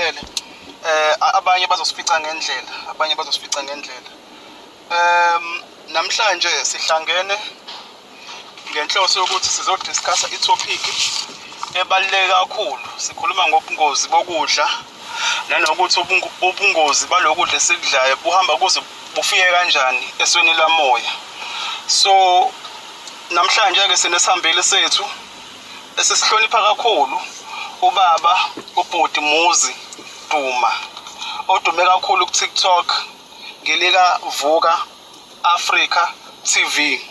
Ngibingelele. Abanye bazosifica ngendlela, abanye bazosifica ngendlela. Namhlanje sihlangene ngenhloso yokuthi sizodiscussa i-topic ebaluleke kakhulu. Sikhuluma ngobungozi bokudla nanokuthi ubungozi balokudla esikudlayo buhamba kuze bufike kanjani esweni lamoya. So namhlanje-ke sinesihambeli sethu esisihlonipha kakhulu, ubaba ubhuti Muzi Duma, odume kakhulu ku-TikTok ngelika Vuka Africa TV,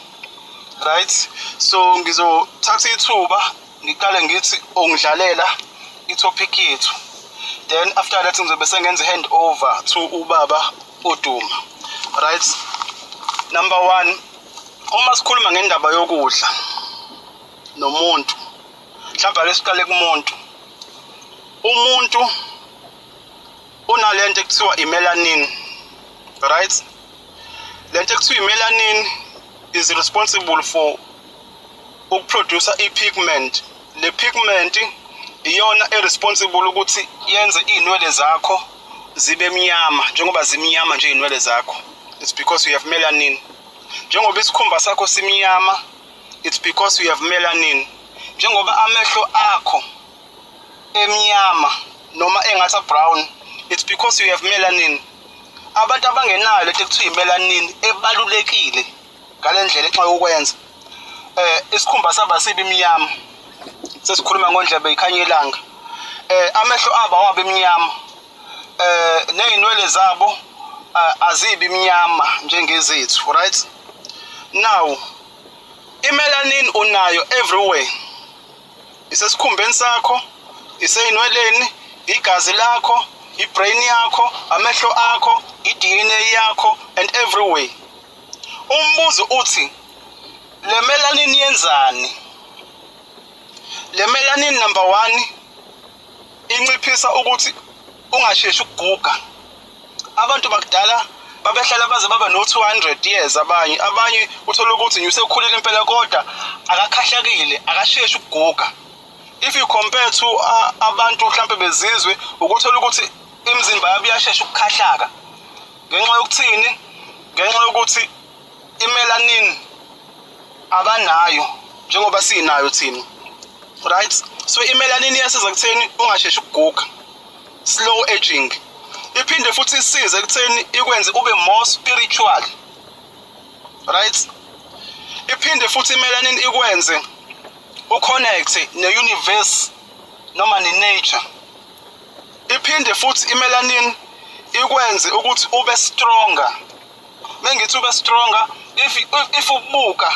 right? So ngizothatha ithuba ngiqale ngithi ongidlalela i-topic yethu, then after that ngizobe sengenza i-hand over to ubaba uDuma, right? Number one, uma sikhuluma ngendaba yokudla nomuntu, mhlawumbe ake siqale kumuntu. Umuntu unalento ekuthiwa i-melanin, right? Lento ekuthiwa i-melanin is responsible for ukuproduce i-pigment. Le pigment iyona e-responsible ukuthi yenze iy'nwele zakho zibe mnyama njengoba zimnyama nje iy'nwele zakho. It's because you have melanin. Njengoba isikhumba sakho simnyama, it's because you have melanin. Njengoba amehlo akho emnyama noma engathi brown, it's because you have melanin. Abantu abangenayo lento ekuthiwa i-melanin ebalulekile ngale ndlela enxa yokwenza isikhumba saba sibe mnyama, sesikhuluma ngondlebe ikhanya ilanga, amehlo abo awabe mnyama, nezinwele zabo azibi mnyama njengezethu, right? Now imelanin unayo everywhere, isesikhumbeni sakho, iseyinweleni, igazi lakho, ibrain yakho, amehlo akho, i-DNA yakho and everywhere. Umbuzo uthi, le melanin yenzani? Le melanin, number 1, inciphisa ukuthi ungasheshi ukuguga. Abantu bakudala babehlala baze babe no-200 years. Abanye uthola ukuthi nje usekhulile impela kodwa akakhahlakile, akasheshi ukuguga. If you compare to abantu mhlampe bezizwe, ukuthola ukuthi imizimba yabo iyashesha ukukhahlaka. Ngenxa yokuthini? Ngenxa yokuthi imelanin abanayo njengoba sinayo thina, right? So imelanin iyasiza kutheni ungasheshi ukuguga, slow aging. Iphinde futhi isize ekutheni ikwenze ube more spiritual, right? Iphinde futhi imelanin ikwenze uconnect ne-universe noma ne-nature. Iphinde futhi imelanin ikwenze ukuthi ube stronger. Mengithi ube stronger, if ubuka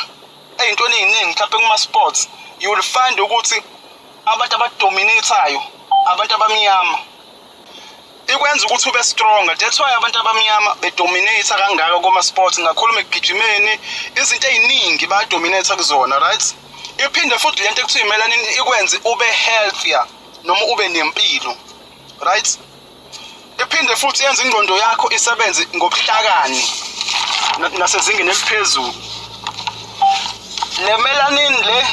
ey'ntweni ey'ningi mhlawumbe kuma-sports, you will find ukuthi abantu abadominate-ayo abantu abamnyama. Ikwenza ukuthi ube stronger. That's why abantu abamnyama bedominate kangaka kuma-sports. Ngakhuluma ekugijimeni, izinto ey'ningi bayadominate kuzona, right? Iphinde futhi lento ekuthiwa imelanin ikwenze ube healthier noma ube nempilo, right? Iphinde futhi yenze ingqondo yakho isebenze ngobuhlakani nasezingeni eliphezulu. Le melanin le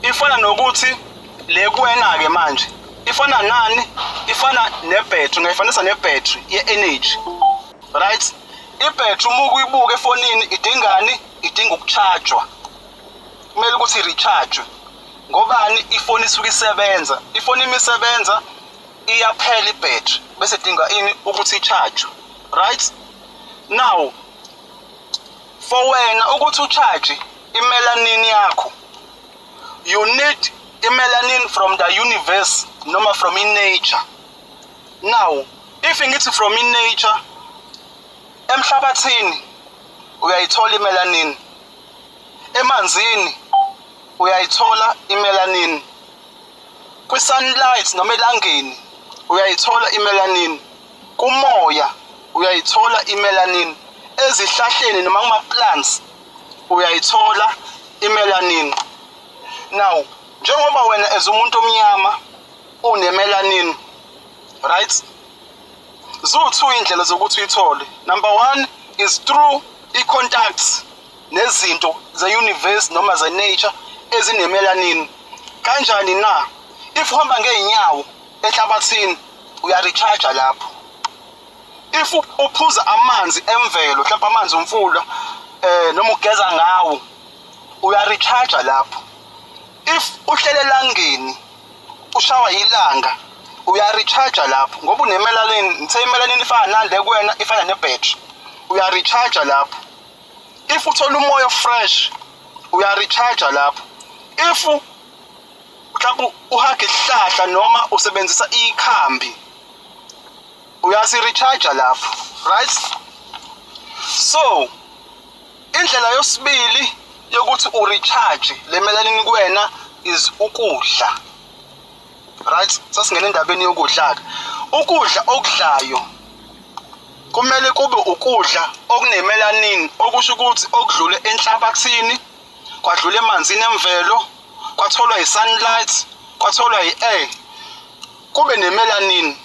ifana nokuthi le kuwena-ke manje ifana nani? Ifana nebhetri. Ungayifanisa nebhetri ye-energy, right? Ibhetri uma ukuyibuka efonini idingani? Idinga ukuchajwa. Kumele ukuthi i-recharge. Ngobani? Ifoni isuke isebenza. Ifoni uma isebenza iyaphela ibhetri, bese idinga ini? Ukuthi i-charge, right? Now for wena ukuthi ucharge imelanin yakho, you need imelanin from the universe noma from in nature. Now if ngithi from in nature, emhlabathini uyayithola imelanin, emanzini uyayithola imelanin, kwi-sunlight noma elangeni uyayithola imelanin, kumoya uyayithola imelanin, ezihlahleni noma kuma-plants uyayithola imelanin. Now njengoba wena as umuntu omnyama unemelanin, right, ziwu-two indlela zokuthi uyithole. Number one is through i-contact nezinto ze-universe noma ze-nature ezinemelanin. Kanjani na? If uhamba ngey'nyawo Enhlabathini uya-recharge lapho. If uphuza amanzi emvelo, mhlawumbe amanzi omfula, noma ugeza ngawo, uya-recharge lapho. If uhlele elangeni, ushawa ilanga, uya-recharge lapho, ngoba une-melanin. Ngithe i-melanin ifana nale kuwena, ifana ne-battery. Uya-recharge lapho. If uthola umoya fresh, uya-recharge lapho. If mhlawumbe uhaga isihlahla noma usebenzisa ikhambi, uyasi-recharge lapho, right? So indlela yosibili yokuthi u-recharge le melanin kuwena is ukudla, right? Sasingena endabeni yokudla-ke. Ukudla okudlayo kumele kube ukudla okune-melanin, okusho ukuthi okudlule enhlabathini, kwadlula emanzini emvelo, kwatholwa i-sunlight, kwatholwa i-air, kube ne-melanin.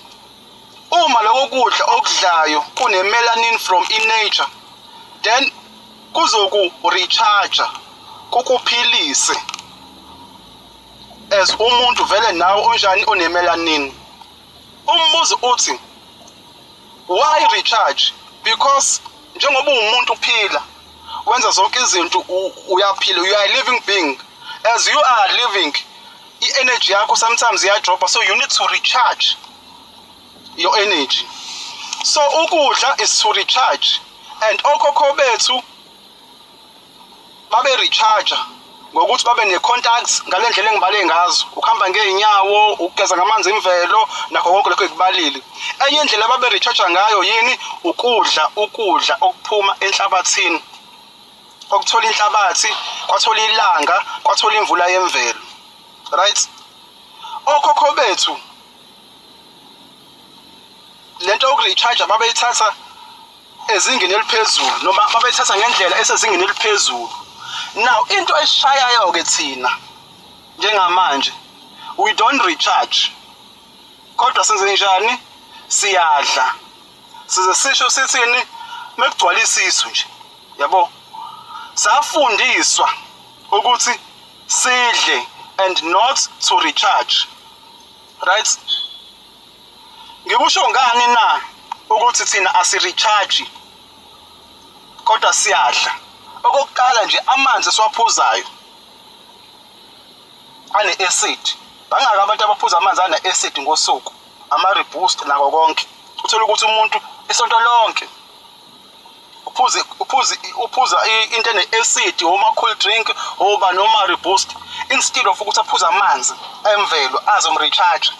Uma lokho kudla okudlayo kune-melanin from i-nature, then kuzoku-recharge, kukuphilise as umuntu vele nawe onjani, one-melanin. Umbuzo uthi, why recharge? Because njengoba uwumuntu uphila, wenza zonke izinto, uyaphila, you are a living being. As you are living, i-energy yakho sometimes iyadropa, so you need to recharge your energy. So ukudla is to recharge, and okhokho bethu babe recharge ngokuthi babe ne-contacts ngale ndlela engibale ngazo: ukuhamba ngey'nyawo, ukugeza ngamanzi imvelo, nakho konke lokho ekubalile. Enye indlela ababe recharge ngayo yini? Ukudla ukudla okuphuma enhlabathini, okuthola inhlabathi, kwathola ilanga, kwathola imvula yemvelo, right? Okhokho bethu lento yoku-recharge babeyithatha ezingeni eliphezulu, noma babeyithatha ngendlela esezingeni eliphezulu. Now into esishayayo-ke thina njengamanje, we don't recharge, kodwa senze njani? Siyadla size sisho sithini mekugcwala isisu nje, yabo. Safundiswa ukuthi sidle and not to recharge, right? Ngikusho ngani na ukuthi thina asi-recharge kodwa siyadla? Okokuqala nje, amanzi esiwaphuzayo ane-acid. Bangaka abantu abaphuza amanzi ane-acid ngosuku, ama-reboost nako konke? Uthola ukuthi umuntu isonto lonke uphuze uphuza into ene-acid, oma-cool drink, oba noma reboost, instead of ukuthi aphuze amanzi emvelo azom-recharge,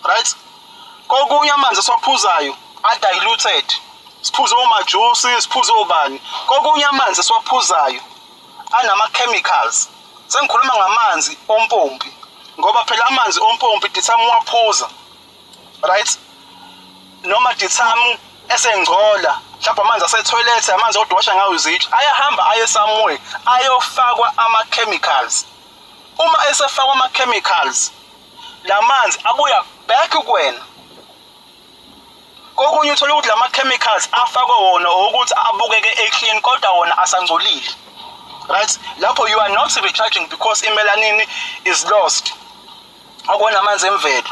right? Kokunye, amanzi esiwaphuzayo a-diluted. Siphuze omajusi, siphuze obani. Kokunye, amanzi esiwaphuzayo anama-chemicals. Sengikhuluma ngamanzi ompompi, ngoba phela amanzi ompompi, the time uwaphuza, right, noma the time esengcola, mhlawumbe amanzi ase-toilet, amanzi odwasha ngawo izitsha, ayahamba aye somewhere ayofakwa ama-chemicals. Uma esefakwa ama-chemicals, la manzi abuya back kuwena. Kokunye uthola ukuthi lama-chemicals afakwe wona ukuthi abukeke e-clean, kodwa wona asangcolile, right? Lapho you are not recharging because i-melanin is lost, akuwona amanzi emvelo.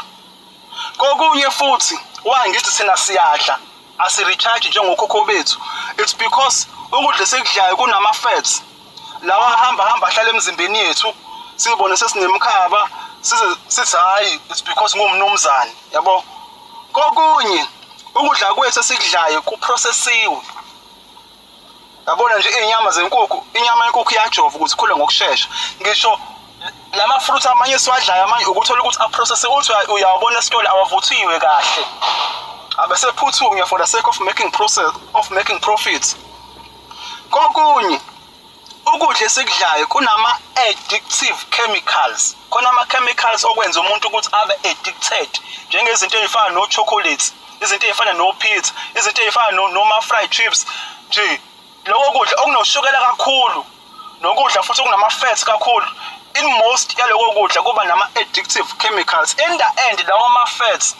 Kokunye futhi, why ngithi thina siyadla, asi-recharge njengokhokho bethu? It's because ukudla esikudlayo kunama-fats lawa ahamba hamba ahlala emzimbeni yethu, sibone sesinemkhaba, size sithi hayi, it's because ngumnumzane, yabo. Kokunye, ukudla kwethu esikudlayo ku-processiwe. Yabona nje iy'nyama zenkukhu, inyama yenkukhu iyajova ukuthi ikhule ngokushesha. Ngisho lama fruits amanye esiwadlayo, amanye ukuthola ukuthi a-processiwe, uthi uyawabona esitolo awavuthiwe kahle, abesephuthunywa for the sake of making process of making profit. Kokunye, ukudla esikudlayo kunama-addictive chemicals khona, ama-chemicals okwenza umuntu ukuthi abe addicted, njengezinto ey'fana no-chocolate, izinto ey'fana no-pizza, izinto ey'fana noma-fried chips nje. Loko kudla okunoshukela kakhulu nokudla futhi okunama-fats kakhulu, in most yaloko kudla kuba nama-addictive chemicals. In the end, lawo ma-fats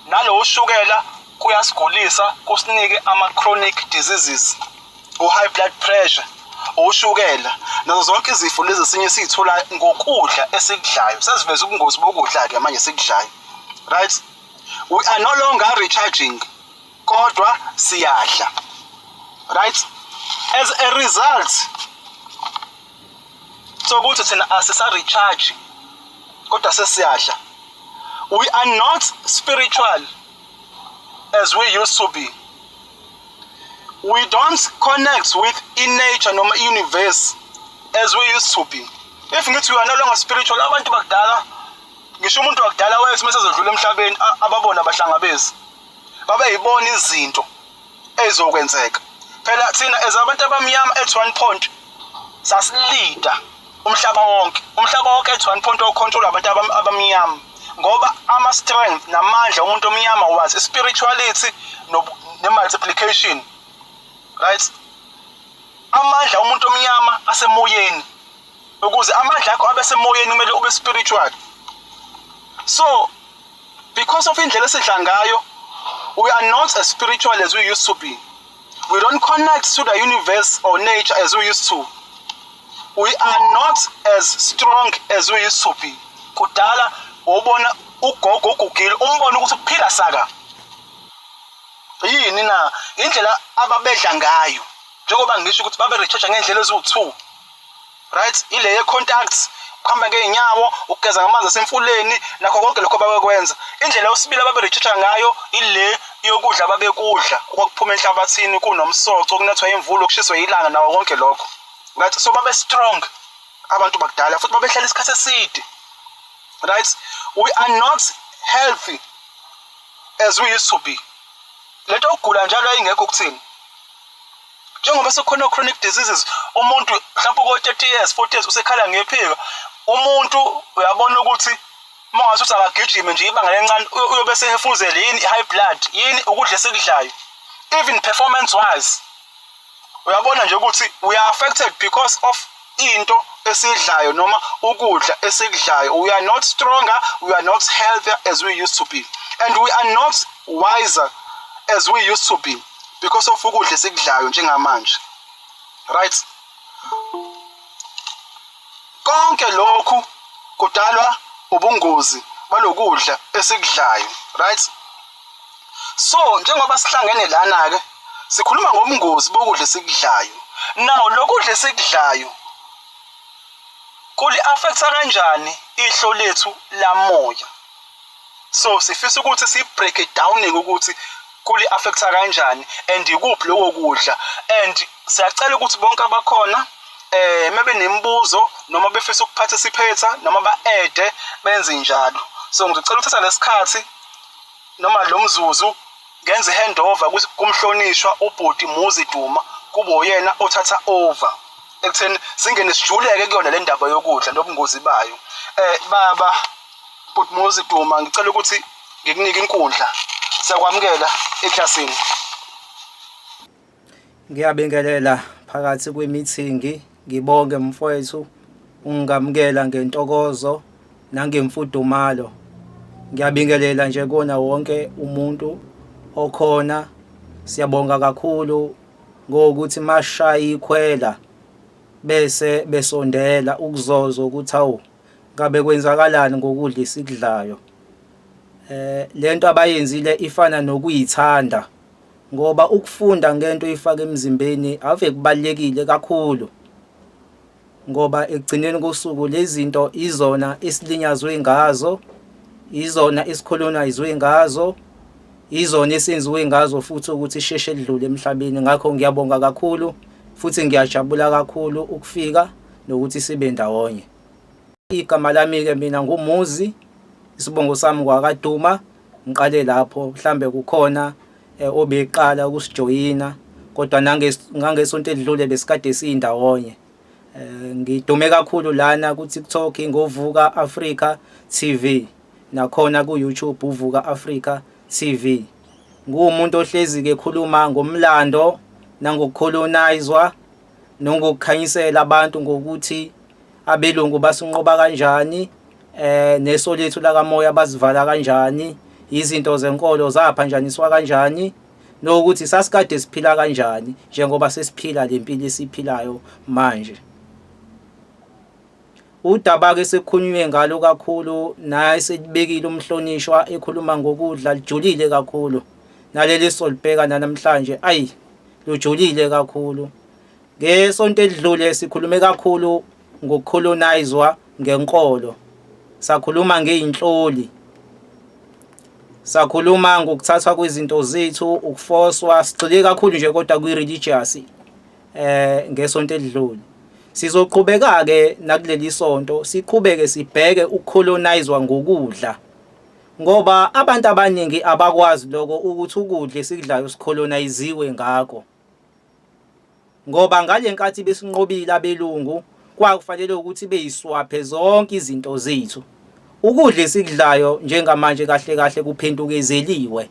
nalowo shukela kuyasigulisa, kusinike ama-chronic diseases, u-high blood pressure, ushukela, nazo zonke izifo lezi esinye esiy'thola ngokudla esikudlayo. Seziveza ubungozi bokudla-ke manje esikudlayo. Right, we are no longer recharging, kodwa siyadla, right? As a result sokuthi thina asisa recharge kodwa sesiyadla, we are not spiritual as we used to be. We don't connect with in nature noma universe as we used to be. If ngithi we are no longer spiritual, abantu bakudala, ngisho umuntu wakudala wayethi mase ezodlula emhlabeni ababona abahlangabezi, babeyibona izinto ezizokwenzeka. Phela thina as abantu abamnyama at one point sasilida umhlaba wonke, umhlaba wonke at one point ocontrol abantu abamnyama, ngoba ama-strength namandla umuntu omnyama was spirituality ne-multiplication, right? Amandla umuntu omnyama asemoyeni. Ukuze amandla akho abe semoyeni kumele ube spiritual. So because of indlela esidla ngayo, we are not as spiritual as we used to be. We don't connect to the universe or nature as we used to. We are not as strong as we used to be. Kudala ubona ugogo ugugile, umbona ukuthi uphila saka yini na indlela ababedla ngayo. Njengoba ngisho ukuthi babe recharge ngendlela eziwu-2, right? Ile ye-contacts, ukuhamba ngey'nyawo, ukugeza ngamanzi asemfuleni, nakho konke lokho ababekwenza. Indlela yosibili ababe-recharge ngayo ile yokudla ababekudla okwakuphuma enhlabathini, kunomsoco, kunethwa imvula, ukushiswa ilanga, nawo konke lokho, right? So babe strong abantu bakudala futhi babehlala isikhathi eside, right? We are not healthy as we used to be. Lento yokugula njalo ayingekho kuthini, njengoba sekukhona chronic diseases. Umuntu mhlawumbe ko 30 years, 40 years usekhala ngephika. Umuntu uyabona ukuthi uma ngase uthi akagijime nje ibanga lencane, uyobe sehefuzele. Yini? High blood. Yini? Ukudla esikudlayo. Even performance wise, uyabona nje ukuthi we are affected because of into esidlayo noma ukudla esikudlayo. We are not stronger, we are not healthier as we used to be, and we are not wiser as we used to be because of ukudla esikudlayo njengamanje, right? Konke lokhu kudalwa ubungozi balokudla esikudlayo, right? So njengoba sihlangene lana ke, sikhuluma ngobungozi bokudla esikudlayo. Now lokudla esikudlayo kuli affecta kanjani ihlo lethu lamoya? So sifisa ukuthi si break it down ukuthi kuli affecta kanjani and ikuphi lokho kudla, and siyacela ukuthi bonke abakhona mebe nemibuzo noma befisa ukuparticipate noma ba-add, benze njalo. So ngicela ukuthatha lesikhathi noma lo mzuzu ngenze handover kumhlonishwa ubhuti Muzi Duma, kube uyena othatha over ekutheni singene sijuleke kuyona le ndaba yokudla nobungozi bayo. Baba bhuti Muzi Duma, ngicela ukuthi ngikunike inkundla. Siyakwamukela eklasini. Ngiyabingelela phakathi kwemithingi, ngibonge mfowethu ungamukela ngentokozo nangemfudumalo. Ngiyabingelela nje kona wonke umuntu okhona. Siyabonga kakhulu ngokuthi mashaya ikhwela bese besondela ukuzozwa ukuthi awu, ngabe kwenzakalani ngokudla esikudlayo. Lento abayenzile ifana nokuyithanda, ngoba ukufunda ngento oyifaka emzimbeni ave kubalekile kakhulu, ngoba ekugcineni kosuku lezi zinto izona esilinyazwe ngazo, izona esicolonizwe ngazo, izona esenziwe ngazo futhi ukuthi isheshe lidlule emhlabeni. Ngakho ngiyabonga kakhulu futhi ngiyajabula kakhulu ukufika nokuthi sibe ndawonye. Igama lami-ke mina nguMuzi, isibongo sami kwakaDuma. Ngiqale lapho, mhlambe kukhona obeqala ukusijoyina, kodwa nangesonto edlule besikade siyindawonye. Ngidume kakhulu lana ku TikTok ngoVuka Africa TV, nakhona ku YouTube uVuka Africa TV. Nguwumuntu ohlezi ke khuluma ngomlando nangokucolonizwa nongokukhanyisela abantu ngokuthi abelungu basinqoba kanjani, neso lethu lakamoya bazivala kanjani, izinto zenkolo zaphanjaniswa kanjani, nokuthi sasikade siphila kanjani njengoba sesiphila lempilo esiphilayo manje. Udaba-ke sekukhulunywe ngalo kakhulu naye selibekile umhlonishwa ekhuluma ngokudla lijulile kakhulu. Naleli solibheka namhlanje ayi lujulile kakhulu. Ngesonto elidlule sikhulume kakhulu ngokucolonizwa ngenkolo. Sakhuluma ngey'nhloli. Sakhuluma ngokuthathwa kwezinto zethu, ukufoswa, sigxile kakhulu nje kodwa kwi-religious ngesonto elidlule. Sizoqhubeka ke nakuleli sonto siqhubeke sibheke ukucolonizwa ngokudla. Ngoba abantu abaningi abakwazi lokho ukuthi ukudla esikudlayo sicoloniziwe ngakho. Ngoba ngale nkathi besinqobile abelungu kwakufanele ukuthi beyiswaphe zonke izinto zethu. Ukudla esikudlayo njengamanje kahle kahle kuphendukezeliwe.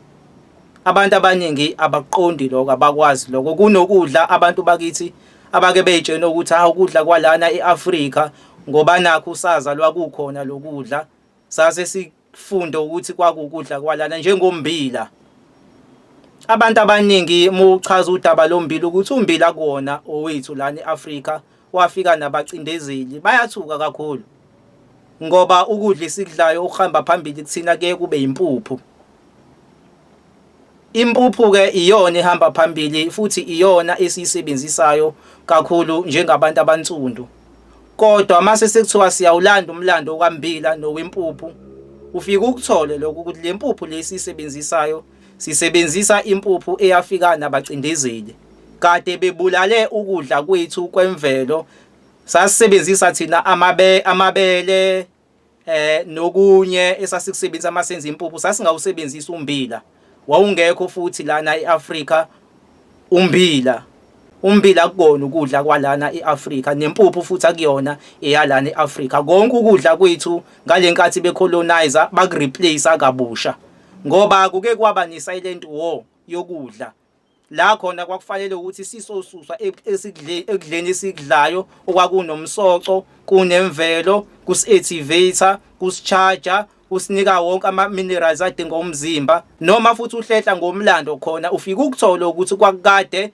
Abantu abaningi abakuqondi lokho, abakwazi lokho. Kunokudla abantu bakithi abake bey'tshene ukuthi hawu ukudla kwalana e-Afrika ngoba nakhu sazalwa kukhona lokudla. Sase sifunde ukuthi kwakukudla kwalana njengombila. Abantu abaningi uma uchaza udaba lombila ukuthi umbila kuwona owethu lana e-Afrika wafika nabacindezeli bayathuka kakhulu ngoba ukudla esikudlayo okuhamba phambili kuthina kuye kube impuphu. Impuphu-ke iyona ehamba phambili futhi iyona esiyisebenzisayo kakhulu njengabantu abansundu. Kodwa mase sekuthiwa siyawulanda umlando kaMbila nowempuphu, ufike ukuthole lokho ukuthi le mpuphu le esiyisebenzisayo sisebenzisa impuphu eyafika nabacindezeli. Kade bebulale ukudla kwethu kwemvelo, sasisebenzisa thina amabele nokunye esasikusebenzisa uma senza impuphu, sasingawusebenzisi umbila. Wawungekho futhi lana e-Afrika umbila. Umbila akukona ukudla kwalana e-Afrika, nempuphu futhi akuyona eyalana e-Afrika. Konke ukudla kwethu ngale nkathi becolonizer bakureplace kabusha ngoba kuke kwaba ne-silent war yokudla. La khona kwakufanele ukuthi sisosuswa ekudleni esikudlayo okwakunomsoco, kunemvelo, kusi-activator, kusicharger, kusinika wonke ama-minerals adingwa umzimba. Noma futhi uhlehla ngomlando khona ufike ukuthole ukuthi kwakukade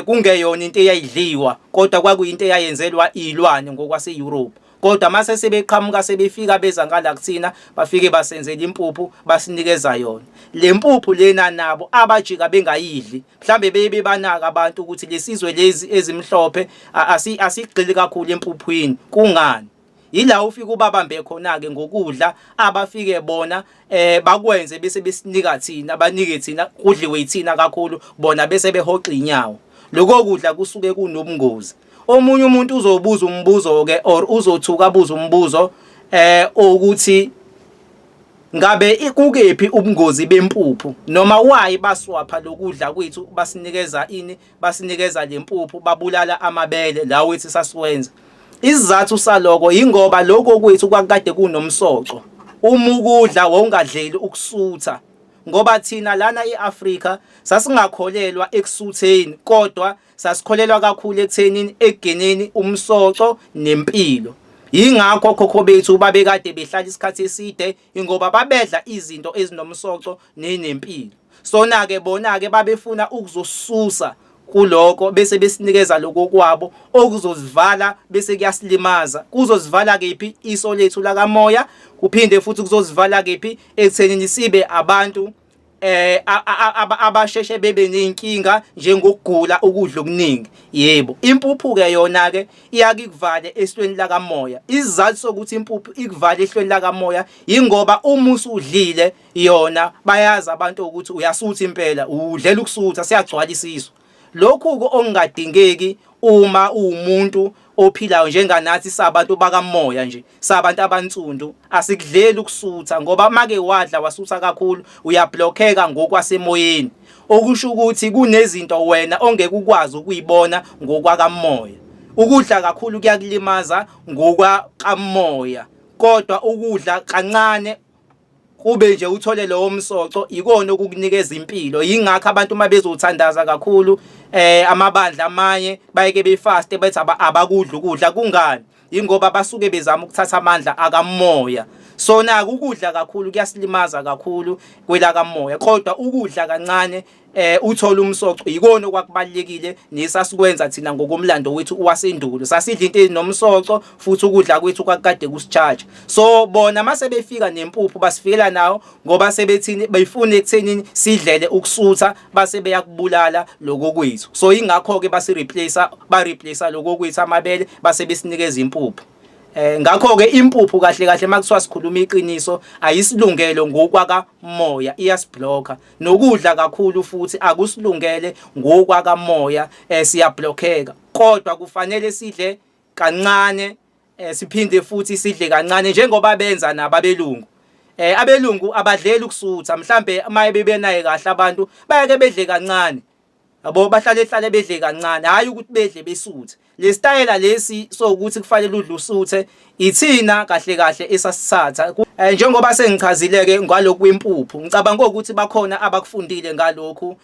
kungeyona into eyayidliwa kodwa kwakuyinto eyayenzelwa iy'lwane ngokwase-Europe. Kodwa mase sebeqhamuka sebefika beza ngala kuthina bafike basenzela impuphu basinikeza yona. Le mpuphu lena nabo abajika bengayidli. Mhlambe beye bebanaka abantu ukuthi lesizwe lezi ezimhlophe asigxili kakhulu empuphwini. Kungani? Yila ufike ubabambe khona-ke ngokudla abafike bona bakwenze bese besinika thina, banike thina kudliwe yithina kakhulu bona bese behoxa inyawo. Lokho kudla kusuke kunobungozi. Omunye umuntu uzobuza umbuzo ke or uzothuka abuze umbuzo ukuthi ngabe kukephi ubungozi bempuphu noma why baswapha lokudla kwethu basinikeza ini, basinikeza lempuphu babulala amabele la wethu sasiwenza. Isizathu saloko ingoba lokho kwethu kwakade kunomsoco. Uma ukudla wawungadleli ukusutha ngoba thina lana eAfrika sasingakholelwa ekusutheni kodwa sasikholelwa kakhulu ekuthenini ekugeneni umsoco nempilo. Yingakho okhokho bethu babekade behlala isikhathi eside ingoba babedla izinto ezinomsoco nenempilo. Sona-ke bona-ke babefuna ukuzosusa kuloko bese besinikeza lokho kwabo okuzozivala bese kuyasilimaza. Kuzozivala kephi iso lethu lakamoya, kuphinde futhi kuzozivala kephi ekuthenini sibe abantu abasheshe bebe nezinkinga njengokugula ukudla okuningi. Yebo, impuphu ke yona ke iyakikuvale esweni lakamoya. Isizathu sokuthi impuphu ikuvale ehlweni lakamoya ingoba uma usudlile yona bayazi abantu ukuthi uyasutha impela, udlela ukusutha, siyagcwala isisu. Lokhu-ke okungadingeki uma uwumuntu ophilayo njenganathi sabantu bakamoya nje, sabantu abansundu, asikudleli ukusutha ngoba make wadla wasutha kakhulu uyablockeka ngokwasemoyeni. Okusho ukuthi kunezinto wena ongeke ukwazi ukuyibona ngokwakamoya. Ukudla kakhulu kuyakulimaza ngokwakamoya, kodwa ukudla kancane kube nje uthole lowo msoco ikona okukunikeza impilo. Yingakho abantu uma bezothandaza kakhulu amabandla amanye bayeke befaste bethi abakudla ukudla. Kungani? Ingoba basuke bezama ukuthatha amandla akamoya. Sona ukudla kakhulu kuyasilimaza kakhulu kwelakamoya, kodwa ukudla kancane uthola umsoco yikona okwakubalekile nesasikwenza thina ngokomlando wethu wasendulo. Sasidla into ezinomsoco futhi ukudla kwethu kwakade kusicharge. So bona mase befika nempuphu basifikela nawo ngoba sebethini, beyifuna ekuthenini sidlele ukusutha, base beyakubulala lokho kwethu. So ingakho ke basi replace, ba replace lokho kwethu amabele, base besinikeza impuphu. Ngakho ke impuphu kahle kahle makuthiwa sikhuluma iqiniso ayisilungelo ngokwakamoya, iyasiblocka. Nokudla kakhulu futhi akusilungele ngokwakamoya, siyablockeka. Kodwa kufanele sidle kancane, siphinde futhi sidle kancane njengoba benza nabo abelungu. Abelungu abadleli ukusutha, mhlambe maye bebenaye kahle abantu bayake bedle kancane. Yabo, bahlale hlale bedle kancane, hayi ukuthi bedle besuthe. Le style lesi sokuthi kufanele udle usuthe ithina kahle kahle esasithatha. Njengoba sengichazile ke ngalokhu kwempuphu, ngicabanga ukuthi bakhona abakufundile ngalokhu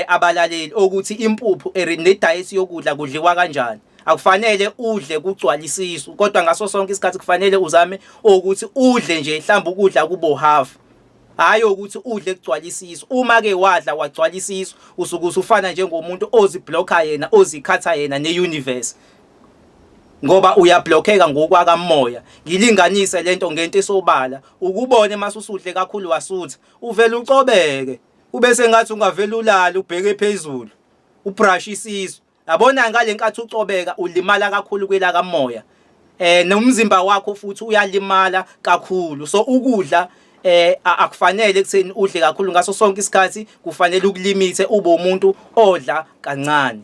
abalaleli, ukuthi impuphu ne diet yokudla kudliwa kanjani. Akufanele udle kugcwala isisu, kodwa ngaso sonke isikhathi kufanele uzame ukuthi udle nje mhlawumbe ukudla kubo half. Hayi ukuthi udle kugcwala isisu. Uma ke wadla wagcwala isisu, usuke usufana njengomuntu oziblocka yena, ozikhatha yena neuniverse. Ngoba uyablockeka ngokwakamoya. Ngilinganise lento ngento esobala. Ukubone mase usudle kakhulu wasutha, uvela ucobeke. Ube sengathi ungavela ulale ubheke phezulu. Ubrush isisu. Yabona ngalenkathi ucobeka ulimala kakhulu kwelakamoya. Nomzimba wakho futhi uyalimala kakhulu. So ukudla akufanele ekutheni udle kakhulu ngaso sonke isikhathi, kufanele ukulimithe ube umuntu odla kancane.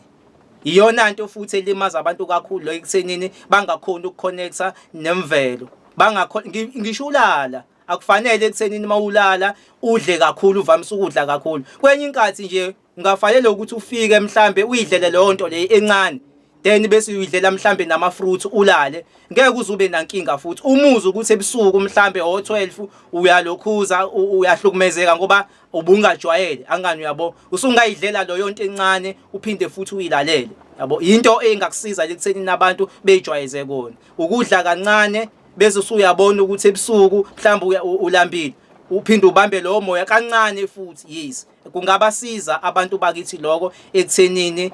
Iyona nto futhi elimaza abantu kakhulu ekuthenini bangakhoni ukuconnecta nemvelo. Bangakhona ngisho ulala, akufanele ekuthenini mawulala udle kakhulu, uvamise ukudla kakhulu. Kwenye inkathi nje ungafanele ukuthi ufike mhlambe uyidlele leyo nto le encane, then bese uyidlela mhlambe nama fruits ulale, ngeke uze ube nankinga. Futhi umuze ukuthi ebusuku mhlambe o12 uyalokhuza, uyahlukumezeka ngoba ubungajwayele angani, uyabo, usungayidlela leyo nto encane uphinde futhi uyilalele, yabo. Into engakusiza ekutheni nabantu bejwayeze kona ukudla kancane, bese usuyabona ukuthi ebusuku mhlawumbe ulambile, uphinde ubambe lowo moya kancane futhi. Yes, kungabasiza abantu bakithi lokho ekuthenini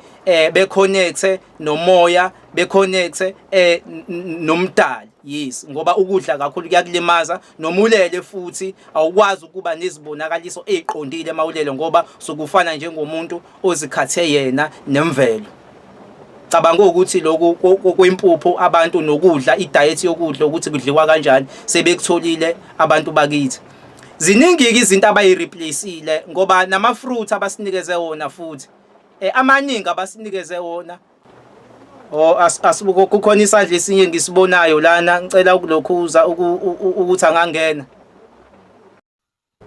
beconnecte nomoya, beconnecte nomdali. Yes, ngoba ukudla kakhulu kuyakulimaza, nomulele futhi awukwazi ukuba nezibonakaliso eziqondile mawulele, ngoba sokufana njengomuntu ozikhathe yena nemvelo. Cabanga ukuthi lokhu kwempuphu abantu nokudla, idiet yokudla ukuthi kudliwa kanjani, sebekutholile abantu bakithi. Ziningi-ke izinto abayireplaceile, ngoba nama-fruit abasinikeze wona futhi amaningi abasinikeze wona. Oh, asibuko, kukhona isandla esinye ngisibonayo lana, ngicela ukulokhuza ukuthi angangena.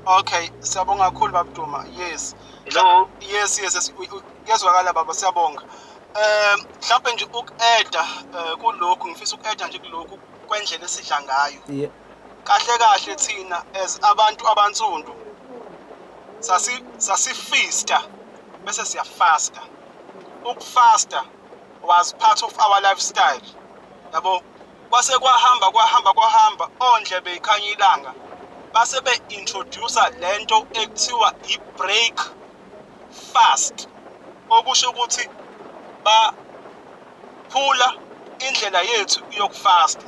Okay, siyabonga kakhulu Babduma. Yes. Hello. Yes, kuyezwakala baba, siyabonga. Mhlawumbe nje uku-adda kulokhu, ngifisa uku-adda nje kulokhu kwendlela esidla ngayo. Kahle kahle thina as abantu abansundu sasifista bese siyafasta. Ukufasta was part of our lifestyle. Yabo, kwase kwahamba kwahamba kwahamba, ondlebe ikhanya ilanga, base be-introduce lento ekuthiwa i-break fast, okusho ukuthi baphula indlela yethu yokufasta.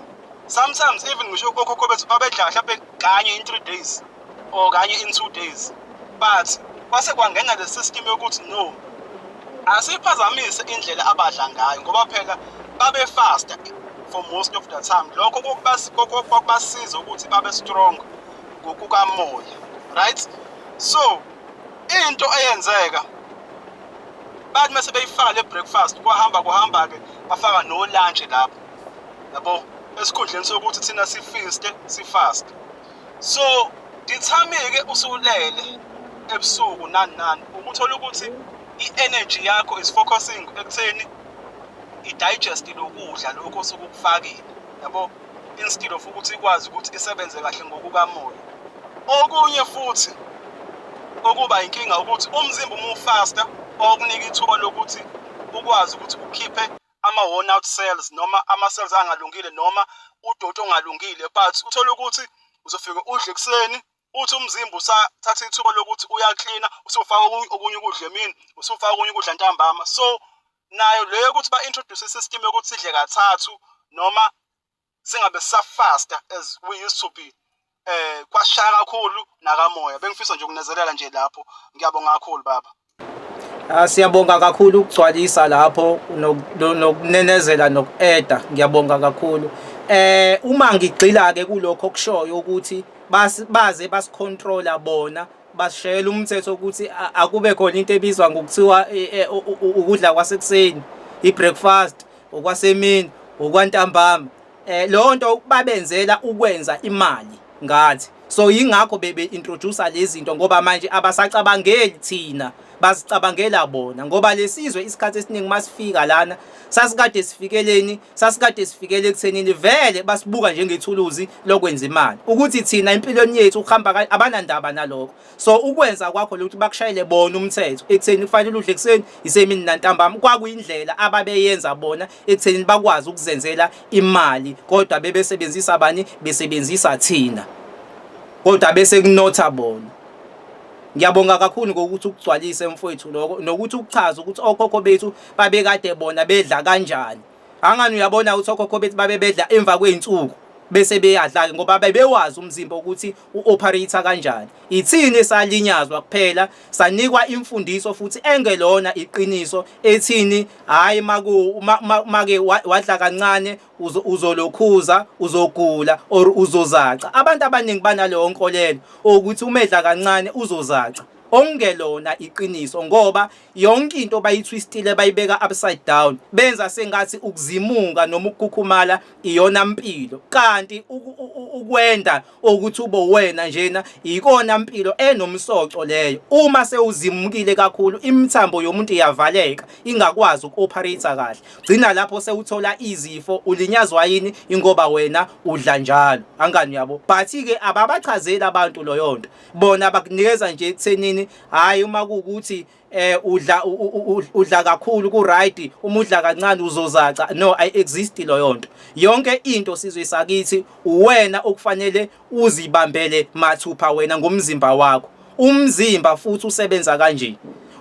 Sometimes even ngisho okhokho bethu babedla mhlawumbe kanye in 3 days or kanye in 2 days, but kwase kwangena le system yokuthi no, asiphazamise indlela abadla ngayo, ngoba phela babefasta for most of the time. Lokho kwakubasiza ukuthi babe strong ngokukamoya, right? So into eyenzeka, bathi mase beyifaka le breakfast, kwahamba kuhamba-ke bafaka no lunch lapho, yabo, esikhundleni sokuthi thina sifiste sifast. So dithami-ke usulele ebusuku nani nani, ukuthola ukuthi i-energy yakho is focusing ekutheni i-digest lokudla lokhu osuke ukufakile, yabo, instead of ukuthi ikwazi ukuthi isebenze kahle ngokukamoya. Okunye futhi okuba inkinga ukuthi umzimba uma ufasta okunika ithuba lokuthi ukwazi ukuthi ukhiphe. ama-worn out cells noma ama-cells angalungile noma udoti ongalungile. But uthole ukuthi uzofike udle ekuseni, uthi umzimba usathatha ithuba lokuthi uyaklina, usufaka okunye ukudla emini, usufaka okunye ukudla ntambama. So nayo leyo ukuthi ba-introduce i-system yokuthi sidle kathathu noma singabe sisafasta as we used to be, kwashaya kakhulu nakamoya. Bengifisa nje ukunezelela nje lapho. Ngiyabonga kakhulu, baba. Ah, siyabonga kakhulu ukugcwalisa lapho nokunenezela noku-eda. Ngiyabonga kakhulu. Uma ngigxila ke kulokho okushoyo ukuthi baze basicontrola bona, basishayela umthetho ukuthi akube khona into ebizwa ngokuthiwa ukudla kwasekuseni, i-breakfast, okwasemini, okwantambama. Leyo nto babenzela ukwenza imali ngathi. So yingakho bebe introduce lezi zinto, ngoba manje abasacabangeli thina, bazicabangela bona, ngoba lesizwe isikhathi esiningi masifika lana sasikade sifikeleni, sasikade sifikele ekuthenini vele basibuka njengethuluzi lokwenza imali, ukuthi thina empilweni yethu ukuhamba abanandaba nalokho. So ukwenza kwakho lokhu bakushayele bona umthetho ekutheni kufanele udle ekuseni, isemini nantambama, kwakuyindlela ababeyenza bona ekutheni bakwazi ukuzenzela imali, kodwa bebesebenzisa bani? Besebenzisa thina, kodwa bese kunotha bona. Ngiyabonga kakhulu ngokuthi ukugcwalise, mfowethu, lokho nokuthi ukuchaza ukuthi okhokho bethu babekade bona bedla kanjani. Angani uyabona ukuthi okhokho bethu babe bedla emva kwey'nsuku bese beyadla-ke, ngoba bebewazi umzimba ukuthi u-operate kanjani. Ithini esalinyazwa kuphela, sanikwa imfundiso futhi engelona iqiniso ethini, hhayi make wadla kancane uzolokhuza, uzogula or uzozaca. Abantu abaningi banaleyo nkolelo ukuthi uma edla kancane uzozaca, okungelona iqiniso, ngoba yonke into bayithwistile, bayibeka upside down, benza sengathi ukuzimuka noma ukukhukhumala iyona mpilo, kanti ukwenda ukuthi ube wena njena ikona mpilo enomsoco leyo. Uma sewuzimukile kakhulu, imithambo yomuntu iyavaleka, ingakwazi uku-operate kahle, gcina lapho sewuthola izifo. Ulinyazwa yini? Ingoba wena udla njalo. Angani uyabo? But-ke ababachazeli abantu loyo nto, bona bakunikeza nje ekuthenini hhayi, uma kuwukuthi udla kakhulu ku right, uma udla kancane uzozaca. No, ayi exist loyo nto. Yonke into, sizwe sakithi, uwena okufanele uzibambele mathupha wena ngomzimba wakho. Umzimba futhi usebenza kanje,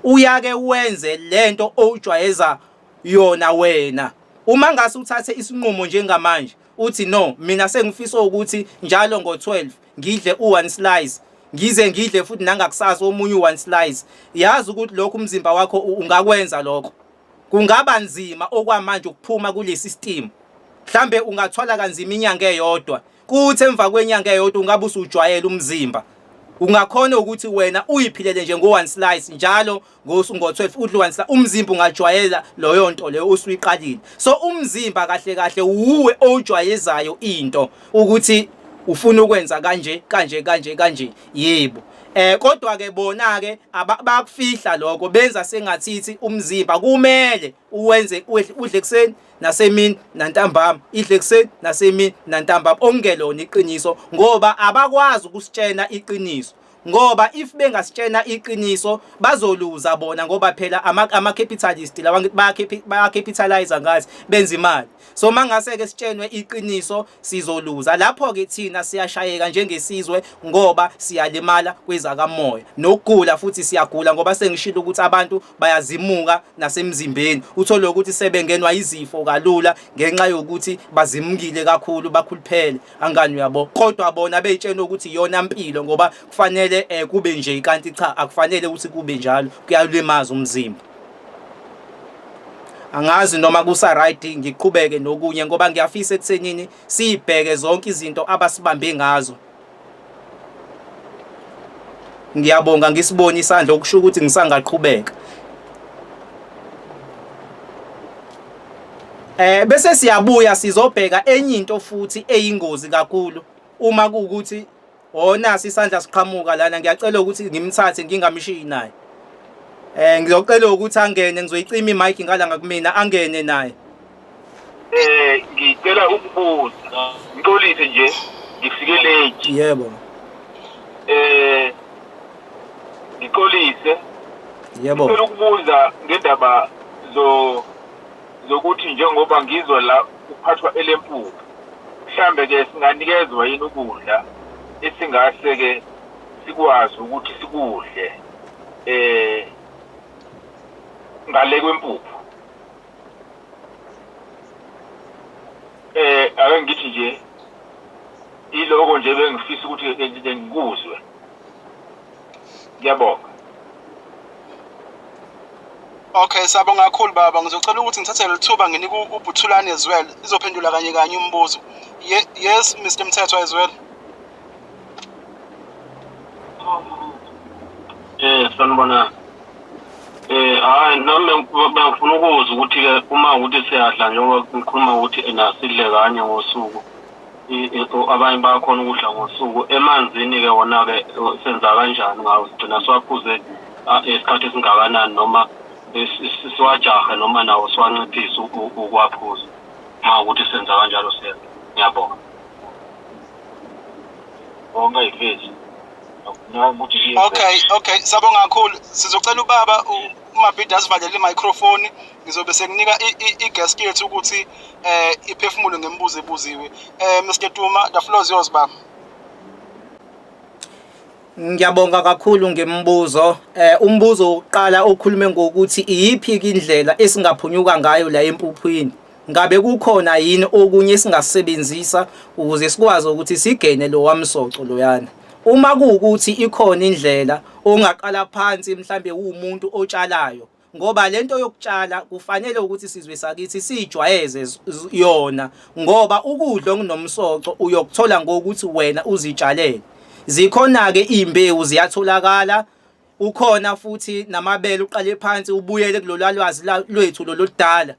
uyake wenze lento owujwayeza yona wena. Uma ngase uthathe isinqumo njengamanje uthi, "No, mina sengifisa ukuthi njalo ngo-12 ngidle u-one slice, ngize ngidle futhi nangakusasa omunye u-one slice," yazi ukuthi lokho umzimba wakho ungakwenza lokho. Kungaba nzima okwamanje ukuphuma kule system, mhlambe ungathwala kanzima inyanga eyodwa, kuthi emva kwenyanga eyodwa ungabe usujwayela umzimba, ungakhona ukuthi wena uyiphilele nje ngo-one slice njalo ngo-12, udle one slice. Umzimba ungajwayela loyo nto leyo osuyiqalile. So umzimba kahle kahle wuwe owujwayezayo into ukuthi ufuna ukwenza kanje kanje kanje kanje. Yebo, kodwa ke bona ke bakufihla lokho, benza sengathithi umzimba kumele uwenze udle kuseni nasemini nantambama, idle kuseni nasemini nantambama, okungelona iqiniso, ngoba abakwazi ukusitshena iqiniso, ngoba if bengasitshena iqiniso bazoluza bona, ngoba phela ama-capitalist lawa baya-capitalize ngathi, benza imali. So mangase ke sitshenwe iqiniso sizoluza. Lapho ke thina siyashayeka njengesizwe, ngoba siyalimala kwezakamoya nokugula futhi siyagula, ngoba sengishilo ukuthi abantu bayazimuka nasemzimbeni, uthole ukuthi sebengenwa izifo kalula ngenxa yokuthi bazimukile kakhulu, bakhuluphele. Angani uyabo? Kodwa bona beyitshena ukuthi iyona mpilo, ngoba kufanele kube nje, kanti cha, akufanele ukuthi kube njalo, kuyalimaza umzimba. Angazi noma kusa right ngiqhubeke nokunye, ngoba ngiyafisa ekuthenini sibheke zonke izinto abasibambe ngazo. Ngiyabonga, ngisibone isandla, okusho ukuthi ngisangaqhubeka. Bese siyabuya sizobheka enye into futhi eyingozi kakhulu. Uma kuwukuthi onasi isandla siqhamuka lana, ngiyacela ukuthi ngimthathe, ngingamshiyi naye. Ngizocela ukuthi angene, ngizoyicima imic ngala ngakumina, angene naye. Ngicela ukubuza, ngixolise nje, ngifike late. Yebo. Ngixolise. Yebo. Ngicela ukubuza ngendaba zo Zokuthi njengoba ngizwa la kuphathwa elempuphu, mhlambe ke singanikezwa yini ukudla esingase ke sikwazi ukuthi sikudle ngale kwempuphu. Ake ngithi nje iloko nje bengifisa ukuthi ngikuzwe. Ngiyabonga. Okay, siyabonga kakhulu baba. Ngizocela ukuthi ngithathe leli thuba nginike uButhulani as well. Izophendula kanye kanye umbuzo. Yes, Mr Mthethwa as well. Sanibona. Hayi, nami bengifuna ukuzwa ukuthi ke uma ukuthi siyadla, njengoba ngikhuluma ukuthi ena sidle kanye ngosuku, abanye bayakhona ukudla ngosuku. Emanzini ke wona ke senza kanjani ngawo? Sigcina siwaphuze isikhathi esingakanani, noma siwajahe, noma nawo siwanciphise ukuwaphuza uma ukuthi senza kanjalo siya? Ngiyabonga. Bonke ifesi. Ukuthi Okay, siyabonga kakhulu. Sizocela ubaba uMabhida asivalele i-microphone. Ngizobe sekunika i-guest yethu ukuthi iphefumulo ngemibuzo ebuziwe. Mr Duma, the floor is yours, baba. Ngiyabonga kakhulu ngemibuzo. Umbuzo wokuqala okhulume ngokuthi iyiphi indlela esingaphunyuka ngayo la empuphwini. Ngabe kukhona yini okunye esingasebenzisa ukuze sikwazi ukuthi sigene lo wamsoco loyana? Uma kuwukuthi ikhona indlela ongaqala phansi, mhlambe uwumuntu otshalayo, ngoba lento yokutshala kufanele ukuthi sizwe sakithi siyijwayeze yona, ngoba ukudla okunomsoco uyokuthola ngokuthi wena uzitshalele. Zikhona ke imbewu, ziyatholakala, ukhona futhi namabele. Uqale phansi, ubuyele kulolu lwazi lwethu loludala,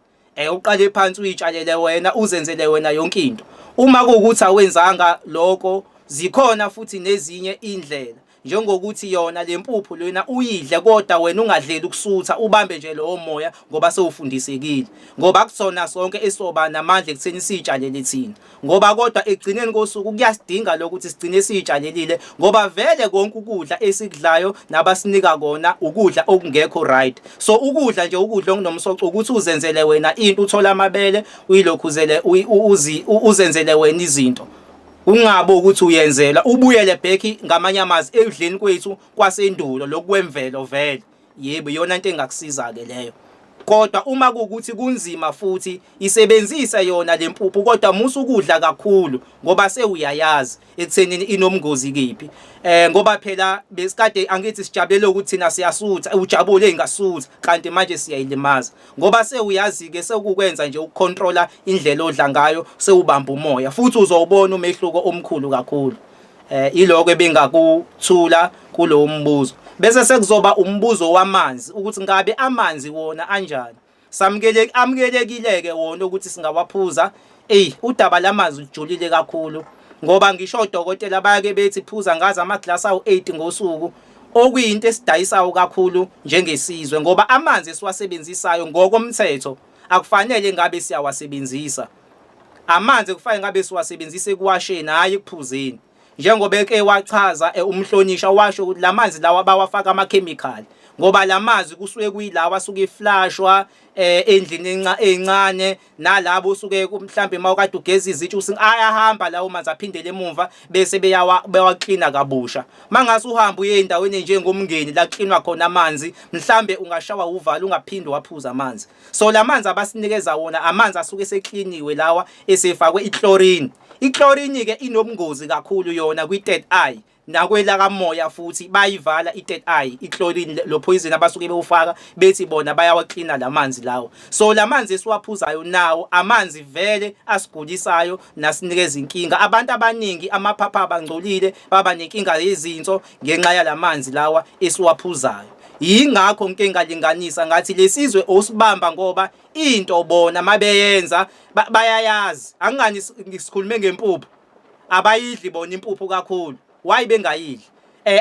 uqale phansi uyitshalele wena, uzenzele wena yonke into. Uma kuwukuthi awenzanga lokho, zikhona futhi nezinye indlela, njengokuthi yona le mpuphu lena uyidle, kodwa wena ungadleli ukusutha, ubambe nje lowo moya, ngoba sewufundisekile, ngoba kusona sonke esoba namandla ekutheni siyitshalele thina, ngoba kodwa ekugcineni kosuku kuyasidinga lokuthi sigcine siyitshalelile, ngoba vele konke ukudla esikudlayo nabasinika kona ukudla okungekho right. So ukudla nje ukudla okunomsoco ukuthi uzenzele wena into, uthola amabele, uyilokhuzele, uzenzele wena izinto, kungabe ukuthi uyenzela, ubuyele back, ngamanye amazwi, ekudleni kwethu kwasendulo lokwemvelo vele. Yebo, iyona into engakusiza ke leyo. Kodwa uma kuwukuthi kunzima futhi, isebenzise yona lempuphu, kodwa musa ukudla kakhulu, ngoba sewuyayazi ekuthenini inomngozi kiphi, ngoba phela besikade angithi sijabulele ukuthi thina siyasutha, ujabule ingasutha, kanti manje siyayilimaza, ngoba sewuyazi ke, sekukwenza nje ukucontrola indlela odla ngayo, sewubamba umoya futhi uzowubona umehluko omkhulu kakhulu. Iloko ebingakuthula kulowo mbuzo. Bese sekuzoba umbuzo wamanzi, ukuthi ngabe amanzi wona anjani, samukele amukelekile ke wona ukuthi singawaphuza? Ey, udaba lamanzi ujulile kakhulu, ngoba ngisho odokotela bayake bethi phuza ngazi amaglasi awu8 ngosuku, okuyinto esidayisayo kakhulu njengesizwe, ngoba amanzi esiwasebenzisayo ngokomthetho akufanele ngabe siyawasebenzisa. Amanzi kufanele ngabe siwasebenzisa ekuwasheni, hhayi ekuphuzeni, njengoba eke wachaza umhlonisha, washo ukuthi lamanzi lawa bawafaka amakhemikhali, ngoba lamanzi kusuke kuyilawa asuke eflashwa endlini encane, nalabo usuke mhlambe mawukade ugeza izitsha, ayahamba lawo manzi aphindele emumva, bese beyawa bewaklina kabusha. Mangase uhambe uye endaweni njengomngeni la klinwa khona amanzi, mhlambe ungashawa uvalo, ungaphinde waphuza amanzi. So lamanzi abasinikeza wona, amanzi asuke esekliniwe lawa, esefakwe ichlorine. Ichlorine ke inobungozi kakhulu yona kwi-third eye nakwelakamoya, futhi bayivala i-third eye ichlorine, lo poison abasuke bewufaka bethi bona bayawaklina lamanzi lawo. So lamanzi esiwaphuzayo nawo amanzi vele asigulisayo nasinikeza inkinga. Abantu abaningi amaphapha abangcolile, baba nenkinga yezinso ngenxa yalamanzi lawa esiwaphuzayo. Yingakho ngike ngalinganisa ngathi lesizwe osibamba, ngoba into bona mabeyenza bayayazi. Angingani sikhulume ngempuphu, abayidli bona impuphu kakhulu. Why bengayidli?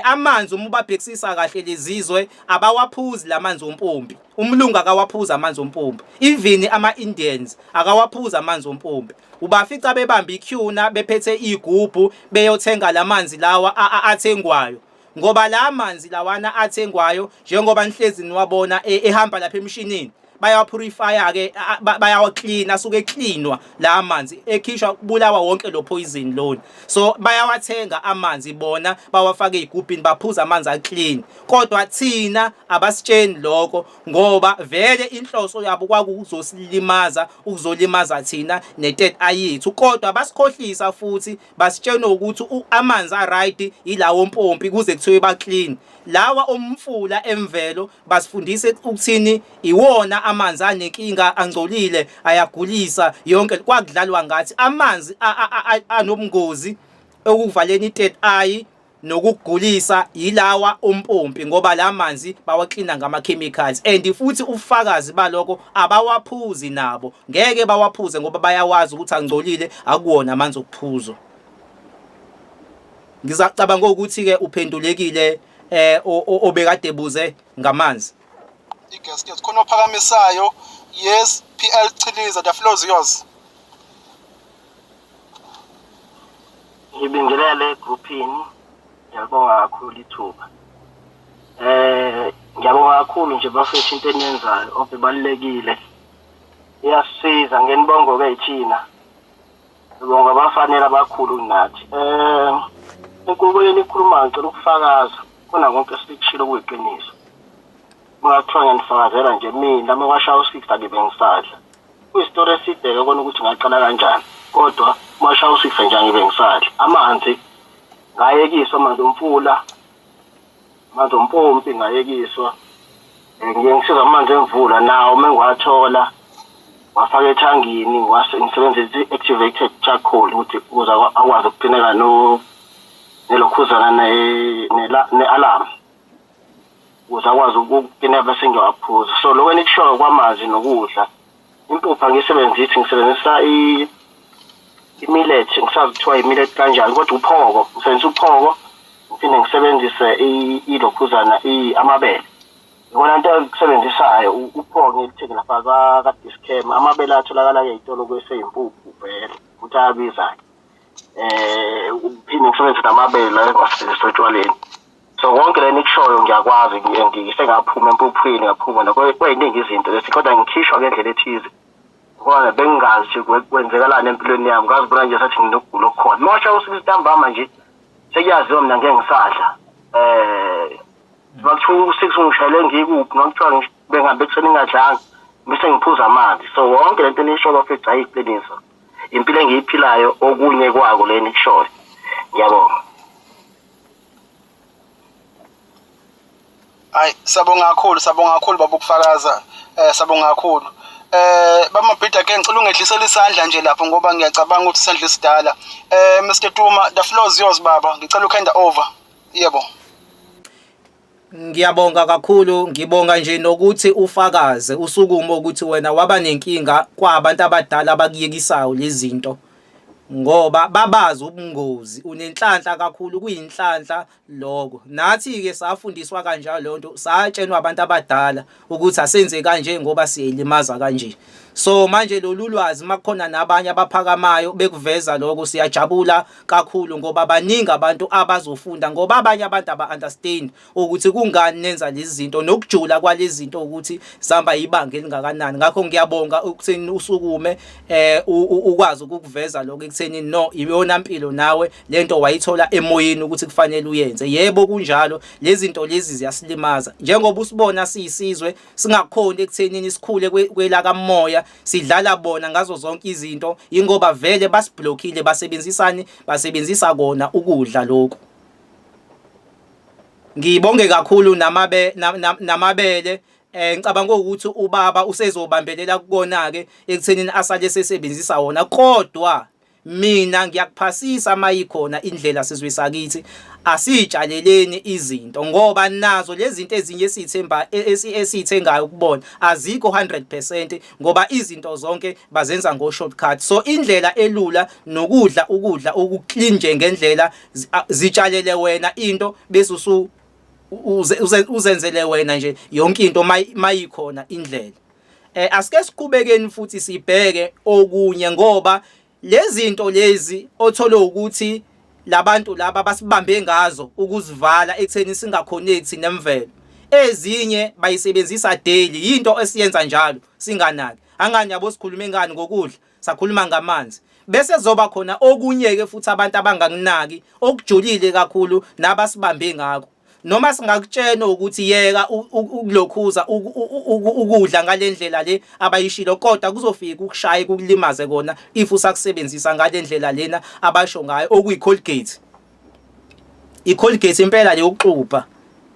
Amanzi, uma ubabhekisisa kahle lezizwe, abawaphuzi lamanzi ompompi. Umlungu akawaphuza amanzi ompompi, even ama Indians akawaphuza amanzi ompompi. Ubafica bebamba iqueue, bephethe igubhu, beyothenga lamanzi lawa athengwayo, ngoba la manzi lawana athengwayo, njengoba nihlezi niwabona ehamba lapha emshinini. Bayawa-purify-a ke, bayawa-clean, asuke ecleanwa la manzi, ekhishwa kubulawa wonke lo poison lona. So bayawathenga amanzi bona, bawafake ezigubhini, baphuza amanzi a-clean, kodwa thina abasitsheni lokho ngoba vele inhloso yabo kwakuzosilimaza, ukuzolimaza thina ne-third eye yethu. Kodwa basikhohlisa futhi basitshena ukuthi amanzi a-right yilawo mpompi, kuze kuthiwe ba-clean. Lawa omfula emvelo basifundise ukuthini? Iwona amanzi anenkinga, angcolile, ayagulisa yonke. Kwakudlalwa ngathi. Amanzi anobungozi ekuvaleni i-third eye nokugulisa yilawa ompompi, ngoba la manzi bawaklina ngama-chemicals, and futhi ubufakazi baloko, abawaphuzi nabo, ngeke bawaphuze ngoba bayawazi ukuthi angcolile, akuwona amanzi okuphuzwa. Ngizacabanga ukuthi-ke uphendulekile obekade buze ngamanzi. I-gasket khona ophakamisayo. Yes, PL Chiliza, the floor is yours. Ngibingelele egroupini, ngiyabonga kakhulu ithuba. Ngiyabonga kakhulu nje bafethu, into eniyenzayo obibalulekile. Iyasisiza, ngenibongo ke thina. Sibonga abafanele abakhulu kunathi. Inkulumo yenu ikhuluma, ngicela ukufakaza khona konke esikushilo kuyiqiniso. Kungathiwa ngiyanifakazela nje, mina uma kwashaya u-6 akibe ngisadla. Kuyisitori eside-ke kona ukuthi ngaqala kanjani, kodwa uma kwashaya u-6 nje angibe ngisadla. Amanzi ngayekiswa, amanzi omfula, amanzi ompompi ngayekiswa. Ngiye ngisiza amanzi emvula nawo uma ngiwathola wafaka ethangini, ngisebenzisa i-activated charcoal ukuthi ukuze akwazi ukuklineka no nelokhuzana ne-alarm ukuze akwazi ukuklineka bese ngiyawaphuza. So lokho enikushoyo kwamanzi nokudla, impuphu angiyisebenzisi, ngisebenzisa i-millet, ngisazi kuthiwa i-millet kanjani, kodwa uphoko, ngisebenzisa uphoko, ngiphinde ngisebenzise ilokhuzana, amabele. Ikona nto engikusebenzisayo, uphoko ngilithenge lapha ka-Dis-Chem, amabele atholakala-ke ey'tolo kweseyimpuphu vele, ukuthi ayabiza-ke. Uphinde ngisebenzise namabele la engiwasebenzisa otshwaleni. So konke le nikushoyo ngiyakwazi, sengaphuma empuphwini, ngaphuma kwey'ningi izinto lezi, kodwa ngikhishwa ngendlela ethize. Ngoba bengingazi kwenzekalani empilweni yami, ngazibona nje sathi nginokugula okukhona. Uma washaya u-six ntambama nje, sekuyaziwa mina ngeke ngisadla. Makuthiwa u-6 ungishayele ngikuphi, makuthiwa bengihambe ekuseni ngingadlanga, bese ngiphuza amanzi. So wonke lento enishoyo bafethu ayiqiniso. Impilo engiyiphilayo okunye kwako le nikushoyo. Ngiyabonga. Hayi, sabonga kakhulu, sabonga kakhulu baba ukufakaza. Sabonga kakhulu. Bamabhida ke, ngicela ungehlisela isandla nje lapho ngoba ngiyacabanga ukuthi isandla esidala. Mr Tuma, the floor is yours baba. Ngicela uku-hand over. Yebo. Ngiyabonga kakhulu, ngibonga nje nokuthi ufakaze usukume ukuthi wena waba nenkinga kwabantu abadala abakuyekisayo lezi zinto, ngoba babazi ubungozi. Unenhlanhla kakhulu, kuyinhlanhla lokho. Nathi-ke safundiswa kanjalo leyo nto, satshenwa abantu abadala ukuthi asenze kanje ngoba siyayilimaza kanje. So manje lolu lwazi, makukhona nabanye abaphakamayo bekuveza lokho, siyajabula kakhulu ngoba baningi abantu abazofunda, ngoba abanye abantu aba-understand ukuthi kungani nenza lezi zinto nokujula kwalezi zinto ukuthi zihamba ibanga elingakanani. Ngakho ngiyabonga ukutheni usukume ukwazi ukukuveza lokho ekutheni no iyona mpilo nawe lento wayithola emoyeni ukuthi kufanele uyenze. Yebo, kunjalo, lezi zinto lezi ziyasilimaza njengoba usibona siyisizwe singakhoni ekuthenini sikhule kwelakamoya, sidlala bona ngazo zonke izinto, ingoba vele basiblockile. Basebenzisani? Basebenzisa kona ukudla lokhu. Ngibonge kakhulu namabele. Ngicabanga ukuthi ubaba usezobambelela kukona ke ekuthenini asale sesebenzisa wona, kodwa mina ngiyakuphasisa mayikhona indlela sizwe sakithi, asitshaleleni izinto, ngoba nazo lezi zinto ezinye esithemba esithengayo kubona azikho 100%, ngoba izinto zonke bazenza ngo shortcut. So indlela elula nokudla ukudla okuclean nje ngendlela, zitshalele wena into bese usu uzenzele wena nje yonke into mayikhona indlela. Asike siqhubekeni futhi sibheke okunye, ngoba lezi zinto lezi othola ukuthi labantu laba basibambe ngazo ukuzivala ekutheni singaconnect nemvelo. Ezinye bayisebenzisa daily, yinto esiyenza njalo singanaki. Angani yabo sikhulume ngani ngokudla, sakhuluma ngamanzi. Bese zoba khona okunye-ke futhi abantu abangakunaki okujulile kakhulu nabasibambe ngakho. Noma singakutshena ukuthi yeka ukulokhuza ukudla ngalendlela le abayishilo kodwa kuzofika ukushaye kukulimaze kona if usakusebenzisa ngalendlela lena abasho ngayo okuyi-Colgate. I-Colgate impela le yokuxubha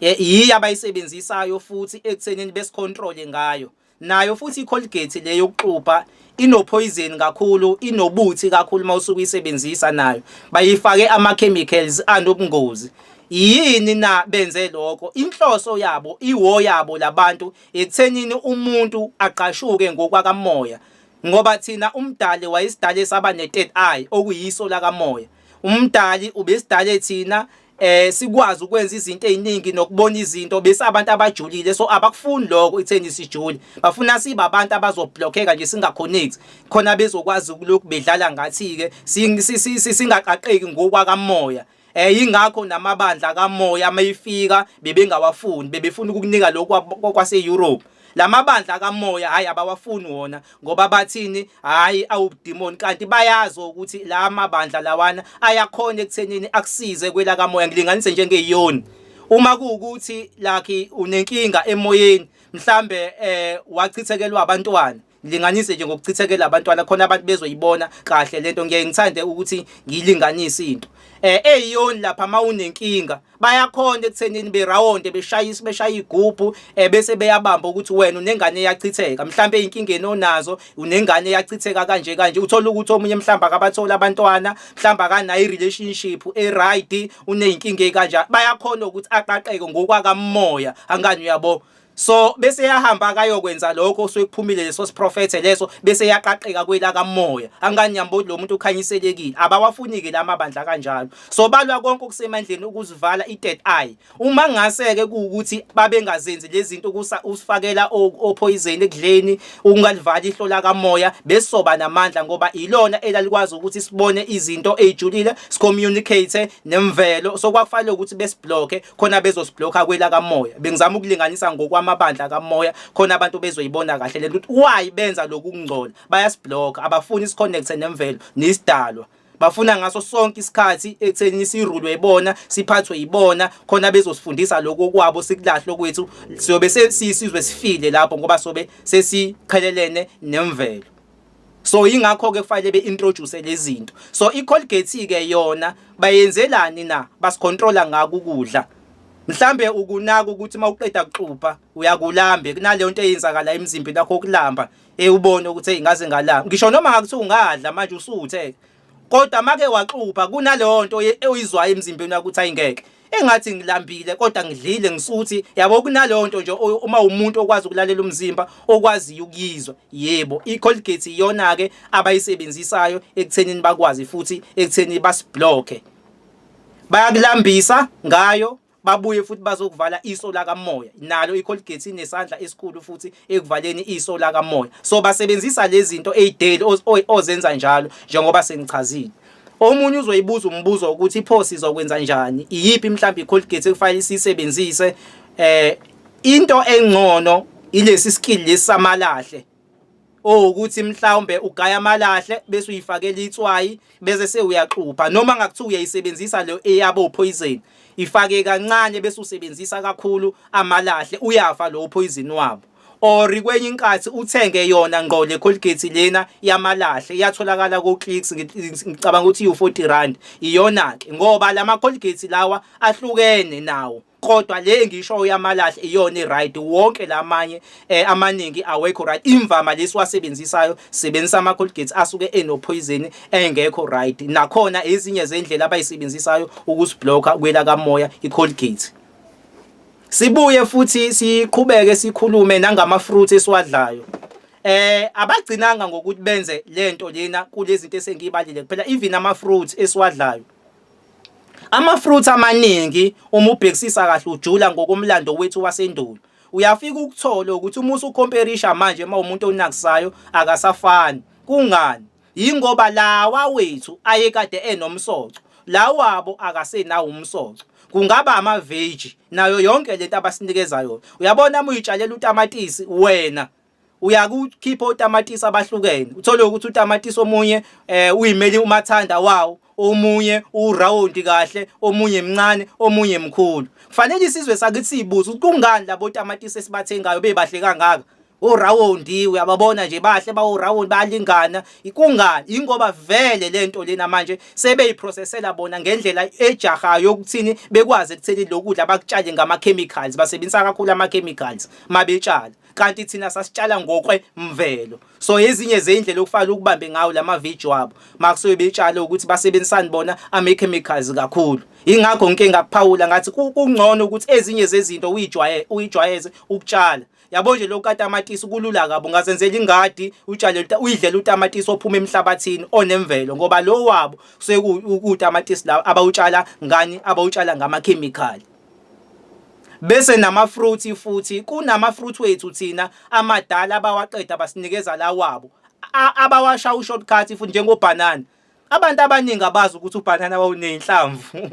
yiyo abayisebenzisayo futhi ekuthenini besicontrole ngayo. Nayo futhi i-Colgate le yokuxubha inopoison kakhulu, inobuthi kakhulu uma usuke uyisebenzisa nayo. Bayifake ama-chemicals anobungozi. Yini na benze lokho? Inhloso yabo, iwo yabo labantu ekuthenini umuntu agqashuke ngokwakamoya. Ngoba thina uMdali wayesidale saba ne-third eye okuyiso lakamoya. Umdali ubesidale thina sikwazi ukwenza izinto eziningi nokubona izinto bese abantu abajulile so abakufuni lokho itheni sijule bafuna sibe abantu abazoblockeka nje singaconnect khona bezokwazi ukulokhu bedlala ngathi ke singaqaqeki ngokwakamoya. Yingakho namabandla kamoya mayifika bebengawafuni bebefuna ukukunika lokhu kwase Europe. Lamabandla kamoya hayi abawafuni wona ngoba bathini hayi awubudimoni kanti bayazi ukuthi la mabandla lawana ayakhona ekuthenini akusize kwela kamoya. Ngilinganise njengeyoni uma kuwukuthi like unenkinga emoyeni mhlambe wachithekelwa abantwana, ngilinganise nje ngokuchithekela abantwana khona abantu bezoyibona kahle lento, ngiye ngithande ukuthi ngiyilinganise into. Eyiyoni lapha mawunenkinga bayakhona ekuthenini berawonde beshayisa beshaya igubhu bese beyabamba ukuthi wena unengane eyachitheka mhlambe ey'nkingeni onazo unengane eyachitheka kanje kanje. Uthola ukuthi omunye mhlawumbe akabathola abantwana, mhlawumbe akanayo i-relationship e-right, uney'nkinga ey'kanjalo. Bayakhona ukuthi aqaqeke ngokwakamoya, angani uyabo. So bese yahamba akayokwenza lokho osuke kuphumile leso siprofethe leso bese yaqaqeka kwelakamoya. Angani yambo lo muntu ukhanyiselekile. Abawafuni-ke la mabandla kanjalo. So balwa konke okusemandleni ukuzivala i-third eye. Uma ngase-ke kuwukuthi babengazenzi lezi zinto usifakela opoyizeni ekudleni, ukungalivala ihlo lakamoya, besizoba namandla ngoba ilona elalikwazi ukuthi sibone izinto ey'julile, sicommunicate nemvelo. So kwakufanele ukuthi besiblokhe khona bezosiblokha kwelakamoya. Bengizama ukulinganisa ngokwamabandla kamoya khona abantu bezoyibona kahle lento ukuthi why benza lokhu kungcola. Bayasiblokha, abafuni siconnecte nemvelo nesidalwa. Bafuna ngaso sonke isikhathi ekutheni sirulwe ibona, siphathwe yibona, khona bezosifundisa lokho okwabo sikulahle okwethu. Siyobe sesiyisizwe sifile lapho ngoba sobe sesiqhelelene nemvelo. So yingakho ke kufanele be-introduce lezi zinto. So i-Colgate ke yona bayenzelani na? Basicontrola ngako ukudla. Mhlambe ukunaka ukuthi mawuqeda kuxubha uyakulambe kunaleyo nto eyenzakala emzimbeni wakho okulamba ubone ukuthi hey ngaze ngalamba. Ngisho noma ngakuthiwa ungadla manje usuthe kodwa make waxubha kunaleyo nto oyizwayo emzimbeni wakho ukuthi ayingeke engathi ngilambile kodwa ngidlile ngisuthi yabo. Kunaleyo nto nje uma umuntu okwazi ukulalela umzimba okwaziyo ukuyizwa. Yebo, i-Colgate iyona ke abayisebenzisayo ekuthenini bakwazi futhi ekutheni basiblocke. Bayakulambisa ngayo babuye futhi bazokuvala iso lakamoya. Nalo i-Colgate inesandla esikhulu futhi ekuvaleni iso lakamoya. So basebenzisa lezi zinto ey'daily ozenza njalo njengoba sengichazile. Omunye uzoyibuza umbuzo ukuthi pho sizokwenza njani, iyiphi mhlawumbe i-Colgate ekufanele siyisebenzise. Into engcono ilesi skill lesi samalahle owukuthi mhlawumbe ugaya amalahle bese uyifakela itswayi bese sewuyaxubha, noma ngakuthiwa uyayisebenzisa le eyabo poison ifake kancane bese usebenzisa kakhulu amalahle, uyafa lo poison wabo. Or kwenye inkathi uthenge yona ngqo le Colgate lena yamalahle, iyatholakala ko Clicks, ngicabanga ukuthi iwu-40 rand iyona ke, ngoba lama Colgate lawa ahlukene nawo, kodwa le engisho yamalahle iyona i-right. Wonke lamanye amaningi awekho right. Imvama lesiwasebenzisayo sebenzisa ama Colgate asuke eno poison engekho right. Nakhona ezinye zendlela abayisebenzisayo ukusibhlocka kwela kamoya i-Colgate. Sibuye futhi siqhubeke sikhulume nangama fruits esiwadlayo. Abagcinanga ngokuthi benze lento lena kulezi zinto esengiyibalile kuphela, even ama fruits esiwadlayo. Ama fruits amaningi uma ubhekisisa kahle ujula ngokomlando wethu wasendulo. Uyafika ukuthola ukuthi uma usucomparisha manje uma umuntu onakisayo akasafani. Kungani? Yingoba lawa wethu ayekade enomsoco, lawabo akasenawo umsoco. Kungaba ama-veg nayo yonke lento abasinikeza yona. Uyabona uma uyitshalela utamatisi wena uyakukhipha otamatisi abahlukene, uthole ukuthi utamatisi omunye uyimeli umathanda wawo, omunye urawundi kahle, omunye mncane, omunye mkhulu. Kufanele isizwe sakithi sizibuze ukuthi kungani labo tamatisi esibathengayo bebahle kangaka? Orawundi uyababona nje bahle baworawundi bayalingana. Kungani? Ingoba vele lento lena manje sebeyiprocessela bona ngendlela ejahayo yokuthini bekwazi ekutheni lokudla bakutshale ngama-chemicals, basebenzisa kakhulu ama-chemicals mabetshala. Kanti thina sasitshala ngokwemvelo. So ezinye zeyindlela okufanele ukubambe ngawo lama-veg wabo makusuke betshala ukuthi basebenzisani bona ama-chemicals kakhulu. Ingakho ngike ngakuphawula ngathi kungcono ukuthi ezinye zezinto uyijwaye uyijwayeze ukutshala. Yabo nje lokhu katamatisi kulula kabi, ungazenzela ingadi utshale uyidlela utamatisi ophuma emhlabathini onemvelo ngoba lo wabo kusuke kuwutamatisi la abawutshala ngani, abawutshala ngamakhemikhali. Bese nama-fruit futhi, kunama-fruit wethu thina amadala abawaqeda basinikeza la wabo abawasha u-shortcut futhi njengobhanana. Abantu abaningi abazi ukuthi ubhanana wawuney'nhlamvu.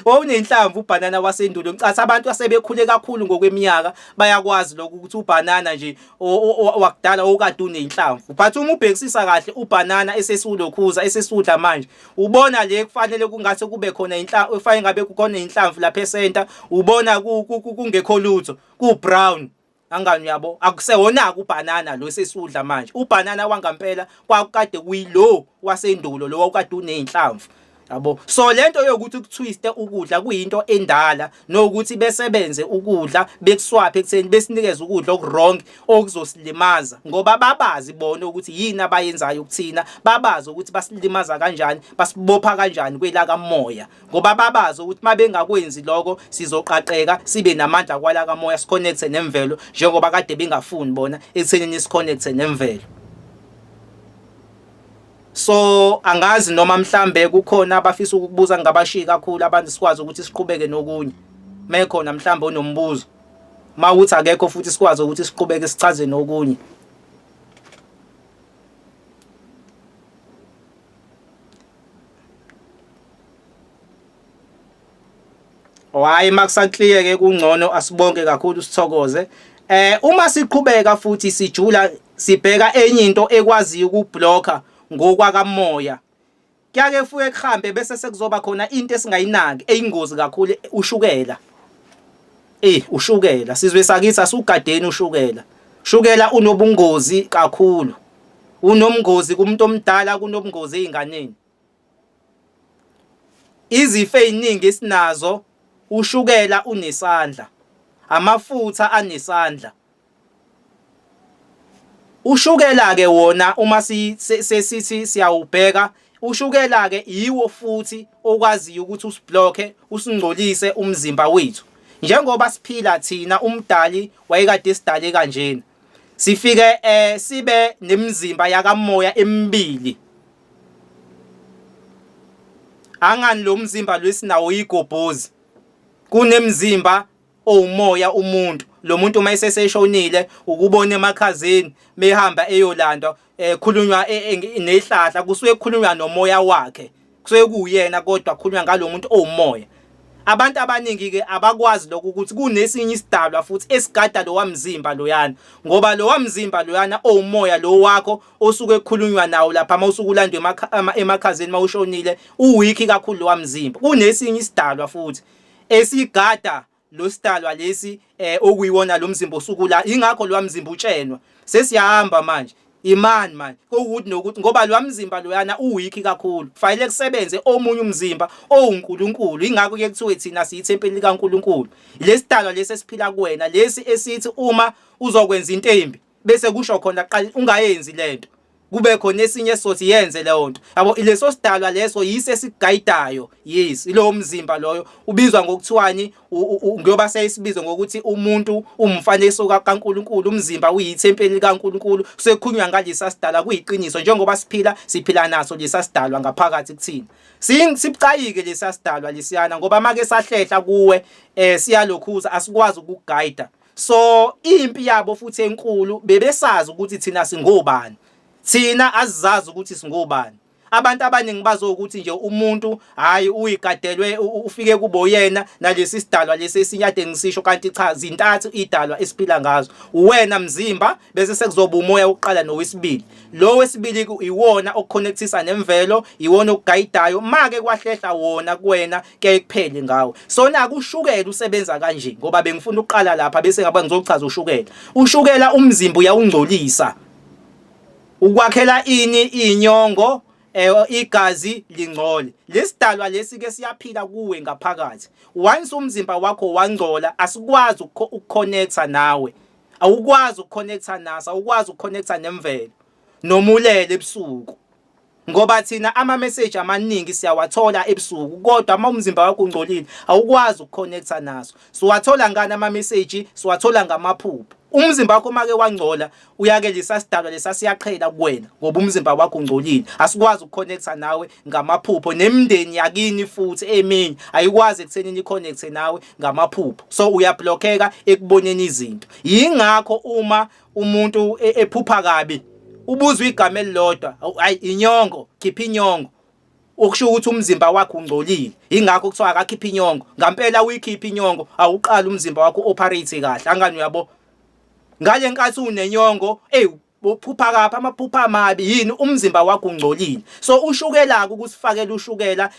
Wawuney'nhlamvu ubhanana wasendulo. Ngicatha abantu asebekhule kakhulu ngokweminyaka bayakwazi lokho ukuthi ubhanana nje wakudala wawukade uney'nhlamvu. But uma ubhekisisa kahle ubhanana esesiwulokhuza esesiwudla manje, ubona le kufanele kungase kube khona inhlamvu, kufanele ngabe kukhona inhlamvu lapha esenta, ubona kungekho lutho, ku-brown. Angani uyabo akusewona-ke ubhanana lo esesiwudla manje. Ubhanana wangampela kwakukade kuyilo wasendulo lo wawukade uney'nhlamvu. Yabo. So lento yokuthi kutwiste ukudla kuyinto endala nokuthi besebenze ukudla bekuswaphe ekutheni besinikeze ukudla okuwrong okuzosilimaza ngoba babazi bona ukuthi yini abayenzayo kuthina, babazi ukuthi basilimaza kanjani, basibopha kanjani kwelakamoya. Ngoba babazi ukuthi uma bengakwenzi lokho sizoqaqeka sibe namandla kwalakamoya siconnecte nemvelo njengoba kade bengafuni bona ekuthenini siconnecte nemvelo. So angazi noma mhlambe kukhona abafisa ukukubuza ngingabashiyi kakhulu abantu sikwazi ukuthi siqhubeke nokunye. Mekhona mhlambe onombuzo. Mawukuthi akekho futhi sikwazi ukuthi siqhubeke sichaze nokunye. Hhayi makusakliye ke kungcono asibonke kakhulu sithokoze. Uma siqhubeka futhi sijula sibheka enye into ekwaziyo ukubhlokha ngokwakamoya. Kuyake kufuke kuhambe bese sekuzoba khona into esingayinaki eyingozi kakhulu ushukela. Ushukela sizwe sakithi asugadeni ushukela. Ushukela unobungozi kakhulu. Unomngozi kumuntu omdala kunobungozi ezinganeni. Izifo eziningi esinazo ushukela unesandla, amafutha anesandla. Ushukela-ke wona uma sesithi siyawubheka, ushukela-ke yiwo futhi okwaziyo ukuthi usiblokhe, usingcolise umzimba wethu. Njengoba siphila thina uMdali wayekade esidale kanjena. Sifike sibe nemizimba yakamoya emibili. Angani lo mzimba lo esinawo igobhozi. Kunemzimba owumoya umuntu. Lo muntu uma eseseshonile ukubona emakhazeni mehamba eyolandwa khulunywa nehlahla kusuke kukhulunywa nomoya wakhe. Kusuke kuwuyena kodwa kukhulunywa ngalo muntu owumoya. Abantu abaningi-ke abakwazi lokhu ukuthi kunesinye isidalwa futhi esigada lowa mzimba loyana ngoba lowa mzimba loyana owumoya lo wakho osuke kukhulunywa nawo lapha uma usuke ulandwa emakhazeni uma ushonile uwikhi kakhulu lowa mzimba. Kunesinye isidalwa futhi esigada lo sidalwa lesi okuyiwona lo mzimba osuke la, ingakho lowa mzimba utshenwa. Sesiyahamba manje imani manje kuwukuthi nokuthi ngoba lowa mzimba loyana uwikhi kakhulu, kufanele kusebenze omunye umzimba owuNkulunkulu. Ingakho kuye kuthiwe thina siyithempeli likaNkulunkulu. Lesidalwa lesi esiphila kuwena lesi esithi uma uzokwenza into embi bese kusho khona qala ungayenzi lento, kube khona esinye esizothi yenze leyo nto yabo. Leso sidalwa leso yiso esikugayidayo, yes, ilowo mzimba loyo ubizwa ngokuthiwani, ngiyoba seyisibizo ngokuthi umuntu umfanekiso kaNkulunkulu, umzimba uyithempeli likaNkulunkulu. Sekukhulunywa ngalesa sidalwa, kuyiqiniso njengoba siphila siphila naso lesa sidalwa ngaphakathi kuthina. Sibucayike lesa sidalwa lesiyana ngoba make sahlehla kuwe siyalokhuza asikwazi ukugayida. So impi yabo futhi enkulu bebesazi ukuthi thina singobani. Thina azizazi ukuthi singobani. Abantu abaningi bazokuthi nje umuntu hayi uyigadelwe ufike kubo yena nalesi sidalwa lesi esinye ade ngisisho, kanti cha, zintathu idalwa esiphila ngazo. Uwena mzimba, bese sekuzoba umoya wokuqala nowesibili. Lo wesibili iwona okuconnectisa nemvelo, iwona okuguidayo. Make kwahlehla wona kuwena, kuyaye kuphele ngawe. So naku ushukela usebenza kanje, ngoba bengifuna ukuqala lapha bese ngaba ngizochaza ushukela. Ushukela umzimba uyawungcolisa, ukwakhela ini inyongo, igazi lingcole. Lesidalwa lesi ke siyaphila kuwe ngaphakathi. Once umzimba wakho wangcola, asikwazi ukuconnecta nawe, awukwazi ukuconnecta naso, awukwazi ukuconnecta nemvelo noma ulele ebusuku, ngoba thina ama message amaningi siyawathola ebusuku, kodwa uma umzimba wakho ungcolile awukwazi ukuconnecta naso. Siwathola ngani ama message? Siwathola ngamaphupho. Umzimba wakho make wangcola, uyake lesasidalwa lesasiyaqhela kuwena, ngoba umzimba wakho ungcolile, asikwazi ukuconnecta nawe ngamaphupho. Nemindeni yakini futhi eminye ayikwazi ekuthenini iconnecte nawe ngamaphupho, so uyablockeka ekuboneni izinto. Yingakho uma umuntu ephupha kabi, ubuzwa igama elilodwa, hayi, inyongo, khipha inyongo, okusho ukuthi umzimba wakho ungcolile. Ingakho kuthiwa akakhipha inyongo. Ngampela uyikhipha inyongo, awuqala umzimba wakho operate kahle, angani uyabo? Ngale nkathi unenyongo, ey, uphupha kapha amaphupha amabi. Yini? Umzimba wakho ungcolile. So ushukela ke, ukusifakela ushukela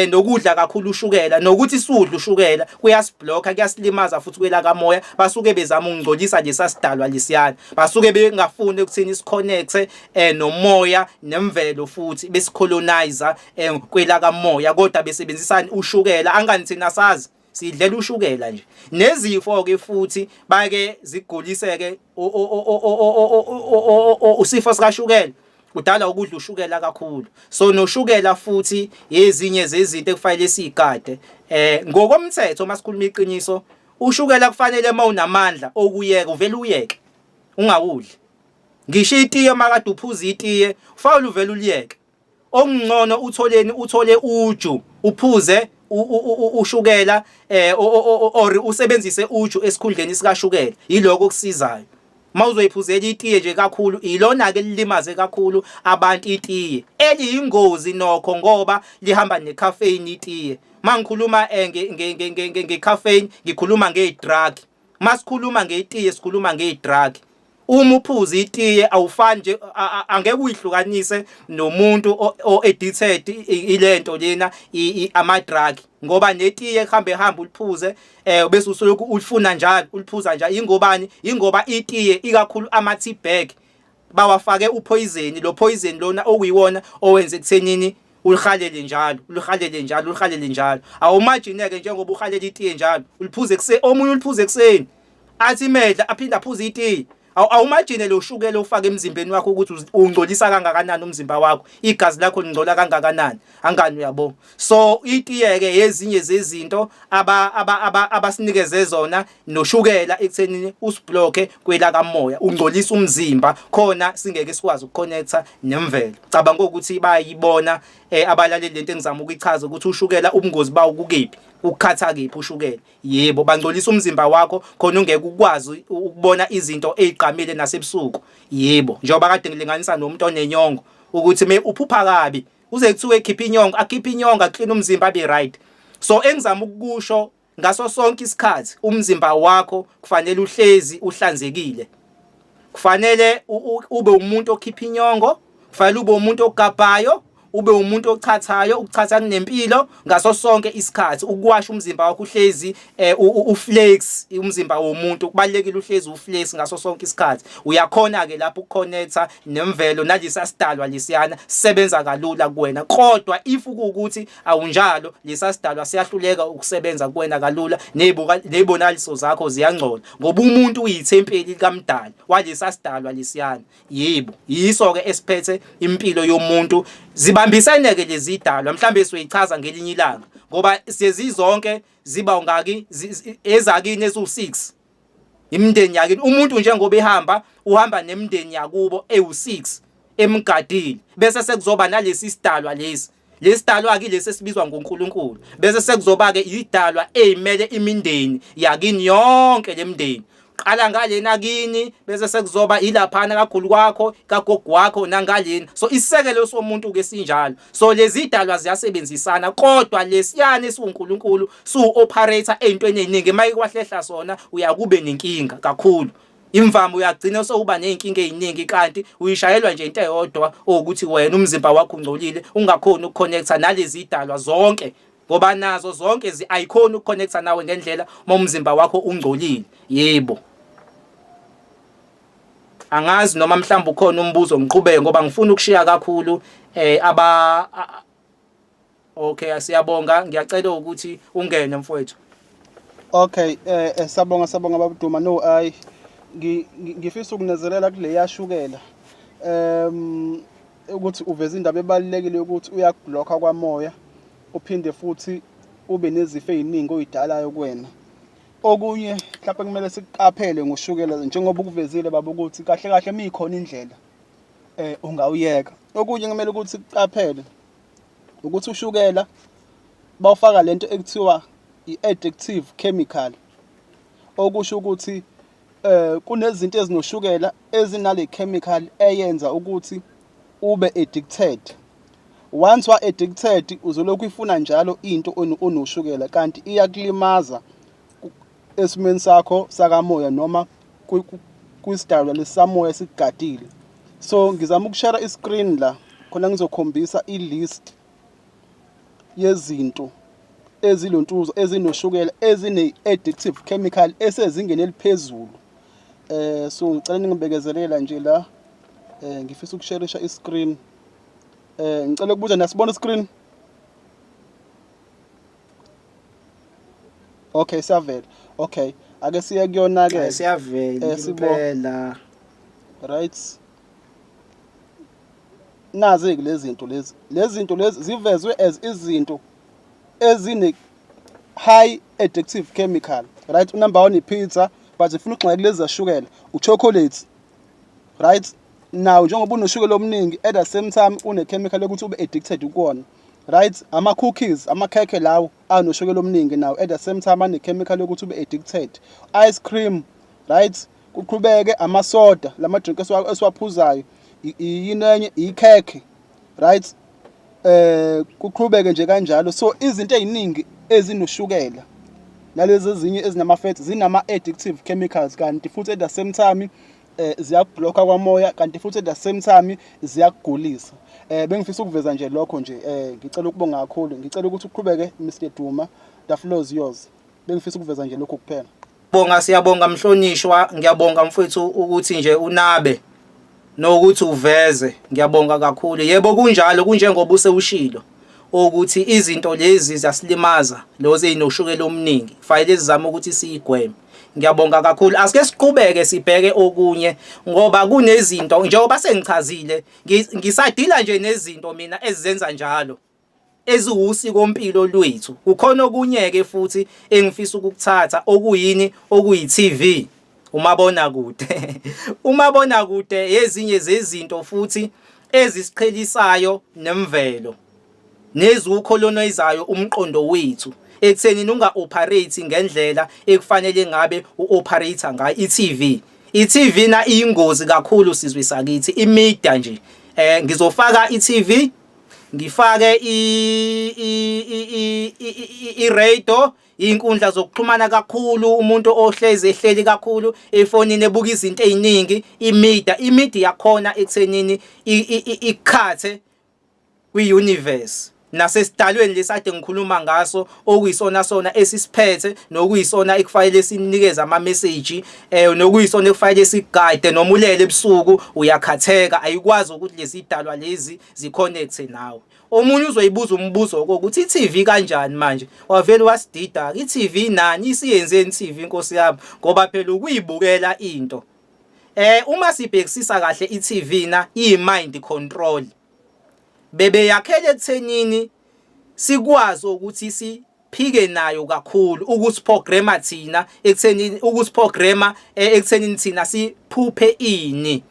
nokudla kakhulu ushukela, nokuthi sudla ushukela, kuyasiblocka, kuyasilimaza futhi kwela kamoya. Basuke bezama ukungcolisa lesasidalwa lesiyana, basuke bengafuni ukuthini siconnect nomoya nemvelo, futhi besicolonize kwela kamoya, kodwa besebenzisana ushukela. Angani thina sazi sidlela ushukela nje, nezifo ke futhi bake ziguliseke. Usifo sikashukela kudala ukudla ushukela kakhulu. So noshukela futhi ezinye zezinto ekufanele sigade. Ngokomthetho, masikhuluma iqiniso, ushukela kufanele uma unamandla okuyeka uvele uyeke, ungawudli. Ngisho itiye, makade uphuza itiye, ufanele uvele uliyeke. Okungcono utholeni? Uthole uju, uphuze ushukela, or usebenzise uju esikhundleni sikashukela. Yiloko okusizayo. Mawuzoyiphuzela itiye nje kakhulu, ilona ke lilimaze kakhulu abantu itiye, eliyingozi nokho ngoba lihamba necaffeine itiye. Mangikhuluma ngecaffeine, ngikhuluma ngedrug. Masikhuluma ngetiye, sikhuluma ngedrug. Uma uphuza itiye, awufani nje, angeke uyihlukanise nomuntu o-addicted ilento lena ama-drug, ngoba netiye kuhambe hambe uliphuze, bese usuloku ulifuna njalo, uliphuza njalo. Ingobani? Ingoba itiye, ikakhulu ama-tea bag, bawafake upoison. Lo poison lona okuyiwona owenza ekuthenini ulihalele njalo, ulihalele njalo, ulihalele njalo. Awumagine-ke njengoba uhalela itiye njalo, uliphuze ekuseni, omunye uliphuze ekuseni, athi imedla aphinde aphuze itiye. Awumagine lo shukela ofaka emzimbeni wakho ukuthi ungcolisa kangakanani umzimba wakho, igazi lakho lingcola kangakanani, angani uyabo? So itiye-ke ezinye zezinto abasinikeze zona noshukela ekuthenini usiblocke kwelakamoya, ungcolisa umzimba khona singeke sikwazi ukuconnecta nemvelo. Cabanga ukuthi bayibona abalaleli lento engizama ukuyichaza, ukuthi ushukela ubungozi bawo kukephi, ukukhatha kephi ushukela. Yebo, bangcolisa umzimba wakho khona ungeke ukwazi ukubona izinto ezigqamile nasebusuku. Yebo, njengoba kade ngilinganisa nomuntu onenyongo, ukuthi me uphupha kabi, uze kuthiwe khipha inyongo, akhipha inyongo, aklina umzimba, abe right. So engizama ukukusho, ngaso sonke isikhathi umzimba wakho kufanele uhlezi uhlanzekile. Kufanele ube umuntu okhipha inyongo, kufanele ube umuntu ogabhayo, ube umuntu ochathayo. Ukuchatha kunempilo ngaso sonke isikhathi. Ukuwasha umzimba wakho uhlezi uflex umzimba womuntu kubalekile, uhlezi uflex ngaso sonke isikhathi. Uyakhona ke lapho ukuconnecta nemvelo nalisa sidalwa lesiyana, sebenza kalula kuwena. Kodwa if kuwukuthi awunjalo, lesa sidalwa siyahluleka ukusebenza kuwena kalula, nezibonakaliso zakho ziyangcola, ngoba umuntu uyithempeli likaMdali walesa sidalwa lesiyana. Yebo, yiso ke esiphethe impilo yomuntu. Zibambisene ke lezi dalwa, mhlambe sizoyichaza ngelinye ilanga, ngoba sezizonke ziba ungaki ezakini ezu6, imindeni yakini. Umuntu njengoba ehamba, uhamba nemindeni yakubo ewu6 emgadile, bese sekuzoba nalesi sidalwa lesi. Lesidalwa ke lesi esibizwa ngoNkulunkulu, bese sekuzoba ke idalwa ezimele imindeni yakini yonke lemindeni. Qala ngalena kini bese sekuzoba ilaphana kakhulu kwakho kagogo wakho nangalena. So isisekelo somuntu ke sinjalo. So lezi dalwa ziyasebenzisana kodwa lesiyane esiwuNkulunkulu siwu-operator ey'ntweni ey'ningi uma ikwahlehla sona uyakube nenkinga kakhulu. Imvama uyagcina sewuba ney'nkinga ey'ningi kanti uyishayelwa nje into eyodwa owukuthi wena umzimba wakho ungcolile ungakhoni ukuconnecta nalezi dalwa zonke ngoba nazo zonke ayikhoni ukuconnecta nawe ngendlela uma umzimba wakho ungcolile. Yebo. Angazi noma mhlawumbe ukhona umbuzo ngiqhubeke ngoba ngifuna ukushiya kakhulu eh aba Okay, siyabonga. Ngiyacela ukuthi ungene mfowethu. Okay, sabonga sabonga babuduma. No, ay ngifisa ukunezelela kule yashukela. Ukuthi uveza indaba ebalulekile yokuthi uyakubhlokha kwamoya uphinde futhi ube nezifo eziningi oyidalayo kuwena. Okunye mhlawumbe kumele sikuqaphele ngoshukela njengoba ukuvezile baba ukuthi kahle kahle mikhona indlela ungawuyeka. Okunye kumele ukuthi sikuqaphele ukuthi ushukela bawufaka lento ekuthiwa i-addictive chemical okusho ukuthi kunezinto ezinoshukela ezinale chemical eyenza ukuthi ube addicted. Once wa addicted uzolokhu ifuna njalo into onoshukela kanti iyakulimaza esimweni sakho sakamoya noma kwisidalwa lesamoya esikugadile. So ngizama ukushare iscreen la khona ngizokhombisa i-list yezinto ezilontuzo ezinoshukela ezine-addictive chemical esezingeni eliphezulu. So ngicela ningibekezelela nje la ngifisa ukusherisha iscreen. Ngicela ukubuza nasibona iscreen? Okay, siyavela. Okay, ake siye kuyona ke. Siyavela impela. Right. Nazi ke lezi zinto lezi. Lezi zinto lezi zivezwe as izinto ezine high addictive chemical. Right, unumber 1 ipizza, but ifuna ukugxila kulezi zashukela, uchocolate. Right? Now njengoba unoshukela omningi at the same time une chemical yokuthi ube addicted kuwona. Right? Ama cookies, amakhekhe lawo anoshukela omningi nawo at the same time ane chemical yokuthi ube addicted. Ice cream, right? Kuqhubeke amasoda, lama drink esiwaphuzayo, yini enye, ikhekhe, right? Kuqhubeke nje kanjalo. So izinto eziningi ezinoshukela nalezi ezinye ezinama fats zinama addictive chemicals kanti futhi at the same time ziyakubhlokha kwamoya kanti futhi at the same time ziyakugulisa. Bengifisa ukuveza nje lokho nje. Ngicela ukubonga kakhulu. Ngicela ukuthi uqhubeke Mr Duma. The floor is yours. Bengifisa ukuveza nje lokho kuphela. Bonga siyabonga mhlonishwa, ngiyabonga mfowethu ukuthi nje unabe nokuthi uveze. Ngiyabonga kakhulu. Yebo kunjalo kunjengoba usewushilo ukuthi izinto lezi ziyasilimaza lozi ezinoshukela omningi. Kufanele sizame ukuthi siyigweme. Ngiyabonga kakhulu. Asike siqhubeke sibheke okunye ngoba kunezinto njengoba sengichazile ngisadila nje nezinto mina ezizenza njalo. Eziwusikompilo lwethu. Kukhona okunye-ke futhi engifisa ukukuthatha okuyini okuyi-TV, umabonakude. Umabonakude ezinye zezinto futhi ezisiqhelisayo nemvelo neziwukholonizayo umqondo wethu ekuthenini unga-operate ngendlela ekufanele ngabe u-operate ngayo i-TV. I-TV na iyingozi kakhulu sizwe sakithi, imedia nje. Ngizofaka i-TV ngifake i-radio, iy'nkundla zokuxhumana kakhulu, umuntu ohlezi ehleli kakhulu efonini ebuka izinto ey'ningi, imedia, imedia yakhona ekuthenini ikukhathe kwi-universe nasesidalweni lesade ngikhuluma ngaso okuyisona sona esisiphethe nokuyisona ekufanele sinikeze ama-message nokuyisona ekufanele siguide noma ulele ebusuku uyakhatheka ayikwazi ukuthi lezi dalwa lezi ziconnect nawe. Omunye uzoyibuza umbuzo ukuthi i-TV kanjani manje wavele wasidida i-TV nani isiyenzeni i-TV inkosi yami ngoba phela ukuyibukela into uma sibhekisisa kahle i-TV na iyi-mind control bebeyakhele ekuthenini sikwazi ukuthi siphike nayo kakhulu ukusiprograma thina ekuthenini ukusiprograma ekuthenini thina siphuphe ini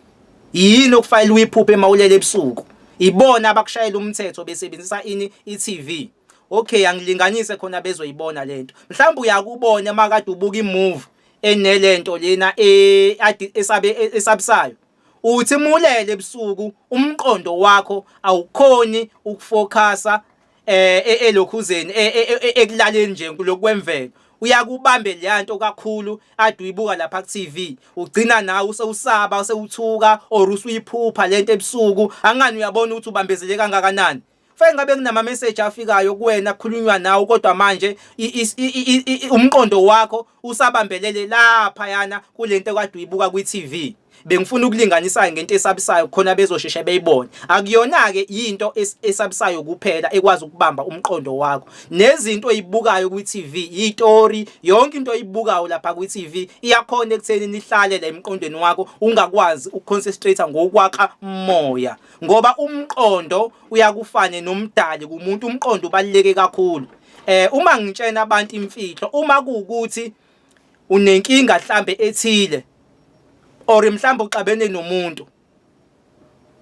yini okufanele uyiphuphe mawulele ebusuku ibona abakushayela umthetho besebenzisa ini i-TV. Okay, angilinganise khona bezoyibona lento. Mhlawumbe uyakubona makade ubuka imovie. enelento lena esabe esabisayo. Uthi mulele ebusuku umqondo wakho awukhoni ukufocusa elokhuzeni ekulaleni nje lokwemvelo. Uyakubambe leyanto kakhulu ade uyibuka lapha ku TV, ugcina nawe usewusaba, usewuthuka or usuyiphupha lento ebusuku. Angani uyabona ukuthi ubambezele kangakanani? Fanele ngabe kunama message afikayo kuwena, kukhulunywa nawe, kodwa manje umqondo wakho usabambelele lapha yana kulento kade uyibuka kwi TV. Bengifuna ukulinganisa ngento esabisayo khona bezosheshe beyibone. Akuyona ke into esabisayo kuphela ekwazi ukubamba umqondo wakho. Nezinto oyibukayo kwi TV, istory, yonke into oyibukayo lapha kwi TV iyakhona ekutheni nihlale la emqondweni wakho, ungakwazi ukuconcentrate ngokwakha moya, ngoba umqondo uyakufane nomdali kumuntu. Umqondo ubaluleke kakhulu. Uma ngitshena abantu imfihlo, uma kuukuthi unenkinga mhlambe ethile or mhlambe uxabene nomuntu,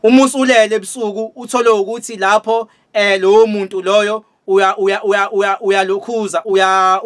uma usulele ebusuku uthole ukuthi lapho lowo muntu loyo uya uya uya uya uyalokhuza uya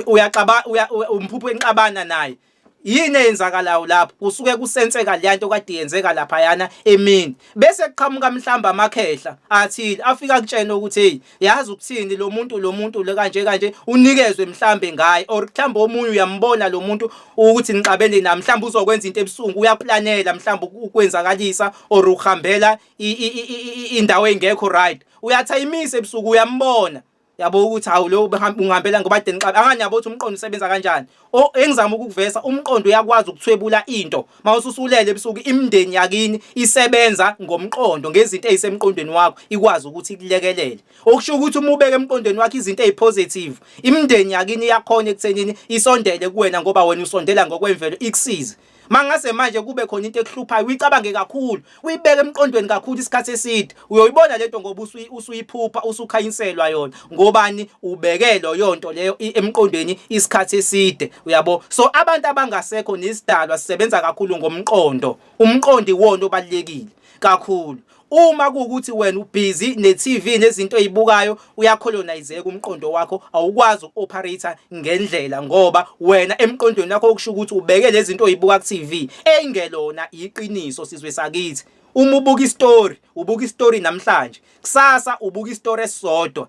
uyaxaba umphupho enxabana naye, yini eyenzakalayo lapho? Kusuke kusenseka leyanto kade yenzeka lapha yana emini, bese kuqhamuka mhlamba amakhehla athile afika kutshena ukuthi, "Hey, yazi ukuthini, lo muntu lo kanje kanje," unikezwe mhlambe ngaye, or mhlambe omunye uyambona lo muntu ukuthi nixabene na, mhlambe uzokwenza into ebusungu, uyaplanela mhlambe ukwenzakalisa or ukuhambela indawo engekho right. Uyathayimisa ebusuku, uyambona, yabo, ukuthi hawu, lo ungihambela ngoba ade nixabe. Angani yabo ukuthi umqondo usebenza kanjani? O engizama ukukuvesa, umqondo uyakwazi ukuthwebula into. Mawususulele ebusuku, imindeni yakini isebenza ngomqondo, ngezinto ezisemqondweni wakho, ikwazi ukuthi ikulekelele. Okusho ukuthi uma ubeka emqondweni wakho izinto ezipositive, imindeni yakini iyakhona ekuthenini isondele kuwena, ngoba wena usondela ngokwemvelo, ikusize. Mangase manje kube khona into ekuhluphayo, uyicabange kakhulu, uyibeke emqondweni kakhulu isikhathi eside, uyoyibona lento, ngoba usuyiphupha, usukhanyiselwa yona. Ngobani? Ubeke leyo nto leyo emqondweni isikhathi eside, uyabo. So abantu abangasekho nesidalwa sisebenza kakhulu ngomqondo. Umqondo iwona obalulekile kakhulu. Uma kuwukuthi wena ubhizi ne-TV nezinto ozibukayo, uyacolonizeka umqondo wakho, awukwazi uku-operate ngendlela, ngoba wena emqondweni wakho okusho ukuthi ubeke lezi zinto ozibuka ku-TV engelona iqiniso. Sizwe sakithi, uma ubuka istory, ubuka istory namhlanje, kusasa ubuka istory esisodwa,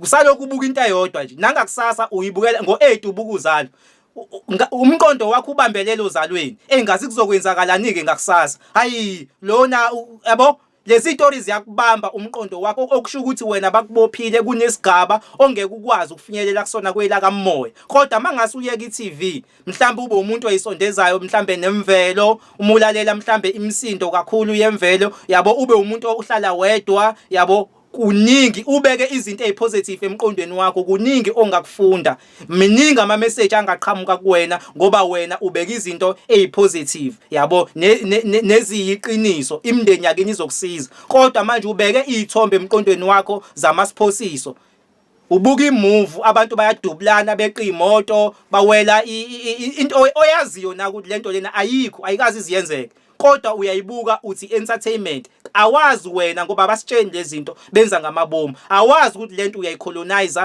kusalokhu ubuka into eyodwa nje, nangakusasa uyibukela ngo-8 ubuka Uzalo. Umqondo wakho ubambelele Ozalweni, engazi kuzokwenzakalani-ke ngakusasa. Hayi lona, yabo, lezi stories ziyakubamba umqondo wakho, okusho ukuthi wena bakubophile, kunesigaba ongeke ukwazi ukufinyelela kusona kwela kamoya. Kodwa mangase uyeke i-TV, mhlawumbe ube umuntu oyisondezayo mhlambe nemvelo, uma ulalela mhlambe imisindo kakhulu yemvelo, yabo, ube umuntu ohlala wedwa, yabo, kuningi, ubeke izinto ezipositive emqondweni wakho, kuningi ongakufunda, miningi ama message angaqhamuka kuwena, ngoba wena ubeka izinto ezipositive, yabo, neziyiqiniso. Imindeni yakini izokusiza. Kodwa manje ubeke izithombe emqondweni wakho zamasiphosiso, ubuka imovie, abantu bayadubulana, beqa imoto, bawela, into oyaziyo na ukuthi lento lena ayikho, ayikazi iziyenzeke, kodwa uyayibuka uthi entertainment. Awazi wena, ngoba abasitsheni lezi zinto, benza ngamabomu. Awazi ukuthi lento uyayicolonize,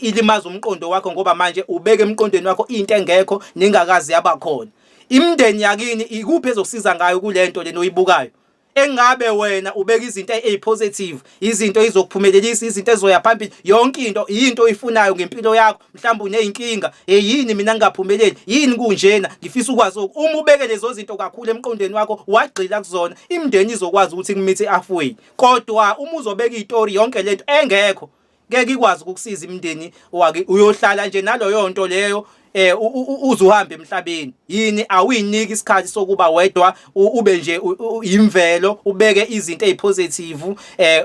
ilimaza umqondo wakho, ngoba manje ubeke emqondweni wakho into engekho nengakazi yabakhona. Imindeni yakini ikuphi ezokusiza ngayo kulento lena oyibukayo? Engabe wena ubeka izinto ezipositive, izinto ezizokuphumelelisa, izinto ezizoya phambili, yonke into, into oyifunayo ngempilo yakho. Mhlawumbe uneyinkinga, hey, yini mina ngingaphumeleli, yini kunjena, ngifisa ukwazi lokhu. Uma ubeke lezo zinto kakhulu emqondweni wakho, wagxila kuzona, imindeni izokwazi ukuthi ikumeete halfway. Kodwa uma uzobeka istory, yonke lento engekho, ngeke ikwazi ukukusiza imindeni wake. Uyohlala nje naloyo nto leyo uzuhambe emhlabeni. Yini awuyiniki isikhathi sokuba wedwa, ube nje imvelo, ubeke izinto ezipositive,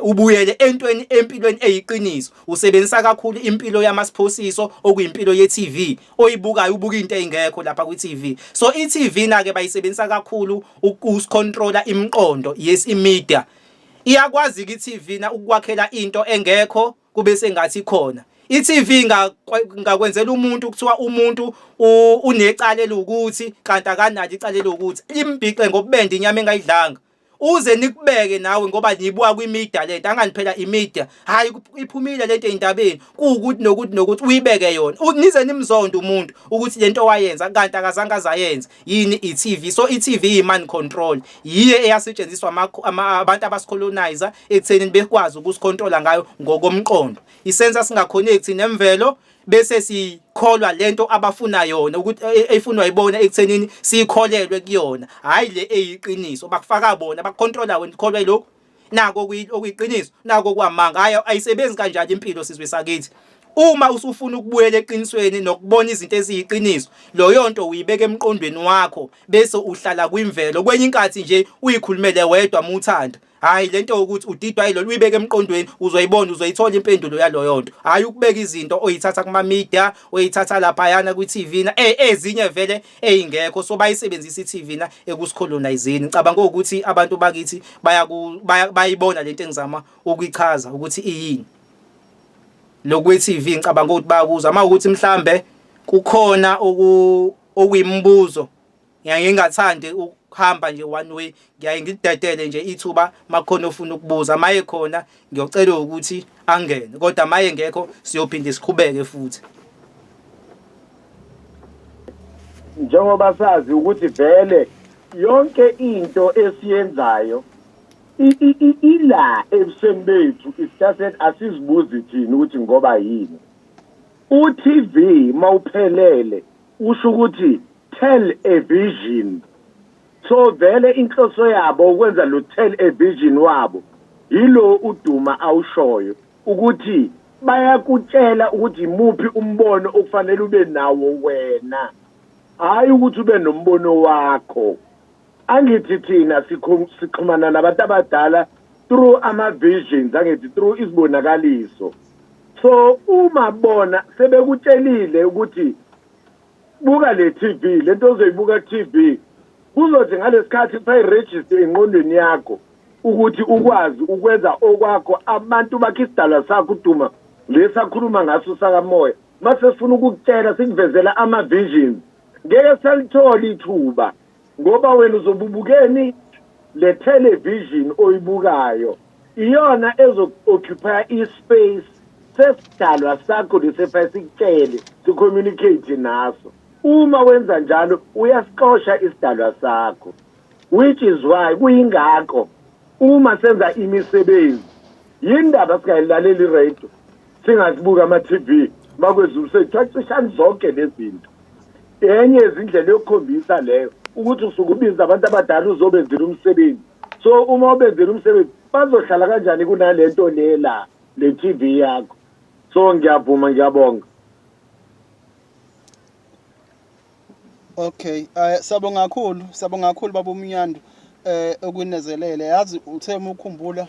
ubuyele entweni, empilweni eyiqiniso? Usebenzisa kakhulu impilo yamasiphosiso, okuyimpilo ye-TV oyibukayo. Ubuka into engekho lapha kwi-TV. So i-TV na ke bayisebenzisa kakhulu ukusicontrola imiqondo. Yes, imedia iyakwazi ke i-TV na ukwakhela into engekho kube sengathi ikhona. I-TV ngakwenzela umuntu, kuthiwa umuntu unecala elukuthi, kanti akanalo icala elukuthi, imbhixe ngobubende inyama engayidlanga. Uze nikubeke nawe ngoba niyibuka kwi-media lento, angani phela i-media, hhayi iphumile lento ey'ndabeni, kuwukuthi nokuthi nokuthi uyibeke yona. Nize nimzonde umuntu ukuthi lento wayenza kanti akazange azayenze. Yini i-TV? So i-TV iyi-mind control. Yiyo eyasetshenziswa abantu abasicolonizer ekuthenini bekwazi ukusikhontrola ngayo ngokomqondo. Isenza singaconnect nemvelo bese sikholwa lento abafuna yona ukuthi efunwa yibona ekuthenini sikholelwe kuyona, hhayi le eyiqiniso. Bakufaka bona, bakukhontrola wena ukholwa yilokhu nako okuyiqiniso nako okwamanga. Hhayi, ayisebenzi kanjalo impilo sizwe sakithi. Uma usufuna ukubuyela eqinisweni nokubona izinto eziyiqiniso, loyo nto uyibeka emqondweni wakho bese uhlala kwimvelo. Kwenye inkathi nje uyikhulumele wedwa uma uthanda. Hhayi lento yokuthi udidwa yilolo, uyibeke emqondweni uzoyibona, uzoyithola impendulo yaloyo nto. Hhayi ukubeka izinto oyithatha kuma-media, oyithatha laphayana kwi-TV na ezinye vele ey'ngekho. So bayisebenzisa i-TV na ekusikholonayizeni. Ngicabanga ukuthi abantu bakithi bayayibona lento engizama ukuyichaza ukuthi iyini. Lokhu kwe-TV ngicabanga ukuthi bayakuzwa. Uma ukuthi mhlambe kukhona okuyimibuzo, ngiyaye ngingathandi ukuhamba nje one way, ngiyaye ngilidedele nje ithuba makukhona ofuna ukubuza. Maye khona ngiyocela ukuthi angene, kodwa maye ngekho siyophinde siqhubeke futhi. Njengoba sazi ukuthi vele yonke into esiyenzayo ila ebusweni bethu, it's just that asizibuzi thina ukuthi ngoba yini. U-TV mawuphelele usho ukuthi tell a vision. So vele inhloso yabo ukwenza lo tell a vision wabo yilo uduma awushoyo ukuthi bayakutshela ukuthi imuphi umbono okufanele ube nawo wena, hayi ukuthi ube nombono wakho. Angithi thina sixhumana nabantu abadala through ama-visions, angithi through izibonakaliso. So uma bona sebekutshelile ukuthi buka le TV, lento ozoyibuka ku-TV kuzothi ngalesikhathi kusayiregister engqondweni yakho ukuthi ukwazi ukwenza okwakho. Abantu bakho isidalwa sakho uduma lesakhuluma ngaso sakamoya, mase sifuna ukukutshela sikuvezela ama-visions, ngeke salithola ithuba ngoba wena uzobubukeni le television oyibukayo iyona ezo-occupy i-space sesidalwa sakho lesefa sikutshele si-communicate naso. Uma wenza njalo uyasixosha isidalwa sakho, which is why kuyingakho uma senza imisebenzi yindaba singayilaleli iradio, singazibuka ama-TV makwezulu sethu cishani zonke lezi zinto. Enye yezindlela yokukhombisa leyo ukuthi usuke ubiza abantu abadala uzobenzela umsebenzi. So uma ubenzela umsebenzi bazohlala kanjani kunalento lela le TV yakho? So ngiyavuma, ngiyabonga. Okay, siyabonga kakhulu, siyabonga kakhulu baba uMnyandu okunezelele. Yazi uthe uma ukhumbula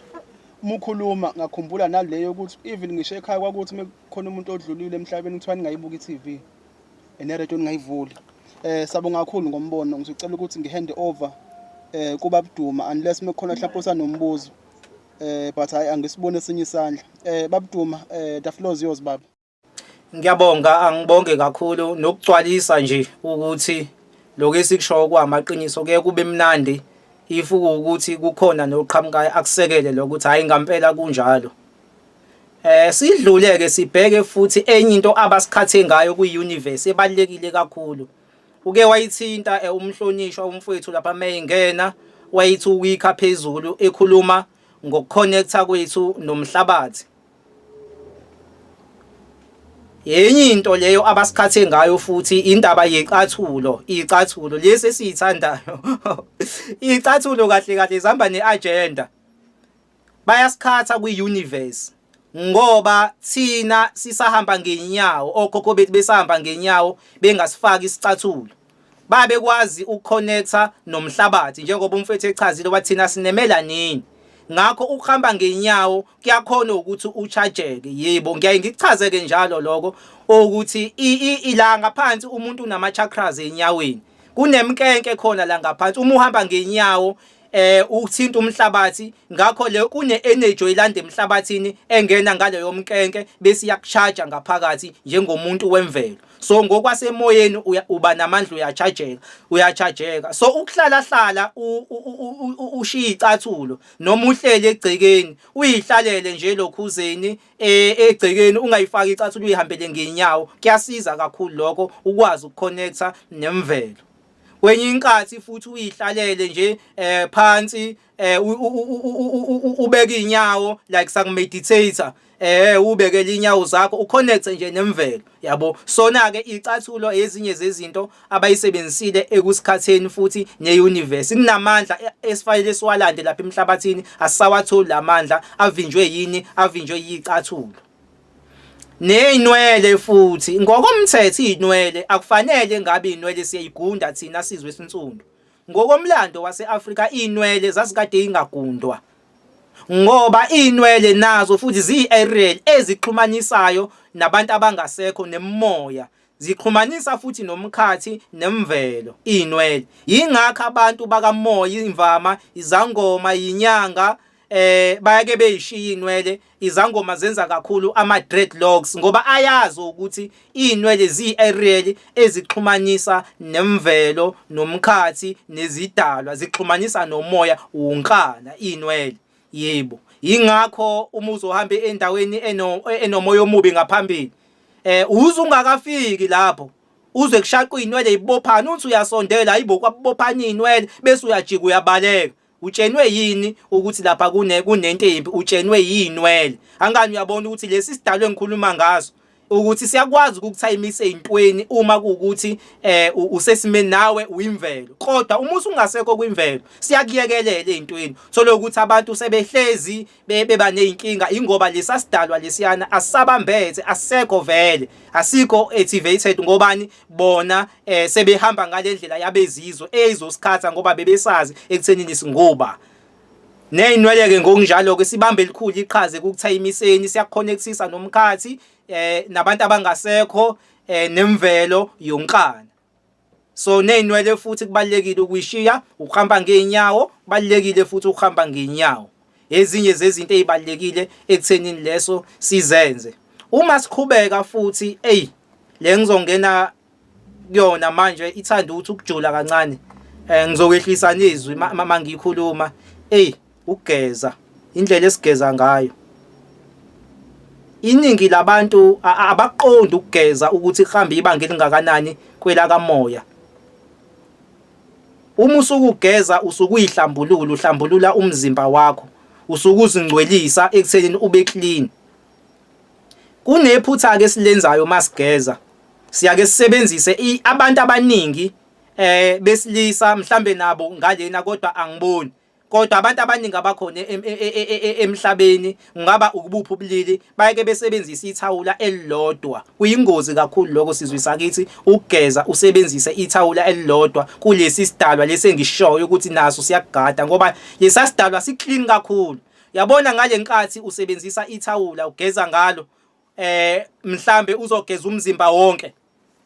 uma ukhuluma ngakhumbula naleyo ukuthi even ngisho ekhaya kwakuthi mekukhona umuntu odlulile emhlabeni kuthiwa ningayibuka i-TV neredio ningayivuli. Siyabonga kakhulu ngombono. Ngizocela ukuthi ngihand over kuBaba Duma unless mekukhona mhlawumbe osanombuzo. But hayi angisibone esinye isandla. Baba Duma, the floor is yours baba. Ngiyabonga, angibonge kakhulu nokugcwalisa nje ukuthi lokho esikushoyo kwamaqiniso kuye kube mnandi if ukuthi kukhona noqhamukayo akusekele lokuthi hayi ngampela kunjalo. Sidlule ke sibheke futhi enye into abasikhathe ngayo kwi-universe ebalulekile kakhulu. Uke wayithinta umhlonishwa umfowethu lapha mayingena wayithi ukuyikha phezulu ekhuluma ngokuconnecta kwethu nomhlabathi. Yenye into leyo abasikhathe ngayo futhi indaba yecathulo, icathulo lesi esiyithandayo. Icathulo kahle kahle zihamba neagenda. Bayasikhatha kwi-universe ngoba thina sisahamba ngenyawo, okhokho bethu besahamba ngenyawo bengasifaki isicathulo. Babekwazi ukuconnecta nomhlabathi njengoba umfethu echazile wathi thina sinemelanin. Ngakho ukuhamba ngenyawo kuyakhona ukuthi uchargeke. Yebo, ngiyaye ngikuchaze-ke njalo lokho ukuthi ila ngaphansi umuntu unama-chakras enyaweni. Kunemkenke khona la ngaphansi. Uma uhamba ngenyawo uthinta umhlabathi, ngakho le kune energy oyilanda emhlabathini engena ngaleyo mkenke bese iyakucharge ngaphakathi njengomuntu wemvelo. So ngokwasemoyeni uba namandla, uyachajeka, uyachajeka. So ukuhlala hlala ushiya icathulo noma uhlele egcekeni, uyihlalele nje lokhuzeni egcekeni, ungayifaki icathulo, uyihambele ngenyawo, kuyasiza kakhulu lokho ukwazi ukuconnecta nemvelo. Kwenye inkathi futhi uyihlalele nje phansi, ubeke inyawo like sakumeditate, ubekele inyawo zakho, uconnect nje nemvelo, yabo. Sona ke icathulo ezinye zezinto abayisebenzisile ekusikhatheni futhi neuniverse. Kunamandla esifanele siwalande lapha emhlabathini, asisawatholi lamandla. Avinjwe yini? Avinjwe yicathulo nezinwele. Futhi ngokomthetho izinwele akufanele ngabe inwele siyayigunda thina sizwe esinsundu. Ngokomlando wase-Afrika inwele zazikade ingagundwa, ngoba inwele nazo futhi ziyi-aerial ezixhumanisayo nabantu abangasekho nemoya, zixhumanisa futhi nomkhathi nemvelo inwele. Yingakho abantu bakamoya, imvama izangoma, inyanga, bayake beyishiya inwele. Izangoma zenza kakhulu ama dreadlocks ngoba ayazi ukuthi inwele ziyi-aerial ezixhumanisa nemvelo nomkhathi nezidalwa, zixhumanisa nomoya wonkana inwele, yebo. Yingakho uma uzohamba endaweni enomoya omubi ngaphambili, uze ungakafiki lapho, uzwe kushaqa inwele ibophana, uthi uyasondela, hayibo, kwabophana inwele, bese uyajika uyabaleka. Utshenwe yini ukuthi lapha kunento embi? Utshenwe yinwele. Angani uyabona ukuthi lesi sidalwe engikhuluma ngaso ukuthi siyakwazi ukukuthayimise ezintweni uma kuukuthi usesimeni nawe uyimvelo, kodwa uma usungasekho kwimvelo siyakuyekelela ezintweni. Thola ukuthi abantu sebehlezi beba nezinkinga ingoba lesasidalwa lesiyana asisabambethe, asisekho vele, asikho activated. Ngobani? Bona sebehamba ngalendlela yabezizwe eyizosikhatha, ngoba bebesazi ekuthenini singoba nezinwele ke. Ngokunjalo ke sibambe elikhulu iqhaza ekukuthayimiseni, siyakuconnectisa nomkhathi, nabantu abangasekho, nemvelo yonkana. So nezinwele futhi kubalekile ukuyishiya, ukuhamba ngeenyawo kubalekile futhi, ukuhamba ngeenyawo ezinye zezinto ezibalekile ekuthenini leso sizenze. Uma siqhubeka futhi, ey, le ngizongena kuyona manje ithanda ukuthi ukujula kancane, ngizokwehlisa nezwi mangikhuluma. Ey, ukugeza, indlela esigeza ngayo, iningi labantu abaqondi ukugeza ukuthi kuhamba ibanga elingakanani kwelakamoya. Uma usukugeza usukuyihlambulula, uhlambulula umzimba wakho, usuke uzingcwelisa ekuthenini ube clean. Kunephutha ke esilenzayo masigeza, siyake sisebenzise, abantu abaningi besilisa mhlambe nabo ngalena, kodwa angiboni, kodwa abantu abaningi abakhona emhlabeni, kungaba ukubuphi ubulili, bayeke besebenzisa ithawula elilodwa. Kuyingozi kakhulu lokho, sizwe sakithi, ukugeza usebenzise ithawula elilodwa kulesi sidalwa lesi engishoyo ukuthi naso siyakugada, ngoba lesa sidalwa si clean kakhulu. Yabona, ngale nkathi usebenzisa ithawula ugeza ngalo, mhlambe uzogeza umzimba wonke,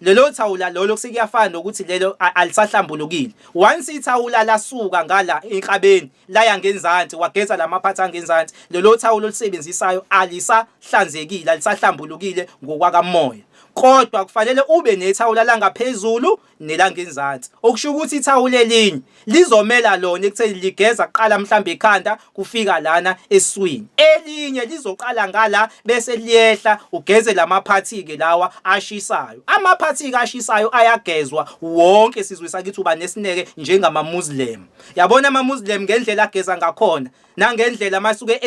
lelo thawula lolo kusekuyafana nokuthi lelo alisahlambulukile. Once ithawula lasuka ngala enhlabeni laya ngenzansi, wageza lamaphathi angenzansi, lelo thawula olisebenzisayo alisahlanzekile, alisahlambulukile ngokwakamoya. Kodwa kufanele ube nethawula langaphezulu nelangenzansi, okusho ukuthi ithawula elinye lizomela lona ekutheni ligeza kuqala mhlawumbe ikhanda kufika lana eswini, elinye lizoqala ngala bese liyehla, ugeze lamaphathi ke lawa ashisayo. Amaphathi ke ashisayo ayagezwa wonke, sizwe sakithi, uba nesineke njengama Muslim. Yabona ama Muslim ngendlela ageza ngakhona nangendlela masuke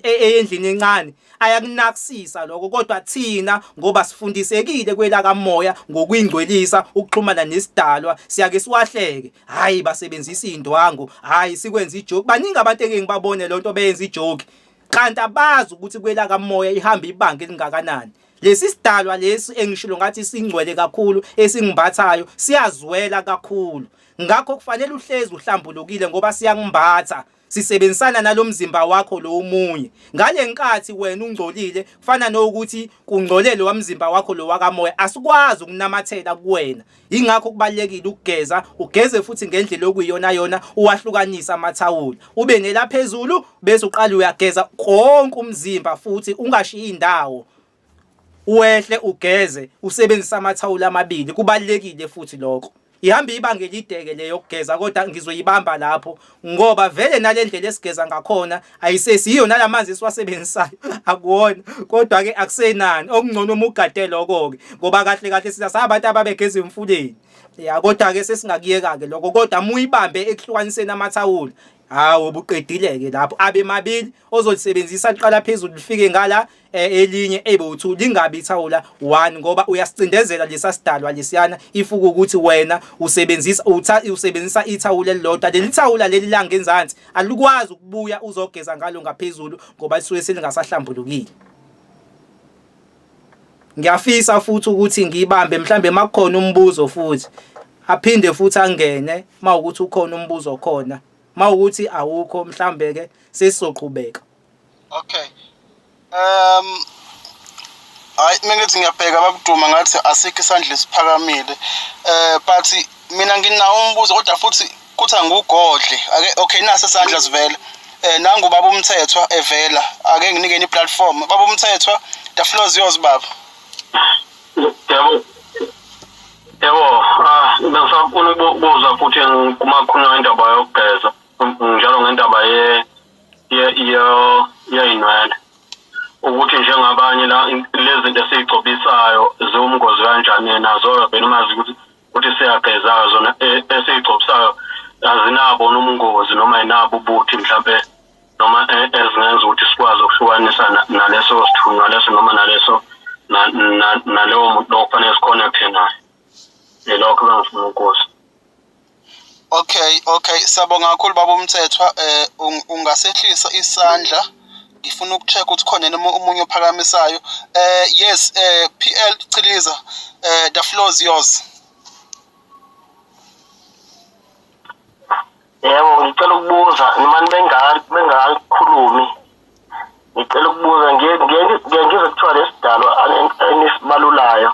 eyendlini encane, ayakunakisisa lokho. Kodwa thina ngoba sifundisekile kwelakamoya ngokwingcwelisa, ukuxhumana nesidalwa, siyake siwahleke, hayi, basebenzisa indwangu, hayi, sikwenza ijoke. Baningi abantu eke ngibabone lonto beyenza ijoke, kanti abazi ukuthi kwelakamoya ihamba ibanga elingakanani. Lesi sidalwa lesi engishilo ngathi singcwele kakhulu, esingimbathayo, siyazwela kakhulu. Ngakho kufanele uhlezi uhlambulukile ngoba siyangimbatha, sisebenzisana nalomzimba wakho lo omunye. Ngale nkathi wena ungcolile, kufana nokuthi kungcolele wamzimba wakho lo wakamoya, asikwazi ukunamathela kuwena. Ingakho kubalekile ukugeza, ugeze futhi ngendlela okuyiyona yona, uwahlukanisa amathawula, ube nelaphezulu, bese uqala uyageza konke umzimba futhi ungashiyi indawo. Wehle ugeze usebenzisa amathawula amabili kubalekile futhi lokho. Ihamba ibanga elideke le yokugeza kodwa ngizoyibamba lapho ngoba vele nalendlela esigeza ngakhona ayisesiyo nalamanzi esiwasebenzisayo akuwona kodwa ke akusenani okungcono uma ugade lokho ke ngoba kahle kahle sina sabantu ababegeza emfuleni ya kodwa ke sesingakuyeka ke lokho kodwa muyibambe ekuhlukaniseni amathawula hawo buqedile ke lapho abe mabili ozolisebenzisa liqala phezulu lifike ngala eh, elinye ebo2 lingabi ithawula 1 ngoba uyasicindezela lesa sidalwa lesiyana ifuka ukuthi wena usebenzisa utha usebenzisa ithawula elilodwa leli thawula leli langenzansi alikwazi ukubuya uzogeza ngalo ngaphezulu ngoba lisuke selingasahlambulukile. Ngiyafisa futhi ukuthi ngibambe mhlambe makukhona umbuzo futhi aphinde futhi angene mawukuthi ukhona umbuzo khona mawukuthi awukho mhlambe ke sesizoqhubeka. Okay. Hayi mina ngithi ngiyabheka babuduma ngathi asikho isandla esiphakamile. But mina nginawo umbuzo kodwa futhi kuthi angugodle. Ake okay nasi isandla sivela. Nangu baba uMthethwa evela. Ake nginike ni platform. Baba uMthethwa, the floor is yours baba. Yebo. Yebo, ah bengisafuna ukubuza futhi uma kukhulunywa indaba yokugeza njalo ngendaba ye yey'nwele ukuthi njengabanye la lezi zinto esiy'gcobisayo ziwumngozi kanjani nazo vele umazi ukuthi ukuthi siyageza zona e, esiy'gcobisayo azinabo nomngozi noma yinabo ubuthi mhlampe noma e, ezingenza ukuthi sikwazi ukuhlukanisa naleso sithunywa leso noma naleso naleyo muntu lo kufanele sikhonekte naye. Yilokho bengifuna ukuza. Okay, okay, siyabonga kakhulu baba uMthethwa. Ungasehlisa isandla. Ngifuna ukucheck ukuthi khona noma omunye ophakamisayo. Yes, PL Chiliza, the floor is yours. Yebo, ngicela ukubuza noma bengakhulumi. Ngicela ukubuza ngiye ngiye ngizwe kuthiwa lesidalwa enisibalulayo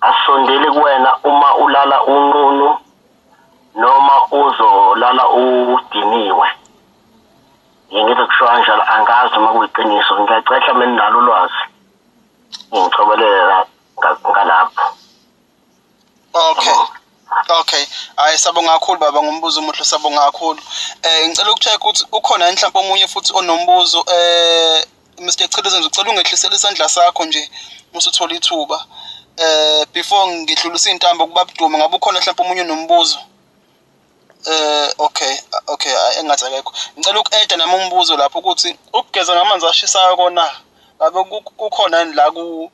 asondeli kuwena uma ulala unqunu noma uzolala udiniwe. Ngiye ngizwe kushiwo kanjalo angazi noma kuyiqiniso ngiyacela mhlawumbe ninalo ulwazi ngicobelele ngalapho. Okay. Okay. Hayi sabonga kakhulu baba ngombuzo omuhle sabonga kakhulu. Ngicela ukucheck ukuthi ukhona yini mhlawumbe omunye futhi onombuzo Mr Chiliza ngicela ungehlisele isandla sakho nje usuthola ithuba. Before ngidlulisa intambo kubaba Duma ngabe ukhona mhlawumbe omunye onombuzo. Okay, okay engathi akekho. Ngicela uku-add nami umbuzo lapho ukuthi ukugeza ngamanzi ashisayo kona ngabe kukhona yini la ku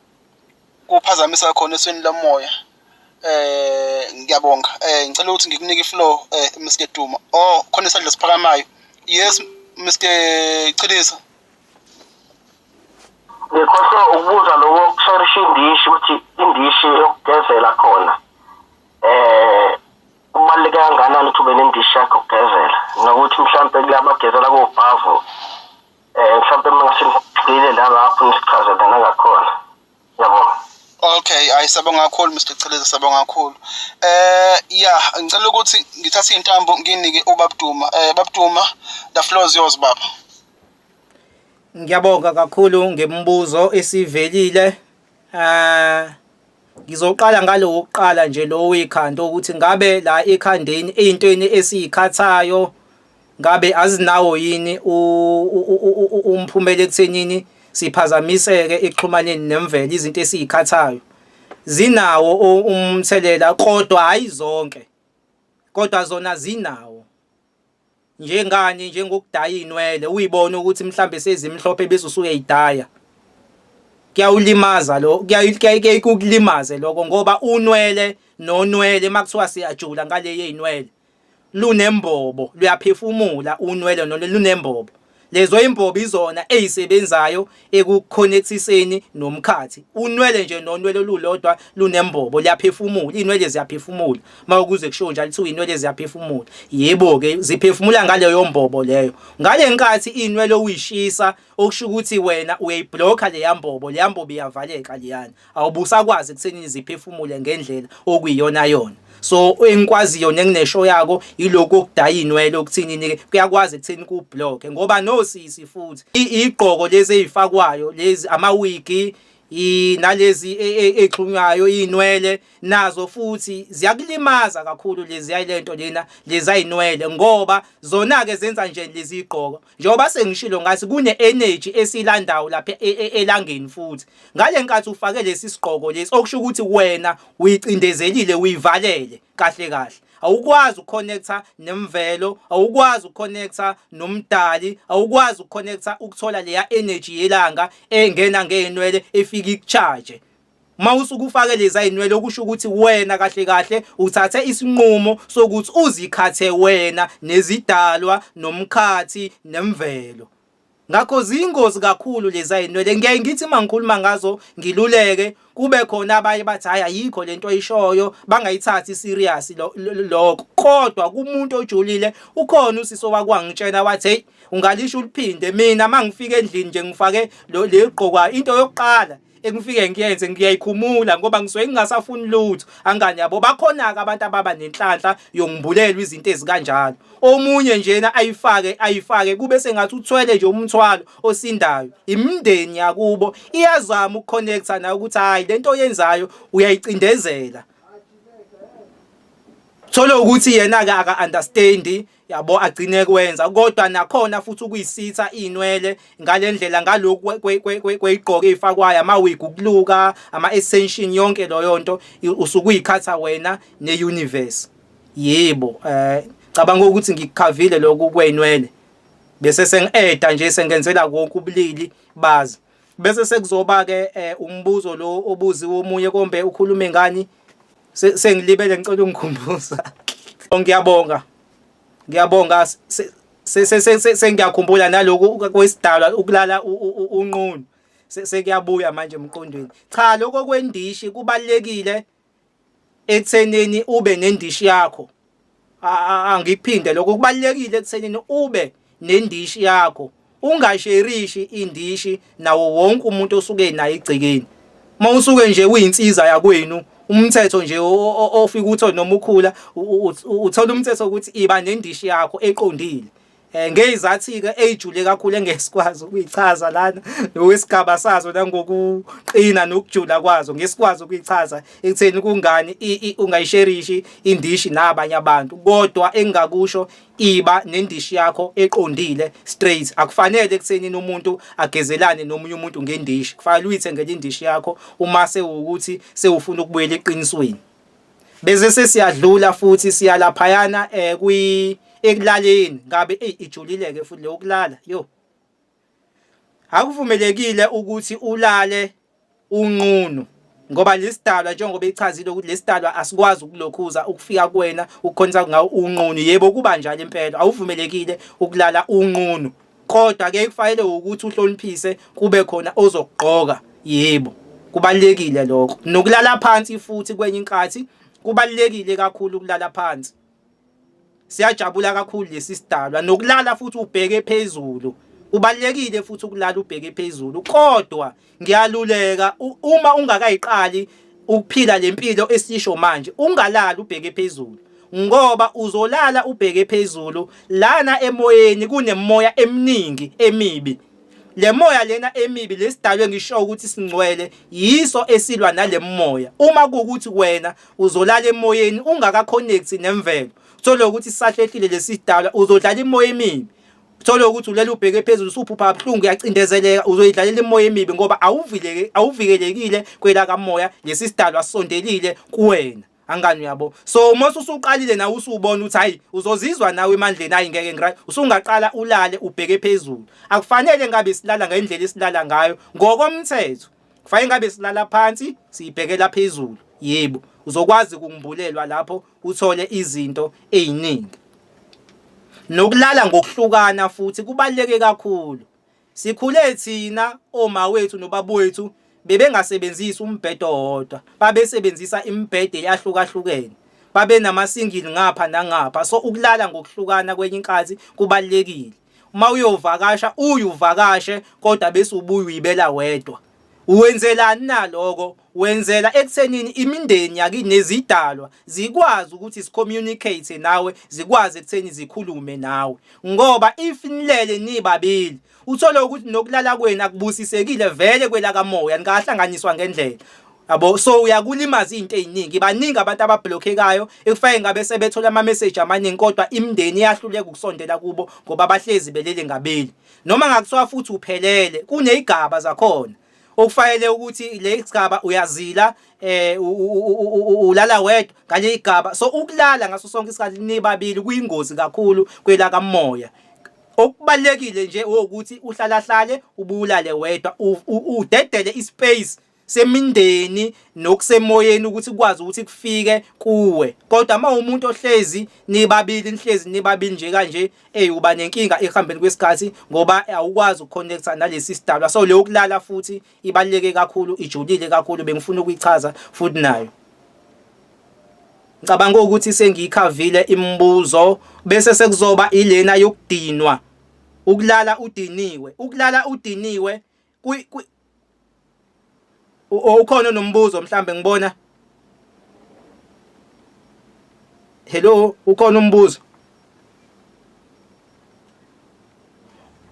kuphazamisa khona esweni lomoya. Ngiyabonga. Ngicela ukuthi ngikunike ifloor Mr Duma. Oh khona isandla esiphakamayo. Yes Mr Chiliza. Ngikhohlwe ukubuza lokho kushorisha indishi ukuthi indishi yokugezela khona kubaluleke kangakanani ukuthi ube nendishi yakho yokugezela nokuthi mhlampe kulabagezela kobhavu mhlampe uma ngase nigxile nalapho nisichazele nangakhona. Ngiyabonga. Okay, hayi sabonga kakhulu Mr Chiliza sabonga kakhulu. Yeah, ngicela ukuthi ngithathe intambo nginike ubaba Duma. Baba Duma, the floor is yours baba. Ngiyabonga kakhulu ngemibuzo esivelile. Ngizoqala ngalo wokuqala nje lo wekhanda ukuthi ngabe la ekhandeni eyintweni esiyikhathayo ngabe azinawo yini umphumela ekuthenini siphazamiseke ekuxhumaneni nemvelo izinto esiyikhathayo zinawo umthelela kodwa hayi zonke kodwa zona zinawo njengani njengokudaya inwele uyibona ukuthi mhlambe sezimhlophe bese usuyayidaya kuyawulimaza lo kuyaye kukulimaze lokho ngoba unwele nonwele makuthiwa siyajula ngale yezinwele lunembobo luyaphefumula unwele nona lunembobo lezo imbobo izona ezisebenzayo ekukhonethiseni nomkhathi unwele nje nonwele olulodwa lunembobo liyaphefumula inwele ziyaphefumula mawukuze kushiwo njalo kuthiwa inwele ziyaphefumula yebo ke ziphefumula ngaleyo mbobo leyo ngale nkathi inwele uyishisa okusho ukuthi wena uyayiblocka leya mbobo leya mbobo iyavaleka leyana awubusakwazi ekuthenini ziphefumule ngendlela okuyiyona yona so engikwaziyo nenginesho yako yilokhu okudaya inwele okuthinini kuyakwazi ekutheni kublock ngoba nosisi futhi igqoko lezi ezifakwayo lezi amawigi. Nalezi exhunywayo inwele nazo futhi ziyakulimaza kakhulu lezi lento lena lezi ayinwele ngoba zona ke zenza nje lezi igqoko njengoba sengishilo ngathi kune energy esilandayo lapha elangeni futhi ngale nkathi ufake lesi sigqoko lesi okusho ukuthi wena uyicindezelile uyivalele kahle kahle. Awukwazi ukuconnecta nemvelo, awukwazi ukuconnecta nomdali, awukwazi ukuconnecta ukuthola leya energy yelanga engena ngey'nwele efika ikucharge. Uma usuke ufake lezi ay'nwele okusho ukuthi wena kahle kahle uthathe isinqumo sokuthi uzikhathe wena nezidalwa nomkhathi nemvelo. Ngakho ziyingozi kakhulu lezi ayinwele. Ngiyaye ngithi uma ngikhuluma ngazo ngiluleke kube khona abanye bathi hayi ayikho lento oyishoyo bangayithathi serious lokho. Kodwa kumuntu ojulile ukhona usisi owakwangitshena wathi hey ungalisho uliphinde mina mangifika endlini nje ngifake le gqokwa into yokuqala engifike ngiyenze ngiyayikhumula ngoba ngisuke ngingasafuni lutho angani yabo bakhona-ke abantu ababa nenhlanhla yongibulelwa izinto ezikanjalo omunye njena ayifake ayifake kube sengathi uthwele nje umthwalo osindayo imindeni yakubo iyazama ukuconnecta nayo ukuthi hayi lento oyenzayo uyayicindezela thole ukuthi yena ke aka understand yabo agcine kwenza kodwa nakhona futhi ukuyisitha inwele ngalendlela ngalokhu kweyigqoke ifakwayo ama wig ukuluka ama extension yonke loyo nto usukuyikhatha wena ne universe yebo eh cabanga ukuthi ngikukhavile lokhu kwenwele bese sengi-eda nje sengenzela konke ubulili bazi bese sekuzoba ke eh, umbuzo lo obuziwe omunye kombe ukhulume ngani Sengilibele ngicela ungikhumbuza. Oh, ngiyabonga. Ngiyabonga sengiyakhumbula naloku kwesidalwa ukulala unqunu. Sekuyabuya manje emqondweni. Cha lokho kwendishi kubalekile ekuthenini ube nendishi yakho. Angikuphinde lokho kubalekile ekuthenini ube nendishi yakho ungasherishi indishi nawo wonke umuntu osuke naye egcekeni uma usuke nje uyinsiza yakwenu umthetho nje ofika uthole noma ukhula uthola umthetho ukuthi iba nendishi yakho eqondile eh ngeyizathi ke ejule kakhulu engesikwazi ukuyichaza lana nokwesigaba sazo nangokuqina nokujula kwazo ngesikwazi ukuyichaza ekutheni kungani ungayisherishi indishi nabanye abantu kodwa engingakusho iba nendishi yakho eqondile straight akufanele ekuthenini umuntu agezelane nomunye umuntu ngendishi kufanele uyithengele indishi yakho uma sewukuthi sewufuna ukubuyela eqinisweni bese sesiyadlula futhi siyalaphayana eh kwi ekulaleni ngabe ey ijulile ke futhi leyo kulala yo Akuvumelekile ukuthi ulale unqunu ngoba lesidalwa njengoba echazile ukuthi lesidalwa asikwazi ukulokhuza ukufika kuwena ukukhonisa ngawo unqunu yebo kuba njalo impela awuvumelekile ukulala unqunu kodwa ke kufanele ukuthi uhloniphise kube khona ozokugqoka yebo kubalekile lokho nokulala phansi futhi kwenye inkathi kubalekile kakhulu ukulala phansi Siyajabula kakhulu lesi sidalwa nokulala futhi ubheke phezulu. Kubalekile futhi ukulala ubheke phezulu kodwa ngiyaluleka uma ungakayiqali ukuphila lempilo esisho manje ungalali ubheke phezulu ngoba uzolala ubheke phezulu lana emoyeni kunemoya eminingi emibi Le moya lena emibi lesidalwe ngisho ukuthi singcwele yiso esilwa nalemoya. Uma kuwukuthi wena uzolala emoyeni ungaka connect nemvelo, uthole ukuthi sisahlehlile lesidalwa uzodlala imoya emibi. Uthole ukuthi ulele ubheke phezulu usuphupha kabuhlungu uyacindezeleka uzoyidlalela imoya emibi ngoba awuvileke awuvikelekile kwelakamoya lesi sidalwa sisondelile kuwena. Angani uyabo. So uma usuqalile nawe usubona ukuthi hayi uzozizwa nawe emandleni hayi ngeke ngiray usungaqala ulale ubheke phezulu. Akufanele ngabe silala ngendlela esilala ngayo ngokomthetho. Kufanele ngabe silala phansi siyibhekela phezulu. Yebo, uzokwazi ukumbulelwa lapho uthole izinto eziningi. Nokulala ngokuhlukana futhi kubaluleke kakhulu. Sikhule thina omawethu nobabwethu bebengasebenzisi umbhede owodwa, babesebenzisa imibhede eyahlukahlukene. Babenamasingili ngapha nangapha, so ukulala ngokuhlukana kwenye inkathi kubalulekile. Uma uyovakasha uye uvakashe kodwa bese ubuye uyibela wedwa. Wenzelani naloko? Wenzela ekuthenini imindeni yakini nezidalwa zikwazi ukuthi zicommunicate nawe, zikwazi ekutheni zikhulume nawe. Ngoba if nilele nibabili, uthole ukuthi nokulala kwenu akubusisekile vele kwelakamoya, ningahlanganiswa ngendlela. Yabo, so uyakulimaza izinto eziningi. Baningi abantu abablockekayo ekufanele ngabe sebethola ama message amaningi kodwa imindeni iyahluleka ukusondela kubo ngoba bahlezi belele ngabili. Noma ngakuthiwa futhi uphelele, kunezigaba zakhona okufanele ukuthi le sigaba uyazila eh ulala wedwa ngale igaba. So ukulala ngaso sonke isikhathi nibabili kuyingozi kakhulu kwelakamoya. Okubalekile nje ukuthi uhlala hlale ubulale wedwa, udedele ispace semindeni nokusemoyeni ukuthi kukwazi ukuthi kufike kuwe. Kodwa uma umuntu ohlezi nibabili, nihlezi nibabili nje kanje, ey uba nenkinga ekuhambeni kwesikhathi ngoba awukwazi ukuconnecta nalesi sidalwa. So leyo kulala futhi ibaluleke kakhulu, ijulile kakhulu, bengifuna ukuyichaza futhi nayo. Ngicabanga ukuthi sengiyikhavile imibuzo, bese sekuzoba ilena yokudinwa, ukulala udiniwe. Ukulala udiniwe ukhona nombuzo mhlambe ngibona. Hello, ukhona umbuzo?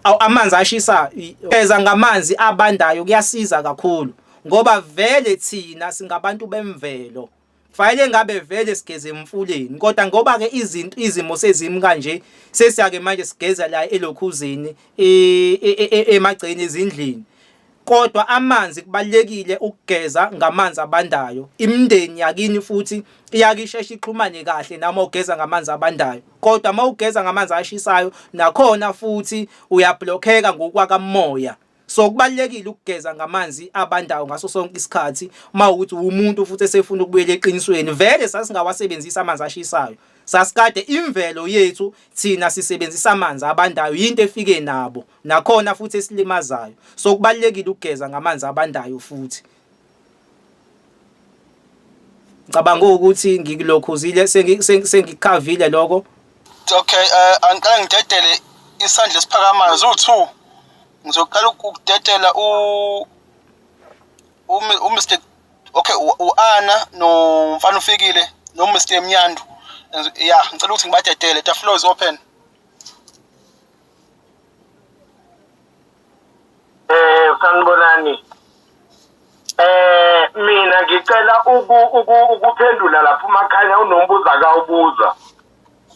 Aw, amanzi ashisa, geza ngamanzi abandayo kuyasiza kakhulu ngoba vele thina singabantu bemvelo. Fanele ngabe vele sigeze emfuleni, kodwa ngoba ke izinto izimo sezimi kanje, sesiyake manje sigeza la elokhuzini emagceni ezindlini. Kodwa amanzi kubalekile ukugeza ngamanzi abandayo. Imindeni yakini futhi iyakishesha ixhumane kahle noma ugeza ngamanzi abandayo. Kodwa uma ugeza ngamanzi ashisayo nakhona futhi uyablockeka ngokwakamoya. So kubalekile ukugeza ngamanzi abandayo ngaso sonke isikhathi uma ukuthi umuntu futhi esefuna ukubuyela eqinisweni. Vele sasingawasebenzisa amanzi ashisayo, sasikade imvelo yethu thina sisebenzisa amanzi abandayo, yinto efike nabo nakhona futhi esilimazayo. So kubalekile ukugeza ngamanzi abandayo futhi. Ngicabanga ukuthi ngikulokhuzile, sengikhavile lokho. Okay, angiqale ngidedele isandla esiphakamayo ziwu-2. Ngizoqala ukudedela u Mr. Okay, u-Anna nomfana ufikile no Mr. Mnyandu. Yeah, ngicela ukuthi ngibadedele. The floor is open. Sanibonani. Mina ngicela ukuphendula lapho uMakhanya unombuzo akawubuza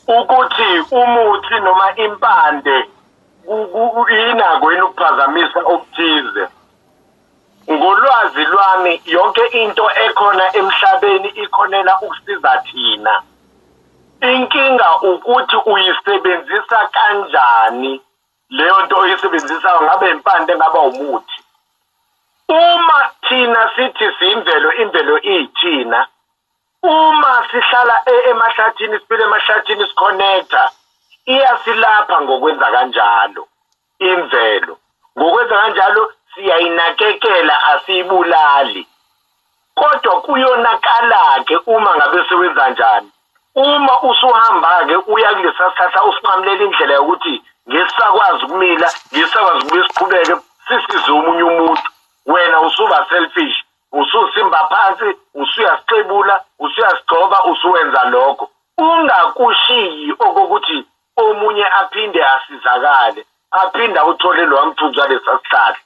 ukuthi umuthi noma impande inako yini ukuphazamisa okuthize. Ngolwazi lwami yonke into ekhona emhlabeni ikhonela ukusiza thina. Inkinga ukuthi uyisebenzisa kanjani leyo nto oyisebenzisayo, ngabe impande ngaba umuthi. Uma thina sithi siyimvelo, imvelo iyithina. Uma sihlala emahlathini, siphila emahlathini, siconnecta, iyasilapha ngokwenza kanjalo imvelo. Ngokwenza kanjalo siyayinakekela, asiyibulali. Kodwa kuyonakala-ke uma ngabe sewenza njani. Uma usuhamba-ke uya kulesa sihlahla usinqamulela indlela yokuthi ngesisakwazi ukumila, ngesisakwazi ukubuye siqhubeke sisize omunye umuntu, wena usuba selfish, ususimba phansi, usuyasixebula, usuyasigxoba, usuwenza lokho. Ungakushiyi okokuthi omunye aphinde asizakale, aphinde awuthole lowa mthunzi walesa sihlahla.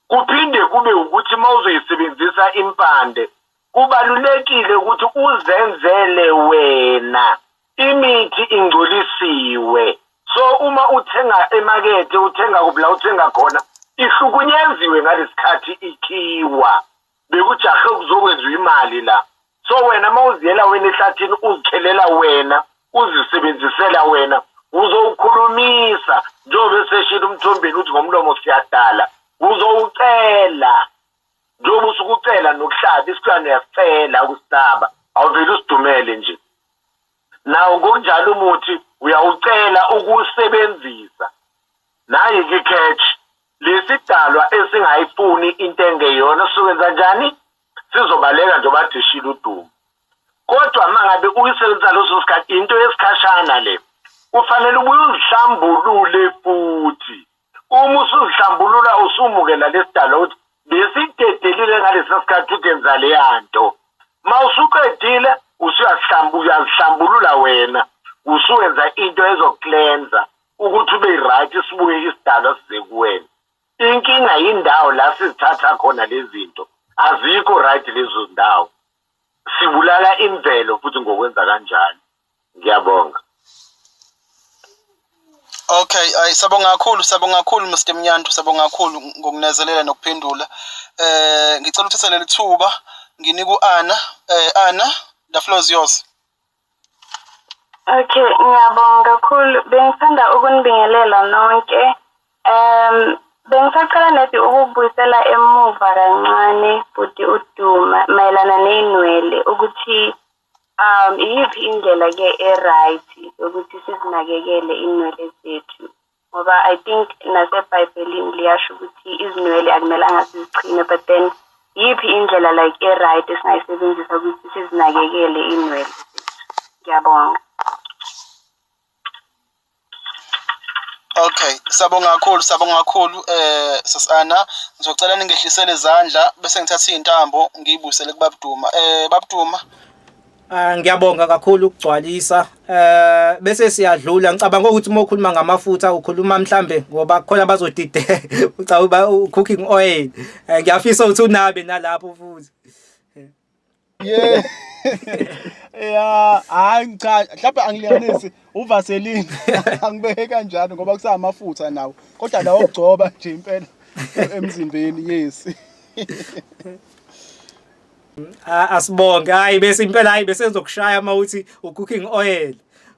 Kuphinde kube ukuthi uma uzoyisebenzisa impande, kubalulekile ukuthi uzenzele wena. Imithi ingcolisiwe, so uma uthenga emakethe, uthenga kuphi la uthenga khona, ihlukunyeziwe ngalesikhathi ikhiwa, bekujahe kuzokwenziwa imali la. So wena uma uziyela wena ehlathini, uzikhelela wena, uzisebenzisela wena, uzowukhulumisa njengoba eseshilo uMthombeni ukuthi ngomlomo siyadala, uzowucela njengoba usukucela nokuhlaba isilwane, uyasicela ukusihlaba, awuvele usidumele nje. Nawo ngokunjalo umuthi uyawucela ukuwusebenzisa. Nayi-ke i-catch, lesidalwa esingayifuni into engeyona sizokwenza njani? Sizobaleka njengoba adishile udumo. Kodwa uma ngabe uyisebenzisa leso sikhathi, into yesikhashana le, kufanele ubuye uzihlambulule futhi. Uma usuzihlambulula usumukela lesidalwa ukuthi Besidedelile ngalesa sikhathi ugenza leya nto. Uma usuqedile usuyazihlambulula wena, usuwenza into ezoklenza ukuthi ube right, sibuye isidalwa size kuwena. Inkinga yindawo la sizithatha khona lezi zinto, azikho right lezo ndawo. Sibulala imvelo futhi ngokwenza kanjalo. Ngiyabonga. Okay, ayi sabonga kakhulu, sabonga kakhulu Mr Mnyandu, sabonga kakhulu ngokunezelela nokuphendula. Ngicela uthathe leli thuba nginike uAna. Ana, the floor is yours. Okay, ngiyabonga kakhulu. Bengithanda ukunibingelela nonke. Bengisacela nedi ukubuyisela emuva kancane bhuti uDuma mayelana ney'nwele ukuthi iyiphi indlela ke e-right yokuthi sizinakekele iy'nwele zethu, ngoba I think naseBhayibhelini liyasho ukuthi izinwele akumelanga sizichime, but then iyiphi indlela like e-right esingayisebenzisa ukuthi sizinakekele iy'nwele zethu? Ngiyabonga. Okay, sabonga kakhulu, sabonga kakhulu Sisana. Ngizocela ningehlisele izandla bese ngithatha izintambo ngiyibusele kuBabduma. Babduma. Ngiyabonga kakhulu ukugcwalisa. Bese siyadlula. Ngicabanga ukuthi uma ukhuluma ngamafutha ukhuluma mhlambe ngoba khona abazodide ucabanga cooking oil. Ngiyafisa ukuthi unabe nalapho futhi. Yeah. Yeah, hayi cha, mhlawumbe angilinganisi uVaseline angibeke kanjalo ngoba kusamafutha nawo. Kodwa lawo okugcoba nje impela emzimbeni, yes. Asibonge. Hayi bese impela, hayi bese ngizokushaya uma uthi u-cooking oil.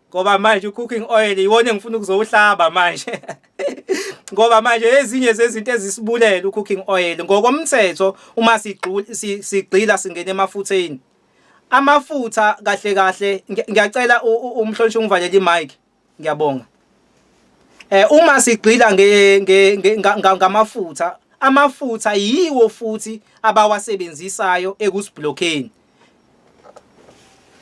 Ngoba manje u-cooking oil iwona engifuna ukuzowuhlaba manje. Ngoba manje ezinye zezinto ezisibulela u-cooking oil ngokomthetho, uma sigxila singena emafutheni. Amafutha kahle kahle, ngiyacela umhlonishwa ungivalele imic. Ngiyabonga. Uma sigxila ngamafutha, amafutha yiwo futhi abawasebenzisayo ekusiblockeni.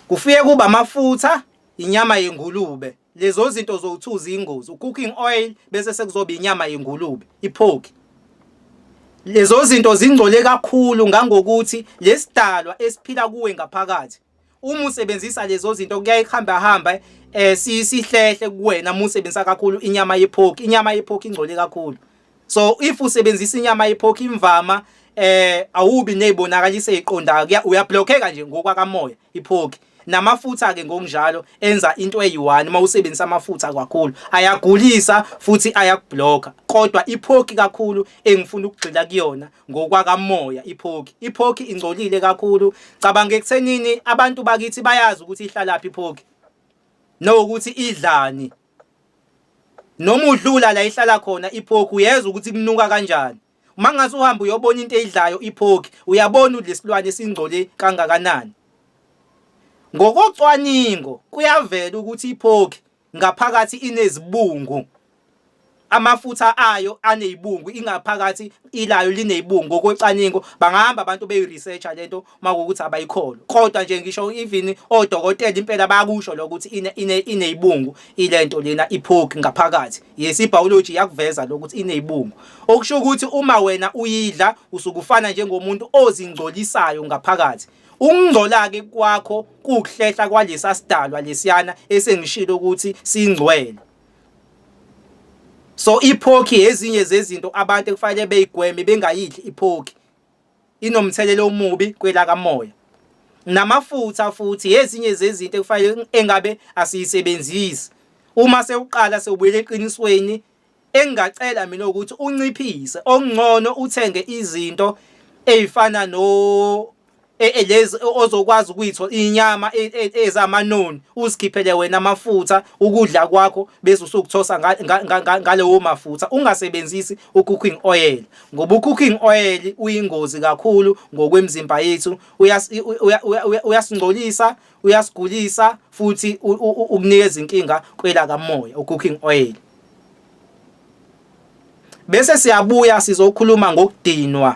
Kufike kuba amafutha, inyama yengulube. Lezo zinto zowu-two ziyingozi. U-cooking oil bese sekuzoba inyama yengulube, ipork. Lezo zinto zingcole kakhulu ngangokuthi lesidalwa esiphila kuwe ngaphakathi, uma usebenzisa lezo zinto kuyaye kuhamba hamba sihlehle kuwena uma usebenzisa kakhulu inyama yepork. Inyama yepork ingcole kakhulu. So if usebenzisa inyama yepork imvama awubi nezibonakaliso eziqondayo, uyablockeka nje ngokwakamoya ipork. Namafutha ke ngokunjalo enza into eyi-one, uma usebenzisa amafutha kakhulu ayagulisa futhi ayakublocka. Kodwa ipork kakhulu engifuna ukugxila kuyona ngokwakamoya, ipork. Ipork ingcolile kakhulu. Cabanga ekuthenini abantu bakithi bayazi ukuthi ihlalaphi ipork nokuthi idlani. Noma udlula la ihlala khona ipork uyezwa ukuthi kunuka kanjani. Uma ngase uhambe uyobona into eyidlayo ipork, uyabona ukuthi lesilwane singcole kangakanani. Ngokocwaningo kuyavela ukuthi ipork ngaphakathi inezibungu. Amafutha ayo anezibungu, ingaphakathi ilayo linezibungu. Ngokocwaningo bangahamba abantu beyi-researcher lento makuwukuthi abayikholwa. Kodwa nje ngisho even odokotela impela bayakusho lokho ukuthi inezibungu ilento lena ipork ngaphakathi. Yes, ibiology iyakuveza lokho ukuthi inezibungu. Okusho ukuthi uma wena uyidla usuke ufana njengomuntu ozingcolisayo ngaphakathi. Ukungcola ke kwakho kukuhlehla kwalesa sidalwa lesiyana esengishilo ukuthi singcwele. So ipork ezinye zezinto abantu ekufanele beyigweme, bengayidli ipork. Inomthelela omubi kwelakamoya. Namafutha futhi ezinye zezinto ekufanele engabe asiyisebenzisi. Uma sewuqala sewubuyela eqinisweni, engingacela mina ukuthi unciphise, okungcono uthenge izinto ezifana no lezi ozokwazi ukuyithola, inyama ezamanoni, uzikhiphele wena amafutha ukudla kwakho bese usukuthosa ngalewo mafutha. Ungasebenzisi u-cooking oil ngoba u-cooking oil uyingozi kakhulu ngokwemizimba yethu, uyasingcolisa, uyasigulisa futhi ukunikeza inkinga kwelakamoya u-cooking oil. Bese siyabuya sizokhuluma ngokudinwa.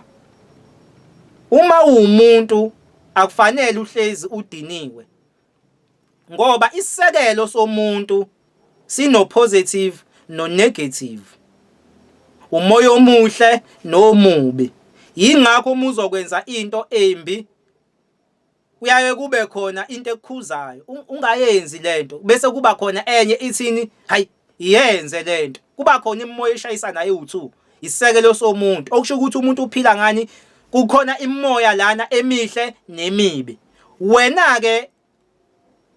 Uma uwumuntu akufanele uhlezi udiniwe, ngoba isisekelo somuntu sino positive no negative, umoya omuhle nomubi. Yingakho uma uzokwenza into embi kuyaye kube khona into ekukhuzayo ungayenzi lento bese kuba khona enye ithini hayi yenze lento kuba khona imimoya eshayisana ewu2 isisekelo somuntu okusho ukuthi umuntu uphila ngani kukhona imimoya lana emihle nemibi wena ke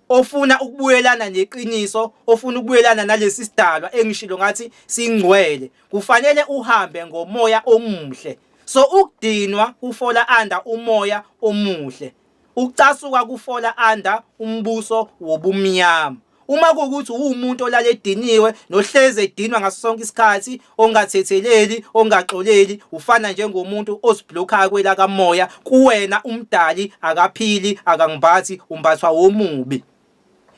ofuna ukubuyelana neqiniso ofuna ukubuyelana nalesi sidalwa engishilo ngathi singcwele kufanele uhambe ngomoya omuhle so ukudinwa kufola under umoya omuhle ukucasuka kufola under umbuso wobumnyama uma kuwukuthi uwumuntu olala ediniwe nohleze edinwa ngaso sonke isikhathi ongathetheleli ongaxoleli ufana njengomuntu osiblokhayo kwelakamoya kuwena umdali akaphili akangimbathi umbathwa womubi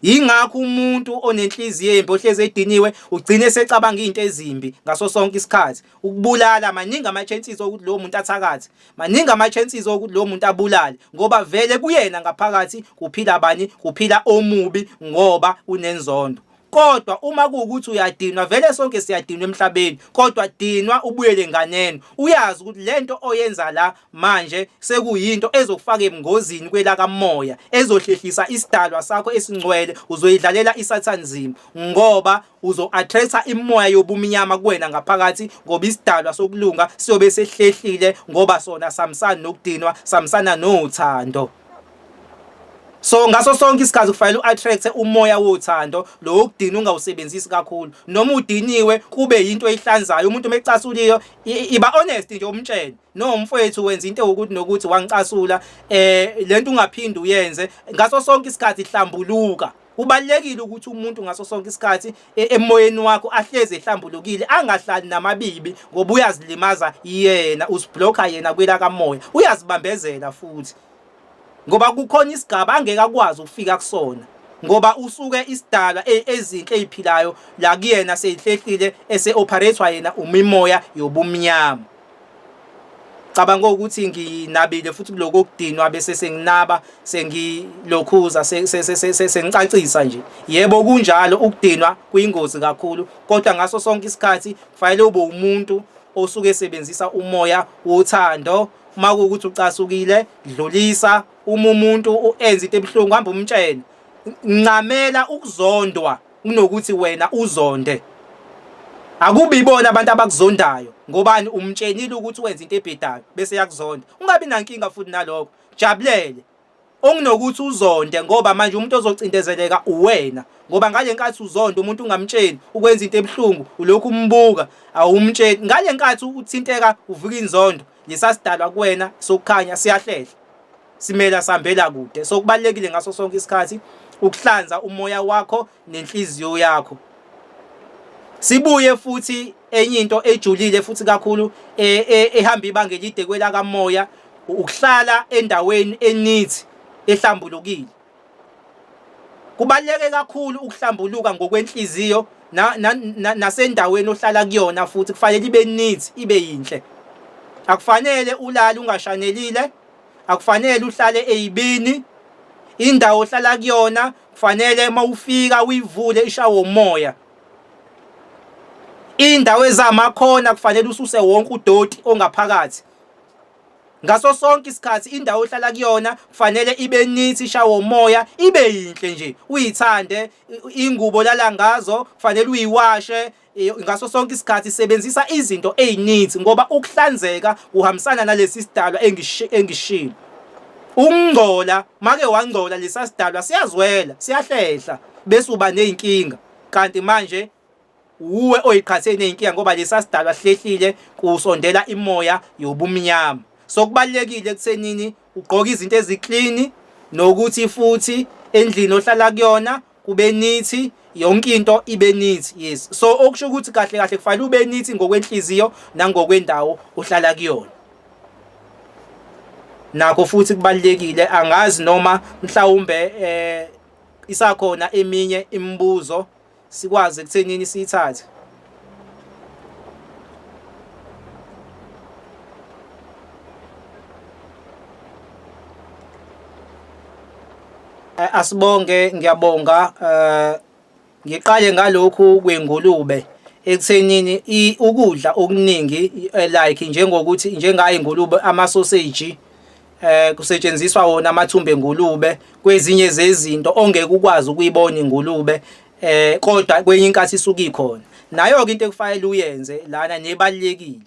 Yingakho umuntu onenhliziyo embi ohlezi ediniwe ugcine esecabanga izinto ezimbi ngaso sonke isikhathi. Ukubulala maningi ama-chances okuthi lowo muntu athakathe. Maningi ama-chances okuthi lowo muntu abulale ngoba vele kuyena ngaphakathi kuphila bani? Kuphila omubi ngoba unenzondo. Kodwa uma kuwukuthi uyadinwa vele sonke siyadinwa emhlabeni kodwa dinwa ubuyele nganeno uyazi ukuthi lento oyenza la manje sekuyinto ezokufaka ebungozini kwelakamoya ezohlehlisa isidalwa sakho esingcwele uzoyidlalela isathanizim ngoba uzo-attracta imoya yobumnyama kuwena ngaphakathi ngoba isidalwa sokulunga siyobe sehlehlile ngoba sona samsana nokudinwa samsana nothando So ngaso sonke isikhathi kufanele u-attract umoya wothando lo wokudina ungawusebenzisi kakhulu noma udiniwe kube yinto eyihlanzayo umuntu uma ecasuliyo iba honest nje umtshele no mfowethu wenza into ewukuthi nokuthi wangicasula eh lento ungaphinde uyenze ngaso sonke isikhathi hlambuluka Kubalulekile ukuthi umuntu ngaso sonke isikhathi e, emoyeni wakho ahlezi ehlambulukile angahlali namabibi ngoba uyazilimaza yena usiblocka yena kwelakamoya uyazibambezela futhi ngoba kukhona isigaba angeke akwazi ukufika kusona ngoba usuke isidalwa e, ezinhle eziphilayo la kuyena seyihlehlile ese-operate-wa yena umimoya yobumnyama Cabanga ukuthi nginabile futhi kuloko okudinwa bese senginaba sengilokhuza sengicacisa nje. Yebo kunjalo ukudinwa kuyingozi kakhulu kodwa ngaso sonke isikhathi kufanele ube umuntu osuke esebenzisa umoya wothando. Uma kuwukuthi ucasukile dlulisa, uma umuntu enza into ebuhlungu hamba umtshele. Ncamela ukuzondwa kunokuthi wena uzonde. Akubi ibona abantu abakuzondayo ngobani umtshenile ukuthi wenza into ebhedayo bese yakuzonda. Ungabi nankinga futhi nalokho. Jabulele. Okunokuthi uzonde ngoba manje umuntu ozocindezeleka uwena ngoba ngale nkathi uzonda umuntu ungamtsheni ukwenza into ebuhlungu ulokhu umbuka awumtsheni ngale nkathi uthinteka uvuka inzondo lesasidalwa kuwena sokukhanya siyahlehla simela sihambela kude so kubalekile ngaso sonke isikhathi ukuhlanza umoya wakho nenhliziyo yakho sibuye futhi enye into ejulile futhi kakhulu e, e, ehamba ibanga elide kwelakamoya ukuhlala endaweni enithi ehlambulukile Kubaluleke kakhulu ukuhlambuluka ngokwenhliziyo nasendaweni ohlala kuyona futhi kufanele ibe neat, ibe yinhle. Akufanele ulale ungashanelile, akufanele uhlale eyibini. Indawo ohlala kuyona kufanele uma ufika uyivule ishawe umoya. Indawo ezamakhona kufanele ususe wonke udoti ongaphakathi. Ngaso sonke isikhathi indawo ohlala kuyona kufanele ibe neat ishawe umoya ibe yinhle nje uyithande ingubo lala ngazo kufanele uyiwashe ngaso sonke isikhathi sebenzisa izinto ezininzi ngoba ukuhlanzeka kuhambisana nalesi sidalwa engishilo ukungcola make wangcola lesa sidalwa siyazwela siyahlehla bese uba nezinkinga kanti manje Wuwe oyiqhathe nezinkinga ngoba lesa sidalwa sihlehlile kusondela imoya yobumnyama. So kubalulekile ekuthenini ugqoke izinto eziclean nokuthi futhi endlini ohlala kuyona kube neat yonke into ibe neat yes so okusho ukuthi kahle kahle kufanele ube neat ngokwenhliziyo nangokwendawo ohlala kuyona nakho futhi kubalulekile angazi noma mhlawumbe eh isakhona eminye imibuzo sikwazi ekuthenini siyithathe. Eh, asibonge ngiyabonga eh ngiqale ngalokhu kwengulube Ekuthenini ukudla okuningi like njengokuthi njengayo ingulube, amasoseji, kusetshenziswa wona amathumbu engulube kwezinye zezinto ongeke ukwazi ukuyibona ingulube, kodwa kwenye inkathi isuke ikhona. Nayo-ke into ekufanele uyenze lana nebalulekile,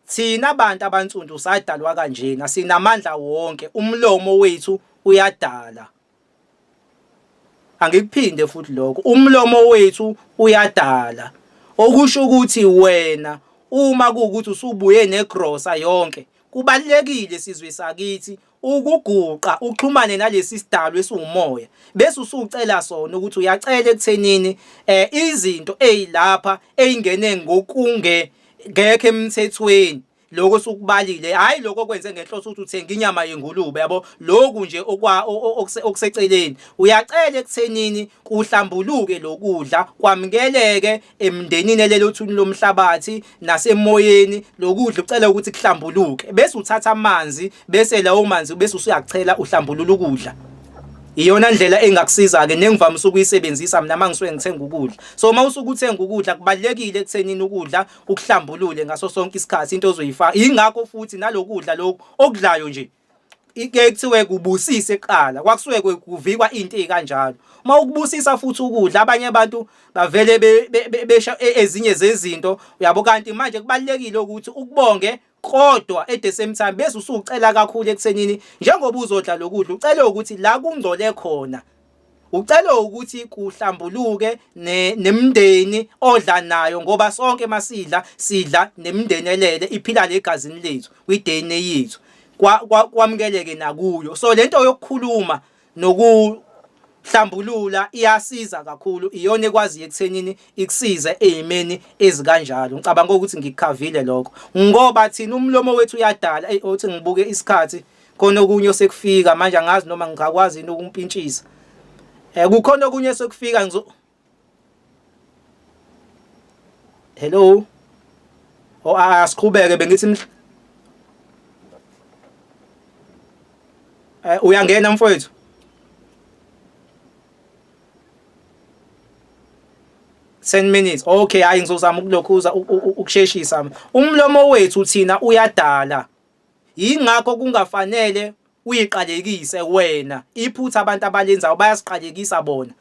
thina abantu abansundu sadalwa kanjena, sinamandla wonke, umlomo wethu uyadala. Angikuphinde futhi lokho, umlomo wethu uyadala. Okusho ukuthi wena uma kuwukuthi usubuye negrosa yonke, kubalulekile sizwe sakithi ukuguqa uxhumane nalesi sidalwa esiwumoya, bese usucela sona ukuthi uyacela ekuthenini izinto ezilapha ezingene ngokunge ngekho emthethweni, lokho osukubalile, hhayi lokho okwenze ngenhloso ukuthi uthenga inyama yengulube, yabo, lokhu nje okuseceleni. Uyacela ekuthenini kuhlambuluke lokudla, kwamukeleke emndenini elelothuni lomhlabathi nasemoyeni. Lokudla ucela ukuthi kuhlambuluke, bese uthatha amanzi, bese lawo manzi bese usuyakuchela uhlambulula ukudla. Iyona ndlela engakusiza-ke nengivamise ukuyisebenzisa mina uma ngisuke ngithenga ukudla. So uma usuke uthenga ukudla, kubalulekile ekuthenini ukudla ukuhlambulule ngaso sonke isikhathi into ozoyifaka. Yingakho futhi nalokudla lokhu okudlayo nje ke kuthiwe kubusise kuqala, kwakusuke kuvikwa into ezikanjalo. Uma ukubusisa futhi ukudla, abanye abantu bavele besha ezinye zezinto, uyabo. Kanti manje kubalulekile ukuthi ukubonge, kodwa at the same time bese usucela kakhulu ekuthenini njengoba uzodla lokudla, ucele ukuthi la kungcole khona, ucele ukuthi kuhlambuluke nemndeni odla nayo, ngoba sonke masidla sidla nemindeni elele iphila legazini lethu kwi-DNA yethu, kwamukeleke nakuyo. So lento yokukhuluma nokuhlambulula iyasiza kakhulu, iyona ekwaziyo ekuthenini ikusize ey'meni ezikanjalo. Ngicabanga ukuthi ngikukhavile lokho, ngoba thina umlomo wethu uyadala. Eyi, othi ngibuke isikhathi, khona okunye osekufika manje, angazi noma ngingakwazi yini ukumpintshisa. Kukhona okunye sekufika ngizo. Hello. Oh, asiqhubeke, bengithi uyangena mfowethu. 10 minutes. Okay, hayi, ngizozama ukulokhuza ukusheshisa. Umlomo wethu thina uyadala. Yingakho kungafanele uyiqalekise wena. Iphutha abantu abalenzayo, bayasiqalekisa bona.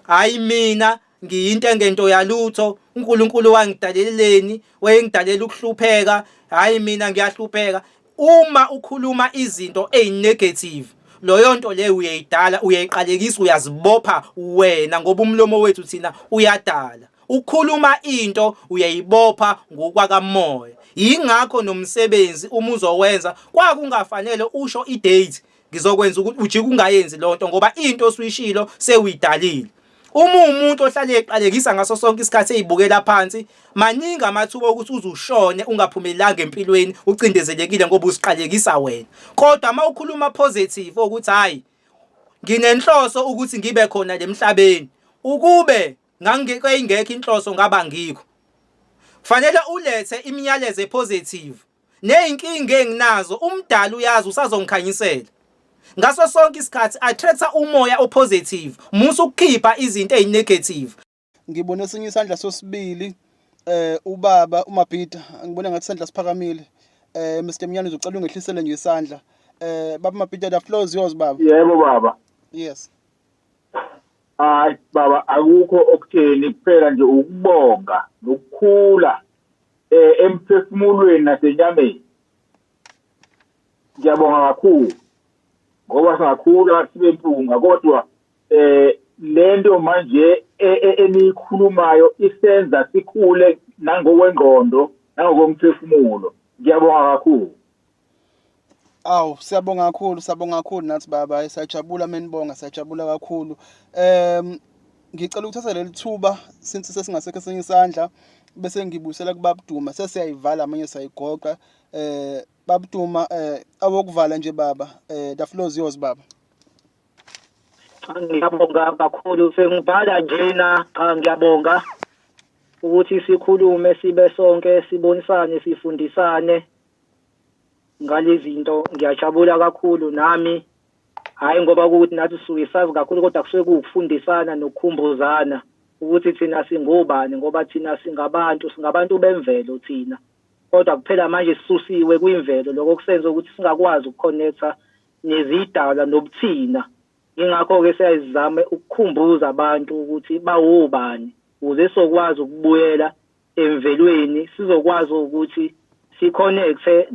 Hayi, mina ngiyinto engento yalutho, uNkulunkulu wangidaleleni? Wayengidalela ukuhlupheka. Hayi, mina ngiyahlupheka. Uma ukhuluma izinto ezinegative, loyo nto leyo uyayidala, uyayiqalekisa, uyazibopha wena, ngoba umlomo wethu thina uyadala. Ukukhuluma into uyayibopha ngokwakamoya. Yingakho nomsebenzi uma uzowenza kwakungafanele usho idate, ngizokwenza ukuthi, ujike ungayenzi lonto, ngoba into osuyishilo sewuyidalile. Uma umuntu ohlale eqalekisa ngaso sonke isikhathi, eyibukela phansi, maningi amathuba okuthi uzushone ungaphumelelanga empilweni, ucindezelekile, ngoba usiqalekisa wena. Kodwa uma ukhuluma positive ukuthi hayi, nginenhloso ukuthi ngibe khona lemhlabeni, ukube ngangingekho inhloso ngaba ngikho, kufanele ulethe imiyalezo epositive. Nezinkinga enginazo umdali uyazi, usazongikhanyisela. Ngaso sonke isikhathi attracta umoya opositive, musa ukukhipha izinto ezinegative. Ngibone esinye isandla sosibili, ubaba uMabhida, ngibone ngathi isandla siphakamile. Mr Mnyane, uzocela ungehlisele nje isandla. Baba Mabhida, the floor is yours, baba. Yebo, baba. Yes. Hayi baba, akukho okutheni, kuphela nje ukubonga nokukhula emphefumulweni nasenyameni. Ngiyabonga kakhulu ngoba singakhula sibe mpunga, kodwa lento manje eniyikhulumayo isenza sikhule nangokwengqondo nangokomphefumulo. Ngiyabonga kakhulu. Awu, siyabonga kakhulu, siyabonga kakhulu nathi baba, siyajabula menibonga, siyajabula kakhulu. Ngicela ukuthatha leli thuba since sesingasekho esinye isandla bese ngibuyisela kubaba Duma, sesiyayivala manje, siyayigoqa. Baba Duma, awokuvala nje baba, the floor is yours, baba. Ngiyabonga kakhulu, sengibhala njena. Cha, ngiyabonga ukuthi sikhulume sibe sonke, sibonisane, sifundisane ngalezi zinto. Ngiyajabula kakhulu nami, hhayi ngoba ukuthi nathi sisuke sazi kakhulu, kodwa kusuke kuwukufundisana nokukhumbuzana. ukuthi thina singobani ngoba thina singabantu singabantu bemvelo thina kodwa kuphela manje sisusiwe kwimvelo lokho kusenza ukuthi singakwazi ukuconnecta nezidalwa nobuthina ingakho-ke siyayizame ukukhumbuza abantu ukuthi bawobani ukuze sizokwazi ukubuyela emvelweni sizokwazi ukuthi siconnecte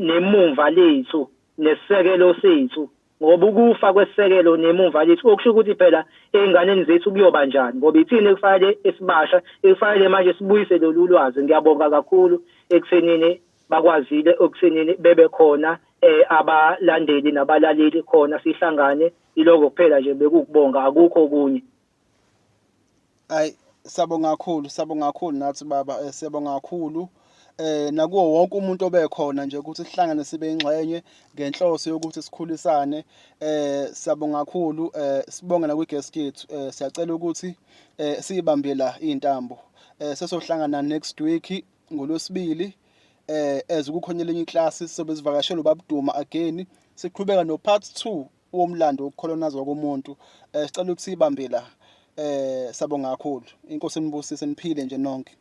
nemumva lethu nesisekelo sethu ngoba ukufa kwesisekelo nemumva lethu okusho ukuthi phela ey'nganeni zethu kuyoba njani ngoba ithini ekufanele esibasha ekufanele manje sibuyise lolu lwazi ngiyabonga kakhulu ekuthenini bakwazile ekuthenini bebe khona eh abalandeli nabalaleli khona sihlangane iloko kuphela nje bekukubonga akukho okunye Ayi sabonga kakhulu sabonga kakhulu nathi baba eh, siyabonga kakhulu eh nakuwo wonke umuntu obekhona nje ukuthi sihlangane sibe ingxenye ngenhloso yokuthi sikhulisane eh siyabonga kakhulu eh sibonge na kwi-guest yethu eh siyacela ukuthi eh siyibambe la izintambo eh sesohlangana next week ngolwesibili eh as kukhona elinye iclass sizobe sivakashela ubabuduma again siqhubeka no part 2 womlando wokukholonazwa komuntu eh sicela ukuthi siyibambe la eh sabonga kakhulu inkosi inibusise niphile nje nonke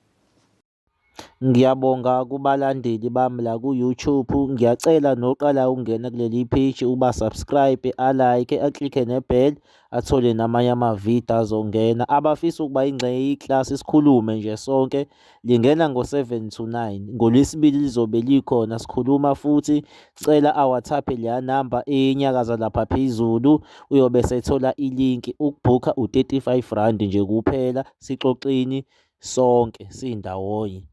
Ngiyabonga kubalandeli bami la ku-YouTube. Ngiyacela noqala ukungena kuleli page uba subscribe, alike, aklikhe ne-bell athole namanye amavidiyo azongena. Abafisa ukuba ingxenye yeklasi sikhulume nje sonke lingena ngo-7 to 9 ngolwesibili lizobe likhona sikhuluma futhi cela awhatsaphe leya namba enyakaza lapha phezulu uyobe sethola ilinki ukubhukha u-35 rand nje kuphela sixoxeni sonke sindawonye.